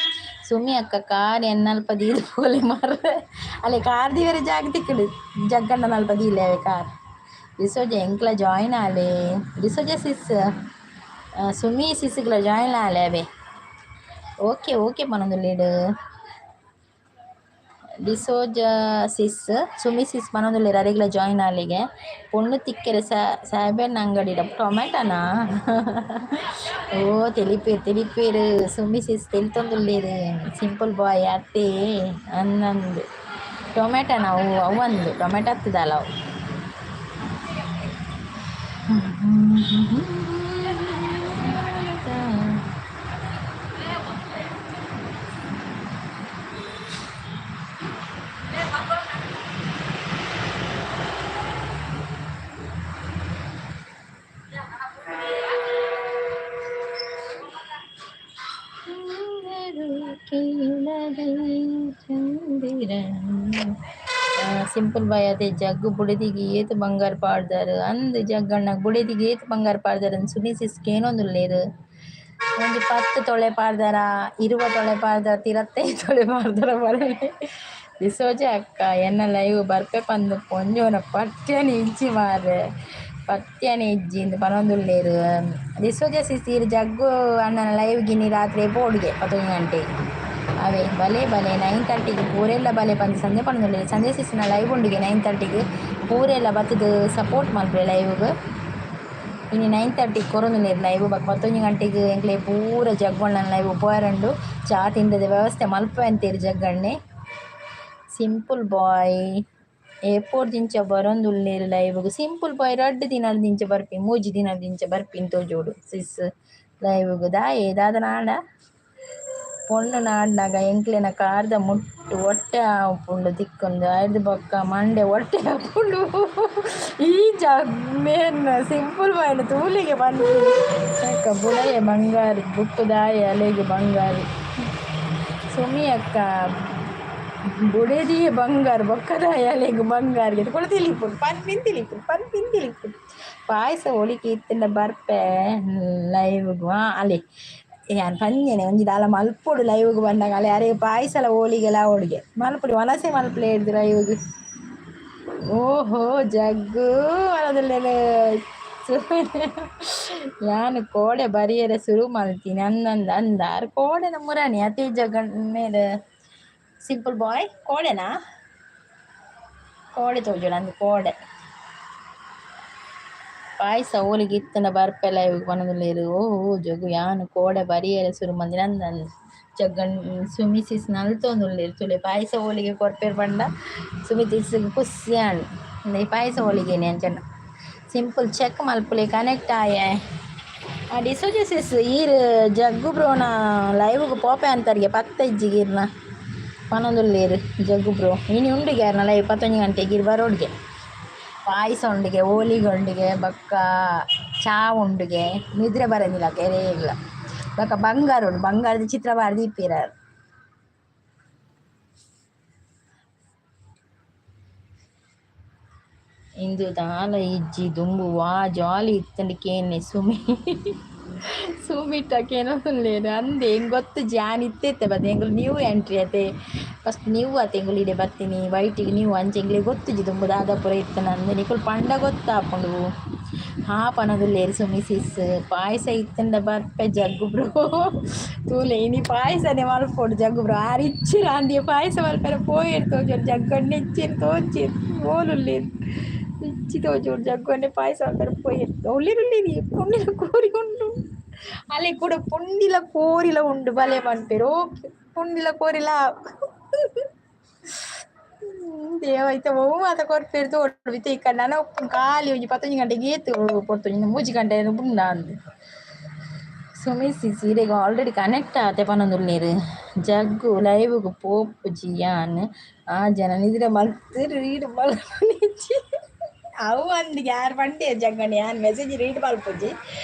ಸುಮಿ ಅಕ್ಕ ಕಾರ್ ಎನ್ನಲ್ಪ ದೀದ್ ಪೋಲೆ ಮಾರ್ರೆ ಅಲೆ ಕಾರ್ ದೀವರೆ ಜಾಗ ತಿಕ್ಕುಂಡು ಜಗ್ಗಣ್ಣನಲ್ಪ ದೀಲೆ ಅವೆ ಕಾರ್ ಡಿಸೋಜ ಎಂಕ್ಲ ಜಾಯಿನ್ ಆಲೆ ಡಿಸೋಜ ಸಿಸ್ ಸುಮಿ ಸಿಸ್ಗ್ಲ ಜಾಯಿನ್ ಆಲೆ ಅವೆ ಓಕೆ ಓಕೆ ಪನೊಂದುಲ್ಲೆರ್ ಡಿಸೋಜ ಸಿಸ್ ಸುಮಿ ಸಿಸ್ ಪನೊಂದುಲ್ಲೆರ್ ಅರೆಗ್ಲ ಜಾಯಿನ್ ಆಲೆಗೆ ಪೊಣ್ಣು ತಿಕ್ಕೆರೆ ಸಾಯ್ಬೇರ್ನ ಅಂಗಡಿಡ ಟೊಮೆಟೊನಾ ಓ ತೆಲಿಪೇರ್ ತೆಲಿಪೇರ್ ಸುಮಿ ಸಿಸ್ ತೆಲಿತೊಂದುಲ್ಲೆರ್ ಸಿಂಪಲ್ ಬಾಯ್ ಅತ್ತೇ ಅನ್ನಂದು ಟೊಮೆಟೊನ ಅವು ಅವಂದು ಟೊಮೆಟೊ ಅತ್ತದಲ್ಲ ಅವು. ಸಿಂಪಲ್ ಬಾಯ್ ಅದೇ ಜಗ್ಗು ಬುಡೆದಿಗೆ ಏತ್ ಬಂಗಾರ ಪಾಡ್ದಾರ್ ಅಂದ್ ಜಗ್ಗಣ್ಣ ಬುಡೆದಿಗೆ ಏತ್ ಬಂಗಾರ ಪಾಡ್ದಾರ್ ಅಂದ್ ಸುನಿ ಸಿಸ್ ಕೇನೊಂದುಲ್ಲೆರ್ ಒಂಜಿ 10 ತೊಳೆ ಪಾಡ್ದಾರ 20 ತೊಳೆ ಪಾಡ್ದಾರ ತಿರತ್ತೈ ತೊಳೆ ಪಾಡ್ದಾರ ಬರಲೆ ಡಿಸೋಜ ಅಕ್ಕ ಎನ್ನ ಲೈವ್ ಬರ್ಪೆ ಪಂದ್ ಪೊಂಜೋನ ಪಟ್ಯನೆ ಇಜ್ಜಿ ಮಾರ್ರೆ ಪತ್ಯನೆ ಇಜ್ಜಿ ಇಂದ್ ಪನೊಂದುಲ್ಲೆರ್ ಡಿಸೋಜ ಸಿಸ್ ಈರ್ ಜಗ್ಗು ಅಣ್ಣನ ಲೈವ್ ಗಿನಿ ರಾತ್ರೆ ಪೋಡುಗೆ 11 ಗಂಟೆಗ್ ಅವೇ ಬಲೆ ಬಲೆ 9:30ಗ್ ಪೂರೆಲ್ಲ ಬಲೆ ಪಂದ್ ಸಂಜೆ ಪನೊಂದುಲ್ಲೆರ್ ಸಂಜೆ ಸಿಸ್ನ ಲೈವ್ ಉಂಡುಗೆ 9:30ಗ್ ಪೂರೆಲ್ಲ ಬತ್ತುದು ಸಪೋರ್ಟ್ ಮಲ್ಪುಲೆ ಲೈವ್ಗ್ ಇನಿ 9:30ಗ್ ಕೊರೊಂದುಲ್ಲೆರ್ ಲೈವ್ ಬೊಕ 11 ಗಂಟೆಗ್ ಎಂಕ್ಲೆ ಪೂರ ಜಗ್ಗಣ್ಣನ ಲೈವ್ ಪೋಯೆರುಂಡು ಚಾ ತಿಂಡದ ವ್ಯವಸ್ಥೆ ಮಲ್ಪುವೆ ಅಂತೆರ್ ಜಗ್ಗಣ್ಣೆ ಸಿಂಪಲ್ ಬಾಯ್ ಏಪೊಡ್ದಿಂಚ ಬರೊಂದುಲ್ಲೆರ್ ಲೈವ್ಗ್ ಸಿಂಪಲ್ ಬಾಯ್ ರಡ್ಡ್ ದಿನಡ್ದಿಂಚ ಬರ್ಪಿ ಮೂಜಿ ದಿನಡ್ದಿಂಚ ಬರ್ಪಿನ್ ತೋಜೋಡು ಸಿಸ್ ಲೈವ್ಗ್ ದಾಯೆ ದಾದನಾಂಡ ಪೊಣ್ಣು ನಾಡ್ನಗ ಎಂಕ್ಲೆನ ಕಾರ್ದ ಮುಟ್ಟು ಒಟ್ಟೆ ಆಪುಂಡು ತಿಕ್ಕೊಂದು ಐರ್ದ್ ಬೊಕ್ಕ ಮಂಡೆ ಒಟ್ಟೆ ಆಪುಂಡು ಈ ಮೇನ್ ಸಿಂಪಲ್ ಬಾಯ್ನ ತೂಲಿಗೆ ಪನ್ಪಿನಿ ಅಕ್ಕ ಬುಡಯೆ ಬಂಗಾರ್ ಬುಕ್ಕುದಾಯೆ ಅಲೆಗ್ ಬಂಗಾರ್ ಸುಮಿ ಅಕ್ಕ ಬುಡೆದಿಯೇ ಬಂಗಾರ ಬೊಕ್ಕದಾಯೆ ಅಲೆಗ್ ಬಂಗಾರ್ ಕುಡ ತಿಳಿಪುಂಡು ಪನ್ಪಿನ್ ತಿಳಿಪುಂಡು ಪನ್ಪಿನ್ ತಿಳಿಪುಂಡು ಪಾಯಸ ಒಳಿಕೆ ಇತ್ತ್ಂಡ ಬರ್ಪೆ ಲೈವ್ಗ್ ಅಲೆ ಯಾನ್ ಪಂಜೆನೆ ಒಂಜಿ ದಾಲ ಮಲ್ಪೊಡು ಲೈವ್ಗ್ ಬನ್ನಗ ಅಲೆ ಅರೆ ಪಾಯಸಲ ಹೋಳಿಗೆಲ ಆವೊಡುಗೆ ಮಲ್ಪೊಡು ವನಸೆ ಮಲ್ಪುಲೆ ಇರ್ದ್ ಲೈವ್ಗ್ ಓಹೋ ಜಗ್ಗು ಪನೊಂದುಲ್ಲೆರ್ ಯಾನ್ ಕೋಡೆ ಬರಿಯೆರೆ ಸುರು ಮಲ್ತಿನಿ ಅಂದಂದ್ ಅಂದ್ ಆರ್ ಕೋಡೆದ ಮುರಾನಿ ಅತಿ ಜಗ್ಗಣ್ಣ ಮೇರ್ ಸಿಂಪಲ್ ಬಾಯ್ ಕೋಡೆನಾ ಕೋಡೆ ತೋಜೊಡು ಅಂದ್ ಕೋಡೆ ಪಾಯಸ ಹೋಳಿಗೆ ಇತ್ತ್ಂಡ ಬರ್ಪೆ ಲೈವ್ಗ್ ಪನೊಂದುಲ್ಲೆರ್ ಓಹೋ ಜಗ್ಗು ಯಾನ್ ಕೋಡೆ ಬರಿಯೆರೆ ಸುರು ಮಲ್ದಿನಿ ಅಂದಂದ್ ಜಗ್ಗಣ್ ಸುಮಿ ಸಿಸ್ ನಲ್ತೊಂದುಲ್ಲೆರ್ ತೂಲೆ ಪಾಯಸ ಹೋಳಿಗೆ ಕೊರ್ಪೆರ್ ಪಂಡ ಸುಮಿ ಸಿಸ್ಗ್ ಖುಷಿ ಆಂಡ್ ಈ ಪಾಯಸ ಹೋಳಿಗೆನೆ ಅಂಚನ ಸಿಂಪಲ್ ಚೆಕ್ ಮಲ್ಪುಲೆ ಕನೆಕ್ಟ್ ಆಯೆ ಆ ಡಿಸೋಜ ಸಿಸ್ ಈರ್ ಜಗ್ಗು ಬ್ರೋನ ಲೈವ್ಗ್ ಪೋಪೆ ಅಂತರ್ಗೆ ಪತ್ತ ಇಜ್ಜಿಗ್ ಈರ್ನ ಪನೊಂದುಲ್ಲೆರ್ ಜಗ್ಗು ಬ್ರೋ ಇನಿ ಉಂಡುಗೆ ಆರ್ನ ಲೈವ್ 11 ಗಂಟೆಗ್ ಈರ್ ಬರೋಡ್ಗೆ ಪಾಯಸ ಉಂಡುಗೆ ಹೋಳಿಗೆ ಉಂಡುಗೆ ಬೊಕ್ಕ ಚಾ ಉಂಡುಗೆ ನಿದ್ರೆ ಬರಂದಿಲ್ಲ ಎರೆಗ್ಲ ಬೊಕ್ಕ ಬಂಗಾರ ಉಂಡು ಬಂಗಾರದ ಚಿತ್ರ ಪಾಡ್ದ್ ದೀಪೆರ್ ಆರ್. ಇಂದು ದಾಲ ಇಜ್ಜಿ ದುಂಬು ವಾ ಜಾಲಿ ಇತ್ತಂಡು ಕೇನೆ ಸುಮಿ ಸುಮಿಟ ಕೇನೊಂದುಲ್ಲೆರ್ ಅಂದೆ ಎಂಕ್ ಗೊತ್ತು ಜಾನ್ ಇತ್ತೆತ್ತೆ ಬತ್ತೆ ಎಂಕುಲು ನ್ಯೂ ಎಂಟ್ರಿ ಅತೆ ಫಸ್ಟ್ ನ್ಯೂ ಅತೆ ಎಂಕುಲು ಇಡೆ ಬತ್ತಿನಿ ವೈಟಿಗ್ ನ್ಯೂ ಅಂಚ ಎಂಕ್ಲೆಗ್ ಗೊತ್ತುಜಿ ದುಂಬು ದಾದ ಪೂರ ಇತ್ತುಂಡು ಅಂದ್ ನಿಕುಲು ಪಂಡ ಗೊತ್ತಾಪುಂಡು ಹಾ ಪನೊಂದುಲ್ಲೆರ್ ಸುಮಿ ಸಿಸ್ ಪಾಯಸ ಇತ್ತುಂಡ ಬರ್ಪೆ ಜಗ್ಗು ಬ್ರೋ ತೂಲೆ ಇನಿ ಪಾಯಸನೆ ಮಲ್ಪೊಡು ಜಗ್ಗು ಬ್ರೋ ಆರ್ ಇಚ್ಚಿರ ಅಂದಿಯೇ ಪಾಯಸ ಮಲ್ಪೆರೆ ಪೋಯೆರ್ ತೋಜೊಡು ಜಗ್ಗಣ್ಣೆ ಇಚ್ಚೆರ್ ತೋಜೆರ್ ಓಲುಲ್ಲೆರ್ ಇಚ್ಚಿ ತೋಜೊಡು ಜಗ್ಗಣ್ಣೆ ಪಾಯಸ ಮಲ್ಪೆರೆ ಪೋಯೆರ್ ಉಲ್ಲೆರ್ ಉಲ್ಲೆರ್ ಪುಂಡಿಲ ಕೋರಿ ಉಂಡು ಅಲೆ ಕೂಡ ಪುಂಡಿಲ ಕೋರಿಲ ಉಂಡು ಬಲೆ ಪನ್ಪೆರ್ ಓಕೆ ಪುಂಡಿಲ ಕೋರಿಲ ದೇವ ಇತ್ತೆ ಒವು ಮಾತ ಕೊರ್ಪೆರ್ ತೋಡು ಇತ್ತೆ ಇಕ್ಕ ನನ ಉಪ್ಪುನು ಖಾಲಿ ಒಂಜಿ ಪತ್ತೊಂಜಿ ಗಂಟೆಗೆ ಏತ್ ಪೊರ್ತುಂಜಿ ಮೂಜಿ ಗಂಟೆ ಬುಂಡ ಅಂದ್ ಸುಮಿಸಿ ಸೀರೆಗ್ ಆಲ್ರೆಡಿ ಕನೆಕ್ಟ್ ಆತೆ ಪನೊಂದುಲ್ಲೆರ್ ಜಗ್ಗು ಲೈವ್ಗ್ ಪೋಪುಜಿ ಯಾನ್ ಆ ಜನ ನಿದ್ರೆ ಮಲ್ತ್ ರೀಡ್ ಮಲ್ಪುನಿಜ್ಜಿ ಅವು ಅಂದ್ ಯಾರ್ ಪಂಡೆರ್ ಜಗ್ಗಣ್ಣ ಯಾನ್ ಮೆಸೇಜ್ ರೀಡ್ ಮಲ್ಪುಜಿ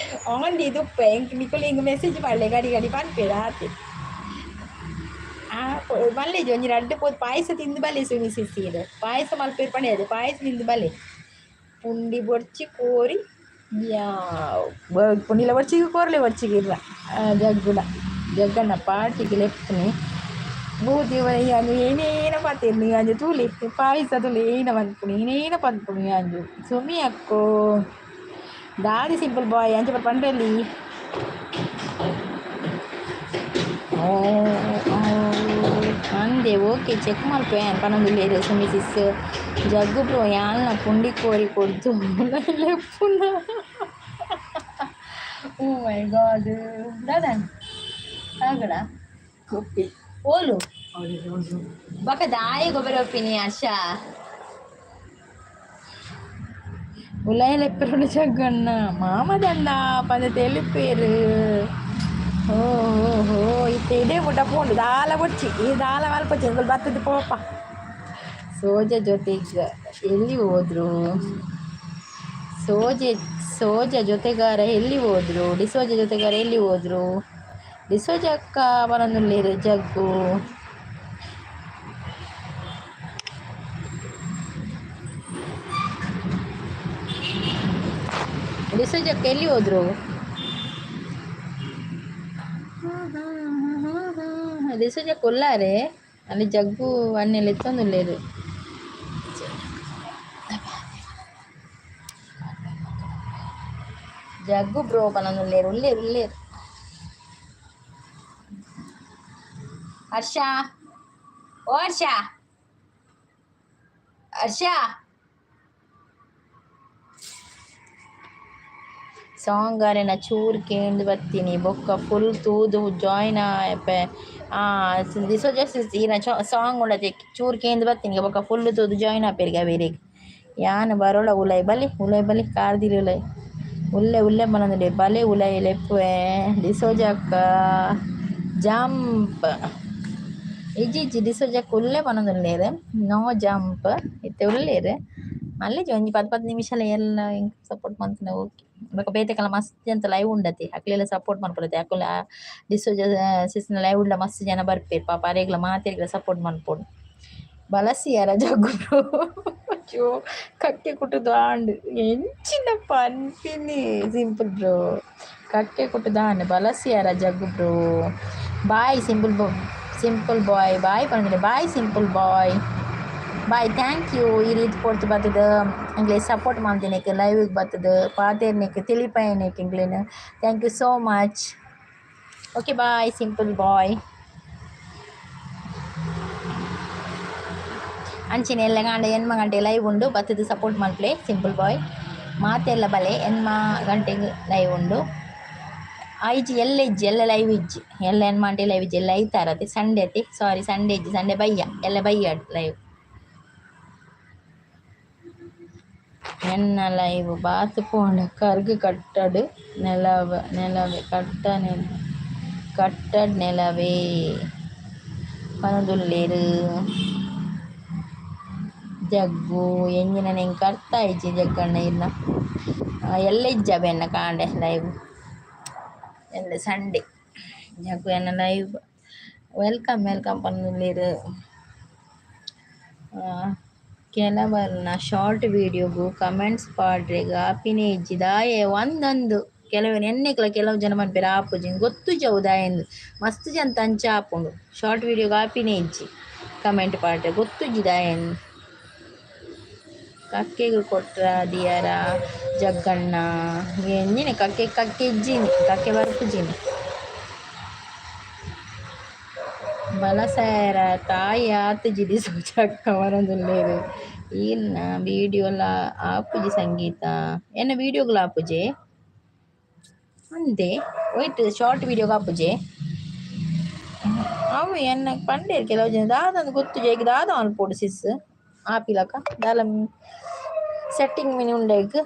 ಆನ್ ದೀದ್ ಉಪ್ಪೆ ಎಂಕ್ ನಿಕುಲು ಎಂಕ್ ಮೆಸೇಜ್ ಪಾಡ್ಲೆ ಗಡಿ ಗಡಿ ಪನ್ಪೆರ್ ಆತೆ ಆ ಮಲ್ಲೆಜಿ ಒಂಜಿ ರಡ್ಡ್ ಪೋದು ಪಾಯಸ ತಿಂದು ಬಲೆ ಸುಮಿಸಿ ಸೀರೆ ಪಾಯಸ ಮಲ್ಪೆರ್ ಪಂಡೆರ್ ಪಾಯಸ ತಿಂದು ಬಲೆ ಪುಂಡಿ ಬೊರ್ಚಿ ಕೋರಿ ಪುಂಡಿಲ ಬೊರ್ಚಿಗ್ ಕೋರ್ಲೆ ಬೊರ್ಚಿಗ್ ಇರ್ರ ಜಗ್ಗುಡ ಜಗ್ಗಣ್ಣ ಪಾರ್ಟಿಗ್ ಲೆಪ್ಪುನಿ ಬೂದಿ ಯಾನ್ ಏನೇನ ಪಾತೆರ್ನಿ ಅಂಚ ತೂಲೆ ಪಾಯಸ ತೂಲೆ ಏನ ಪನ್ಪುನಿ ಏನೇನ ಪನ್ಪುನಿ ಅಂಜು ಸುಮಿ ಅಕ್ಕೋ ದಾದಿ ಸಿಂಪಲ್ ಬಾಯ್ ಅಂಚ ಪೂರ ಪಂಡ್ರೆಲ್ಲಿ ಓ ಅಂದೆ ಓಕೆ ಚೆಕ್ ಮಲ್ಪುವೆ ಯಾನ್ ಪನೊಂದುಲ್ಲೆರ್ ಸುಮಿ ಸಿಸ್ ಜಗ್ಗು ಬ್ರೋ ಯಾನ್ಲ ಪುಂಡಿ ಕೋರಿ ಕೊರ್ದು ಲೆಪ್ಪುನ ಓ ಮೈ ಗಾಡ್ ದಾದ ಆಗಡ ಕುಪ್ಪಿ ಓಲು ಬೊಕ ದಾಯೆ ಗೊಬ್ಬರ ಒಪ್ಪಿನಿ ಹರ್ಷ ಉಲಾಯಿ ಲೆಪ್ಪೆರುಂಡು ಜಗ್ಗಣ್ಣ ಮಾಮದಂಡ ಪಂದ್ ತೆಲಿಪೆರ್ ಓ ಹೋ ಹೋ ಇತ್ತೆ ಇಡೆ ಮುಟ ಪೋಂಡು ದಾಲ ಬೊಡ್ಚಿ ಈ ದಾಲ ಮಲ್ಪೊಚ್ಚಿ ಎಂಕುಲು ಬತ್ತುದು ಪೋಪ ಸೋಜ ಜೊತೆಗ್ ಎಲ್ಲಿ ಹೋದ್ರು ಸೋಜೆ ಸೋಜ ಜೊತೆಗಾರ ಎಲ್ಲಿ ಹೋದ್ರು ಡಿಸೋಜ ಜೊತೆಗಾರ ಎಲ್ಲಿ ಹೋದ್ರು ಡಿಸೋಜ ಅಕ್ಕ ಪನೊಂದುಲ್ಲೆರ್ ಜಗ್ಗು ಡಿಸೋಜ ಅಕ್ಕ ಎಲ್ಲಿ ಹೋದ್ರು ಡಿಸೋಜ ಅಕ್ಕ ಉಲ್ಲಾರೆ ಅಲ್ಲಿ ಜಗ್ಗು ಅಣ್ಣೆ ಲೆತ್ತೊಂದುಲ್ಲೆರ್ ಜಗ್ಗು ಬ್ರೋ ಪನೊಂದುಲ್ಲೆರ್ ಉಲ್ಲೆರ್ ಉಲ್ಲೆರ್ ಹರ್ಷ ಓ ಹರ್ಷ ಹರ್ಷ ಸಾಂಗ್ ಅರೆನ ಚೂರು ಕೇಂದ್ ಬತ್ತೀನಿ ಬೊಕ್ಕ ಫುಲ್ ತೂದು ಜಾಯಿನ್ ಆಪೆ ದಿಸೋಜ ಈನ ಸಾಂಗ್ ಉಂಡತೆ ಚೂರು ಕೇಂದ್ ಬತ್ತೀನಿ ಬೊಕ್ಕ ಫುಲ್ ತೂದು ಜಾಯಿನ್ ಆಪೆರ್ಗೆ ಅವೇರೆಗ್ ಯಾನ್ ಬರೋಳ ಉಲಾಯ್ ಬಲೆ ಉಲಾಯ್ ಬಲೆ ಕಾರ್ದಿರಿ ಉಲಾಯ್ ಉಲ್ಲೆ ಉಲ್ಲೆ ಪನೊಂದುಲ್ಲೆ ಬಲೆ ಉಲಾಯ್ ಲೆಪ್ಪುವೆ ಡಿಸೋಜ ಅಕ್ಕ ಜಂಪ್ ಇಜ್ಜಿ ಇಜ್ಜಿ ಡಿಸೋಜಕ್ಕ ಉಲ್ಲೆ ಪನೊಂದುಲ್ಲೆರ್ ನೋ ಜಂಪ್ ಇತ್ತೆ ಉಲ್ಲೆರ್ ಮಲ್ಲೆಜಿ ಒಂಜಿ ಪತ್ತ್ ಪತ್ತ್ ನಿಮಿಷಲ ಎಲ್ಲ ಎಂಕ್ ಸಪೋರ್ಟ್ ಮಲ್ತ್ಂಡ ಓಕೆ ಬೊಕ ಬೇತೆಕಲ್ನ ಮಸ್ತ್ ಜನತ ಲೈವ್ ಉಂಡತೆ ಅಕ್ಲೆಲ ಸಪೋರ್ಟ್ ಮನ್ಪೊಡತೆ ಅಕುಲ ಡಿಸೋಜ ಸಿಸ್ನ ಲೈವ್ ಉಂಡ ಮಸ್ತ್ ಜನ ಬರ್ಪೆರ್ ಪಾಪ ಅರೆಗ್ಲ ಮಾತೆರ್ಗ್ಲ ಸಪೋರ್ಟ್ ಮನ್ಪೊಡು ಬಲಸಿಯರ ಜಗ್ಗು ಅಯ್ಯೋ ಕಕ್ಕೆ ಕುಟ್ಟುದು ಆಂಡ್ ಎಂಚಿನ ಪನ್ಪಿನಿ ಸಿಂಪಲ್ ಬ್ರೋ ಕಕ್ಕೆ ಕುಟ್ಟುದು ಆಂಡ್ ಬಲಸಿಯರ Jaggu bro bye simple simple boy bye ಪನೊಂದುಲ್ಲೆ bye simple boy bye thank you ಈ ರೀತಿ ಪೊರ್ತು ಬತ್ತುದು ಎಂಕ್ಲೆ ಸಪೋರ್ಟ್ ಮಲ್ತಿನೆಕ್ ಲೈವ್ಗ್ ಬತ್ತುದು ಪಾತೆರ್ನೆಕ್ ತೆಲಿಪಾಯಿನೆಕ್ ಎಂಕ್ಲೆನ್ thank you so much okay bye simple boy ಅಂಚೆನೆ ಎಲ್ಲೆ ಕಾಂಡೆ ಎಣ್ಮ ಗಂಟೆ ಲೈವ್ ಉಂಡು ಬತ್ತುದು ಸಪೋರ್ಟ್ ಮಲ್ಪುಲೆ ಸಿಂಪಲ್ ಬಾಯ್ ಮಾತೆಲ್ಲ ಬಲೆ ಎಣ್ಮ ಗಂಟೆಗ್ ಲೈವ್ ಉಂಡು ಇಜ್ಜಿ ಎಲ್ಲೆ ಇಜ್ಜಿ ಎಲ್ಲೆ ಲೈವ್ ಇಜ್ಜಿ ಎಲ್ಲೆ ಎಣ್ಮ ಗಂಟೆ ಲೈವ್ ಇಜ್ಜಿ ಎಲ್ಲ ಐತಾರ ಅತೆ ಸಂಡೆ ಅತೆ ಸಾರಿ ಸಂಡೆ ಇಜ್ಜಿ ಸಂಡೆ ಬಯ್ಯ ಎಲ್ಲೆ ಬಯ್ಯ ಲೈವ್ ಎನ್ನ ಲೈವ್ ಬಾತ್ ಪೋಂಡ ಕರ್ಗ್ ಕಟ್ಟಡ್ ನೆಲವೆ ನೆಲವೆ ಕಟ್ಟ ಕಟ್ಟಡ್ ನೆಲವೇ ಪನೊಂದುಲ್ಲೆರ್ ಜಗ್ಗು ಎಂಜಿನ ಎಂಕ್ ಅರ್ಥ ಆಯಿಜಿ ಜಗ್ಗಣ್ಣ ಇರ್ನ ಎಲ್ಲೆ ಇಜ್ಜ ಎನ್ನ ಕಾಂಡೆ ಲೈವ್ ಎಲ್ಲೆ ಸಂಡೆ ಜಗ್ಗು ಎನ್ನ ಲೈವ್ welcome welcome ಪನೊಂದುಲ್ಲೆರ್ ಕೆಲವರ್ನ ಶಾರ್ಟ್ ವಿಡಿಯೋಗು ಕಮೆಂಟ್ಸ್ ಪಾಡ್ರೆಗ್ ಆಪಿನೇ ಇಜ್ಜಿ ದಾಯೆ ಒಂದೊಂದು ಕೆಲವು ಎನ್ನೆಕ್ಲ ಕೆಲವು ಜನ ಮನ್ಪೆರ್ ಆಪುಜಿ ಗೊತ್ತುಜಿ ಅವು ದಾಯೆಂದ್ ಮಸ್ತ್ ಜನ ಅಂಚ ಆಪುಂಡು ಶಾರ್ಟ್ ವಿಡಿಯೋಗ್ ಆಪಿನೇ ಇಜ್ಜಿ ಕಮೆಂಟ್ ಪಾಡ್ರೆ ಗೊತ್ತುಜಿ ದಾಯೆಂದ್. ಕಕ್ಕೆಗ್ ಕೊಟ್ರ ದಿಯರ ಜಗ್ಗಣ್ಣ ಎಂಜಿನ ಕಕ್ಕೆ ಕಕ್ಕೆ ಇಜ್ಜಿನಿ ಕಕ್ಕೆ ಬರ್ಪುಜಿನಿ. ಬಲಸೆರ ತಾಯಿ ಆತುಜಿ ದಿಸೋಜಕ್ಕ ಬರೊಂದುಲ್ಲೆರ್ ಈರ್ನ ವಿಡಿಯೋಲ ಆಪುಜಿ ಸಂಗೀತ ಎನ್ನ ವಿಡಿಯೋಗ್ಲ ಆಪುಜೆ ಅಂದೆ ವೈಟ್ ಶಾರ್ಟ್ ವಿಡಿಯೋಗ್ ಆಪುಜೆ ಅವು ಎನ್ನ ಪಂಡೇರ್ ಕೆಲವು ಜನ ದಾದಂದ್ ಗೊತ್ತುಜಿ ಐಕ್ ದಾದ ಮಲ್ಪೊಡು ಸಿಸ್ ಆಪಿಲಕ ದಾಲ ಸೆಟ್ಟಿಂಗ್ ಮಿನಿ ಉಂಡೈಕ್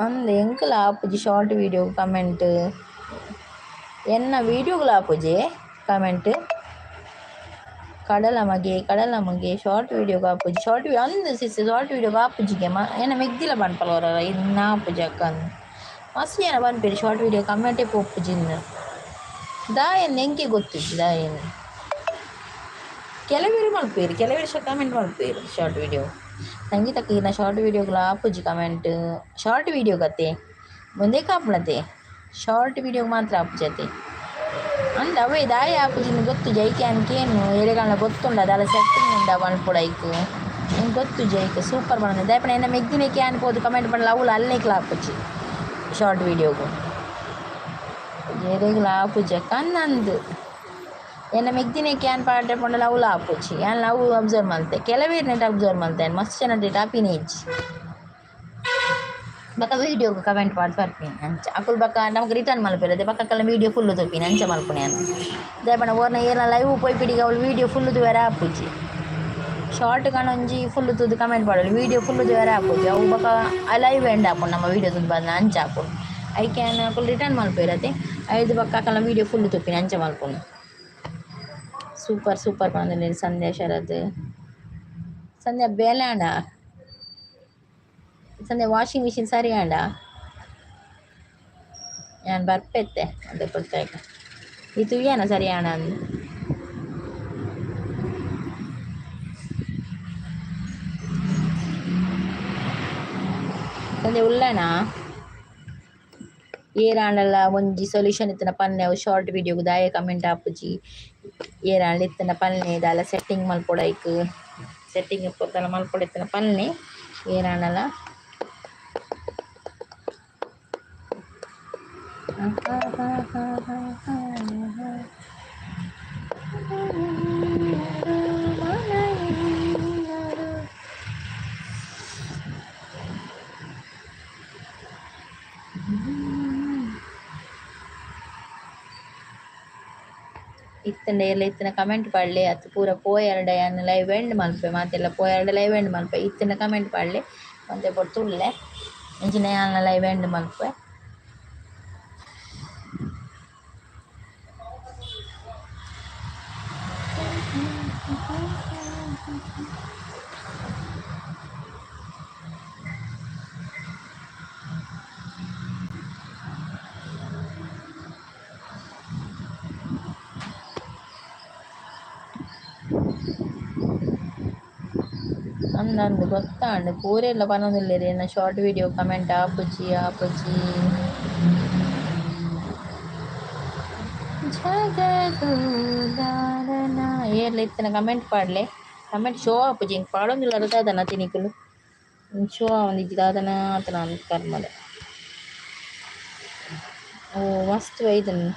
ಅಂದ್ ಎಂಕಲ ಆಪುಜಿ ಶಾರ್ಟ್ ವಿಡಿಯೋ ಕಮೆಂಟ್ ಎನ್ನ ವಿಡಿಯೋಗ್ಲ ಆಪುಜಿ ಕಮೆಂಟ್. ಕಡಲ ಮಗೆ ಕಡಲ ಮಗೆ ಶಾರ್ಟ್ ವಿಡಿಯೋಗ್ ಆಪುಜಿ ಶಾರ್ಟ್ ವಿಡಿಯೋ ಅಂದ್ ಸಿಸ್ ಶಾರ್ಟ್ ವಿಡಿಯೋಗ್ ಆಪುಜಿಗೆ ಎನ್ನ ಮೆಗ್ದಿಲ ಪನ್ಪಲ್ ಒರ ಇನ್ನ ಆಪುಜಿ ಅಕ್ಕ ಅಂದ್ ಮಸ್ತ್ ಜನ ಪನ್ಪೆರ್ ಶಾರ್ಟ್ ವಿಡಿಯೋ ಕಮೆಂಟೇ ಪೋಪುಜಿಂದ್ ದಾಯೆಂದ್ ಎಂಕೆ ಗೊತ್ತುಜ್ಜಿ ದಾಯೆಂದ್. ಕೆಲವೆರ್ ಮಲ್ಪುವೆರ್ ಕೆಲವೆರ್ ಕಮೆಂಟ್ ಮಲ್ಪುವೆರ್ ಶಾರ್ಟ್ ವಿಡಿಯೋ. ಸಂಗೀತಕ್ಕ ಈರ್ನ ಶಾರ್ಟ್ ವಿಡಿಯೋಗ್ಲ ಆಪುಜಿ ಕಮೆಂಟ್ ಶಾರ್ಟ್ ವಿಡಿಯೋಗ್ ಅತೆ ಉಂದೆಕ್ ಆಪುಂಡತೆ ಶಾರ್ಟ್ ವಿಡಿಯೋಗ್ ಮಾತ್ರ ಆಪುಜಿ ಅತೆ. ಅಂದ್ ಅವೇ ದಾಯೆ ಆಪುಜಿಂದ್ ಗೊತ್ತುಜಿ ಐಕೆ ಯಾನ್ ಕೇನು ಏರೆಗಾಂಡ ಗೊತ್ತುಂಡ ದಾಲ ಸೆಟ್ಟಿಂಗ್ ಉಂಡ ಮನ್ಪೊಡು ಐಕ್ ಎಂಕ್ ಗೊತ್ತುಜಿ ಐಕ್ ಸೂಪರ್ ಪನೊಂದು ದಾಯೆ ಪಂಡ ಎನ್ನ ಮೆಗ್ದಿನೆಕ್ ಯಾನ್ ಪೋದು ಕಮೆಂಟ್ ಪಂಡಲ ಅವ್ಲು ಅಲ್ನೇಕ್ಲ ಆಪುಜಿ ಶಾರ್ಟ್ ವಿಡಿಯೋಗು. ಏರೆಗ್ಲ ಆಪುಜಿ ಅಕ್ಕ ಅಂದ್ ಎನ್ನ ಮೆಗ್ದಿನೆಕ್ ಯಾನ್ ಪಾಡ್ರೆ ಪಂಡಲ ಅವ್ಲು ಆಪುಜಿ ಯಾನ್ಲ ಅವು ಅಬ್ಸರ್ವ್ ಮಲ್ತೆ ಕೆಲವೆರ್ ನೆಟ್ ಅಬ್ಸರ್ವ್ ಮಲ್ತೆ ಯಾನ್ ಮಸ್ತ್ ಜನಟ್ ಆಪಿನೇ ಇಜ್ಜಿ. ಬೊಕ ವಿಡಿಯೋಗ್ ಕಮೆಂಟ್ ಪಾಡ್ದ್ ಬರ್ಪಿನಿ ಅಂಚ ಅಕುಲು ಬೊಕ ನಮಕ್ ರಿಟರ್ನ್ ಮಲ್ಪೆರ್ ಅತೆ ಬೊಕ ಅಕಲ್ನ ವಿಡಿಯೋ ಫುಲ್ ತೂಪಿನಿ ಅಂಚ ಮಲ್ಪುನಿ ಯಾನ್. ದಾಯೆ ಪಂಡ ಓರ್ನ ಏರ್ನ ಲೈವ್ ಪೋಯಿಪಿಡಿಗ್ ಅವ್ಲು ವಿಡಿಯೋ ಫುಲ್ ತೂವೆರೆ ಆಪುಜಿ ಶಾರ್ಟ್ ಒಂಜಿ ಫುಲ್ ತೂದು ಕಮೆಂಟ್ ಪಾಡೊಲಿ ವಿಡಿಯೋ ಫುಲ್ ತೂವೆರೆ ಆಪುಜಿ ಅವು ಬೊಕ ಲೈವ್ ಎಂಡ್ ಆಪುಂಡು ನಮ್ಮ ವಿಡಿಯೋ ತೂದು ಬನ್ನಗ ಅಂಚ ಆಪುಂಡು ಐಕೆ ಯಾನ್ ಅಕುಲು ರಿಟರ್ನ್ ಮಲ್ಪೆರ್ ಅತೆ ಐರ್ದ್ ಬೊಕ ಅಕಲ್ನ ವಿಡಿಯೋ ಫುಲ್ ತೂಪಿನಿ ಅಂಚ ಮಲ್ಪುನಿ. ಸೂಪರ್ ಸೂಪರ್ ಪನೊಂದುಲ್ಲೆರ್ ಸಂಧ್ಯಾ ಶರತ್. ಸಂಧ್ಯಾ ಬೇಲೆ ಆಂಡ ಸಂಧ್ಯಾ ವಾಷಿಂಗ್ ಮಿಷಿನ್ ಸರಿ ಆಂಡ ಯಾನ್ ಬರ್ಪೆತ್ತೆ ಒಂತೆ ಪೊರ್ತುಗ್ ಈ ತೂಯನ ಸರಿ ಆಂಡ ಅಂದ್. ಸಂಧ್ಯಾ ಉಲ್ಲನಾ ಏರಾಂಡಲ ಒಂಜಿ ಸೊಲ್ಯೂಷನ್ ಇತ್ತಿನ ಪನ್ನೆ ಅವು ಶಾರ್ಟ್ ವಿಡಿಯೋಗ್ ದಾಯೆ ಕಮೆಂಟ್ ಆಪುಜಿ ಏರಾಂಡ ಇತ್ತಿನ ಪನ್ನೆ ದಾಲ ಸೆಟ್ಟಿಂಗ್ ಮಲ್ಪೊಡು ಐಕ್ ಸೆಟ್ಟಿಂಗ್ ಪೂರ ಮಲ್ಪೊಡು ಇತ್ತಿನ ಪನ್ನೆ ಏರಾಂಡಲ. ಇತ್ತಂಡ ಏರ್ಲ ಇತ್ತಿನ ಕಮೆಂಟ್ ಪಾಡ್ಲೆ ಅತ್ ಪೂರ ಪೋಯೆರ್ಡ ಯಾನ್ ಲೈವ್ ಎಂಡ್ ಮಲ್ಪೆ ಮಾತೆಲ್ಲ ಪೋಯೆರ್ಡ ಲೈವ್ ಎಂಡ್ ಮಲ್ಪೆ ಇತ್ತಿನ ಕಮೆಂಟ್ ಪಾಡ್ಲೆ ಒಂತೆ ಪೊರ್ತು ಉಲ್ಲೆ ಇಂಚಿನ ಯಾನ್ಲ ಲೈವ್ ಎಂಡ್ ಮಲ್ಪೆ. ಅಂದ್ ಅಂದ್ ಗೊತ್ತಾಂಡ್ ಪೂರೆರ್ಲ ಪನೊಂದುಲ್ಲೆರ್ ಎನ್ನ ಶಾರ್ಟ್ ವಿಡಿಯೋ ಕಮೆಂಟ್ ಆಪುಜಿ ಆಪುಜಿ. ಏರ್ಲ ಇತ್ತಿನ ಕಮೆಂಟ್ ಪಾಡ್ಲೆ ಕಮೆಂಟ್ ಶೋ ಆಪುಜಿ ಎಂಕ್ ಪಾಡೊಂದುಲ್ಲೆರ್ ದಾದನ ತಿನಿಕುಲು ಶೋ ಆವೊಂದಿಜ್ಜಿ ದಾದನ ಆತನ ಅಂದ್ ಕರ್ಮಲೆ. ಓ ಮಸ್ತ್ ಬೈದ್ಂಡ್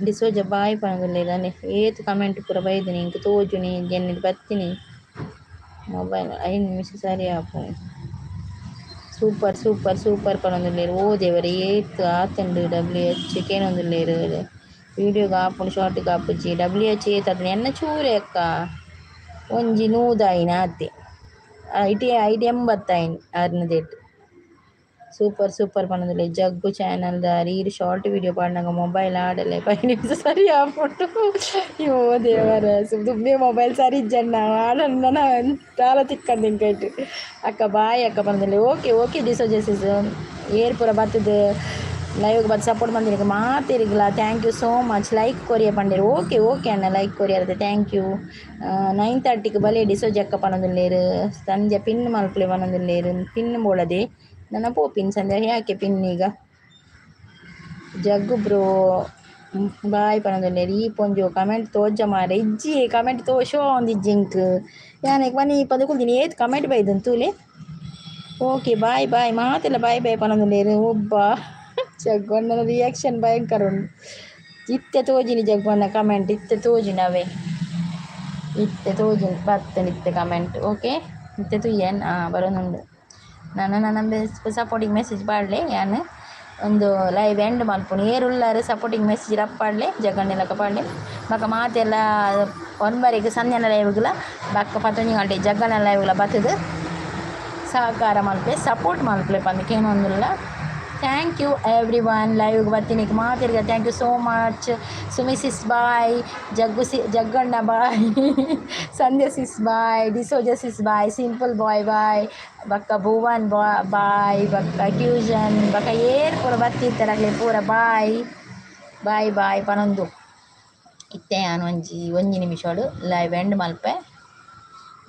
ಡಿಸೋಜ ಬಾಯ್ ಪನೊಂದುಲ್ಲೆರ್ ದಾನೆ ಏತ್ ಕಮೆಂಟ್ ಪೂರ ಬೈದಿನಿ ಎಂಕ್ ತೋಜುನಿ ಎನ್ನಿದ್ ಬತ್ತಿನಿ ಮೊಬೈಲ್ 5 ನಿಮಿಷ ಸರಿ ಆಪುಂಡು. ಸೂಪರ್ ಸೂಪರ್ ಸೂಪರ್ ಪನೊಂದುಲ್ಲೆರ್ ಓ ದೇವರೇ ಏತ್ ಆತುಂಡು ಡಬ್ಲ್ಯೂ ಎಚ್ ಕೇನೊಂದುಲ್ಲೆರ್ ವಿಡಿಯೋಗ್ ಆಪುಂಡು ಶಾರ್ಟ್ ಆಪುಜಿ ಡಬ್ಲ್ಯೂ ಎಚ್ ಏತ್ ಆತುಂಡು ಎನ್ನ ಚೂರೇ ಅಕ್ಕ ಒಂಜಿ ನೂದು ಆಯಿನ ಆತೆ ಐಟ್ ಐಟ್ ಎಂಬತ್ತೈನ್ ಅರ್ನದೆಟ್. ಸೂಪರ್ ಸೂಪರ್ ಪನೊಂದುಲ್ಲೆರ್ ಜಗ್ಗು ಚಾನೆಲ್ ದಾರ್ ಈರ್ ಶಾರ್ಟ್ ವಿಡಿಯೋ ಪಾಡ್ನಗ ಮೊಬೈಲ್ ಆಡಲೆ 5 ನಿಮಿಷ ಸರಿ ಆಪುಂಡು. ಯೋ ದೇವರೇ ದುಂಬೆ ಮೊಬೈಲ್ ಸರಿ ಇಜ್ಜಂಡ ಆಡಂಡ ದಾಲ ತಿಕ್ಕಂದ್ ಎಂಕ್ ಐಟ್ ಅಕ್ಕ ಬಾಯ್ ಅಕ್ಕ ಪನೊಂದುಲ್ಲೆರ್ ಓಕೆ ಓಕೆ ಡಿಸೋಜ ಸಿಸ್ ಏರ್ ಪೂರ ಬತ್ತುದು ಲೈವ್ ಬತ್ ಸಪೋರ್ಟ್ ಮಂದಿನಿಗೆ ಮಾತೆರಿಗ್ಲ thank you so much. Like Korea ಪಂಡೇರು. Okay okay ಅಣ್ಣ, ಲೈಕ್ ಕೊರಿಯರ್ದ thank you. 9:30ಕ್ಕೆ ಬಲೆ ಡಿಸೋಜಕ್ಕ ಪನೊಂದುಲ್ಲೇರು. ಸಂಜೆ ಪಿನ್ ಮಲ್ಪುಲೆ ಪನೊಂದುಲ್ಲೇರು. ಪಿನ್ ಬೋಳದೆ ನನ್ನ ಪೋಪಿನ್ ಸಂಜೆ ಯಾಕೆ ಪಿನ್ ಈಗ. ಜಗ್ಗು ಬ್ರೋ ಬಾಯ್ ಪನೊಂದುಲ್ಲೇರು. ಈ ಪೊಂಜು ಕಮೆಂಟ್ ತೋಜ ಮಾರೆ ಇಜ್ಜಿ ಕಮೆಂಟ್ ತೋ ಶೋ ಒಂದಿಜ್ಜಿ ಇಂಕ್ ಯಾನೆಗ್ ಬನ್ನಿ ಪಂದ್ ಕುಲ್ದಿನಿ ಏತ್ ಕಮೆಂಟ್ ಬೈದನ್ ತೂಲೆ. ಓಕೆ ಬಾಯ್ ಬಾಯ್ ಮಾತೆಲ್ಲ ಬಾಯ್ ಬಾಯ್ ಪನೊಂದುಲ್ಲೇರು. ಒಬ್ಬ ಜಗ್ಗಣ್ಣನ ರಿಯಾಕ್ಷನ್ ಭಯಂಕರ ಉಂಡು. ಇತ್ತೆ ತೋಜಿನಿ ಜಗ್ಗಣ್ಣ ಕಮೆಂಟ್ ಇತ್ತೆ ತೋಜಿನವೇ ಇತ್ತೆ ತೋಜಿನಿ ಬತ್ತನ್ ಇತ್ತೆ ಕಮೆಂಟ್. ಓಕೆ ಇತ್ತೆ ತುಯ್ಯನ್ ಬರೋನುಂಡು. ನನ್ನ ನನ್ನ ಸಪೋರ್ಟಿಂಗ್ ಮೆಸೇಜ್ ಪಾಡ್ಲೆ. ಯಾನ್ ಒಂದು ಲೈವ್ ಎಂಡ್ ಮಲ್ಪುನು. ಏರುಲ್ಲಾರು ಸಪೋರ್ಟಿಂಗ್ ಮೆಸೇಜ್ ರಪ್ಪಾಡ್ಲೆ ಜಗಣ್ಣೆಲಕ ಪಾಡ್ಲೆ. ಬೊಕ ಮಾತೆಲ್ಲ 9ಗೆ ಸಂಜೆನ ಲೈವ್ಗ್ಲ ಬೊಕ್ಕ 11 ಗಂಟೆ ಜಗ್ಗಣ್ಣ ಲೈವ್ಗ್ಲ ಬತ್ತದು ಸಹಕಾರ ಮಲ್ಪೆ ಸಪೋರ್ಟ್ ಮಲ್ಪಲೆ ಪಂದ್ ಕೇನೊಂದುಲ್ಲ. Thank you every one. Live ಬತ್ತಿನಿಕ್ ಮಾತೆರ್ಗ thank you so much. Sumi sis bye, Jaggu C Jagganna bye, Sandhya sis bye, D'Souza sis bye, simple boy bye, ಬೊಕ್ಕ ಭುವನ್ ಬಾಯ್, ಬೊಕ್ಕ ಕ್ಯೂಷನ್, ಬೊಕ್ಕ ಏರ್ ಪೂರ ಬತ್ತಿತ್ತರಗ್ಲೆ ಪೂರ ಬಾಯ್ ಬಾಯ್ ಬಾಯ್ ಪನೊಂದು ಇತ್ತೆ ಯಾನ್ ಒಂಜಿ ಒಂಜಿ ನಿಮಿಷಡು ಲೈವ್ ಎಂಡ್ ಮಲ್ಪೆ.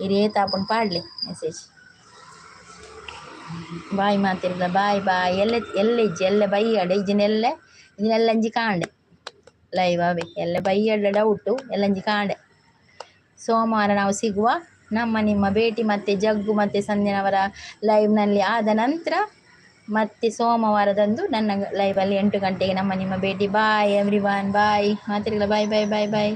ಇರೇ ತಾಪುಂಡು ಪಾಡ್ಲೆ ಮೆಸೇಜ್. ಬಾಯ್ ಮಾತಿರ್ಲ ಬಾಯ್ ಬಾಯ್. ಎಲ್ಲೆ ಎಲ್ಲೆ ಇಜ್ಜಿ ಎಲ್ಲೆ ಬೈಯಡೆ ಇಜ್ಜಿನ ಎಲ್ಲೆ ಇಜ್ಜಿನ ಎಲ್ಲಂಜಿ ಕಾಂಡೆ ಲೈವ್ ಅವೇ ಎಲ್ಲ ಬೈಯಡ ಡೌಟು ಎಲ್ಲಂಜಿ ಕಾಂಡೆ. ಸೋಮವಾರ ನಾವು ಸಿಗುವ ನಮ್ಮ ನಿಮ್ಮ ಭೇಟಿ ಮತ್ತೆ ಜಗ್ಗು ಮತ್ತು ಸಂಜನವರ ಲೈವ್ನಲ್ಲಿ ಆದ ನಂತರ ಮತ್ತೆ ಸೋಮವಾರದಂದು ನನ್ನ ಲೈವಲ್ಲಿ 8 ಗಂಟೆಗೆ ನಮ್ಮ ನಿಮ್ಮ ಭೇಟಿ. ಬಾಯ್ ಎವ್ರಿ ಒನ್ ಬಾಯ್ ಮಾತಿರ್ಲ ಬಾಯ್ ಬಾಯ್ ಬಾಯ್ ಬಾಯ್.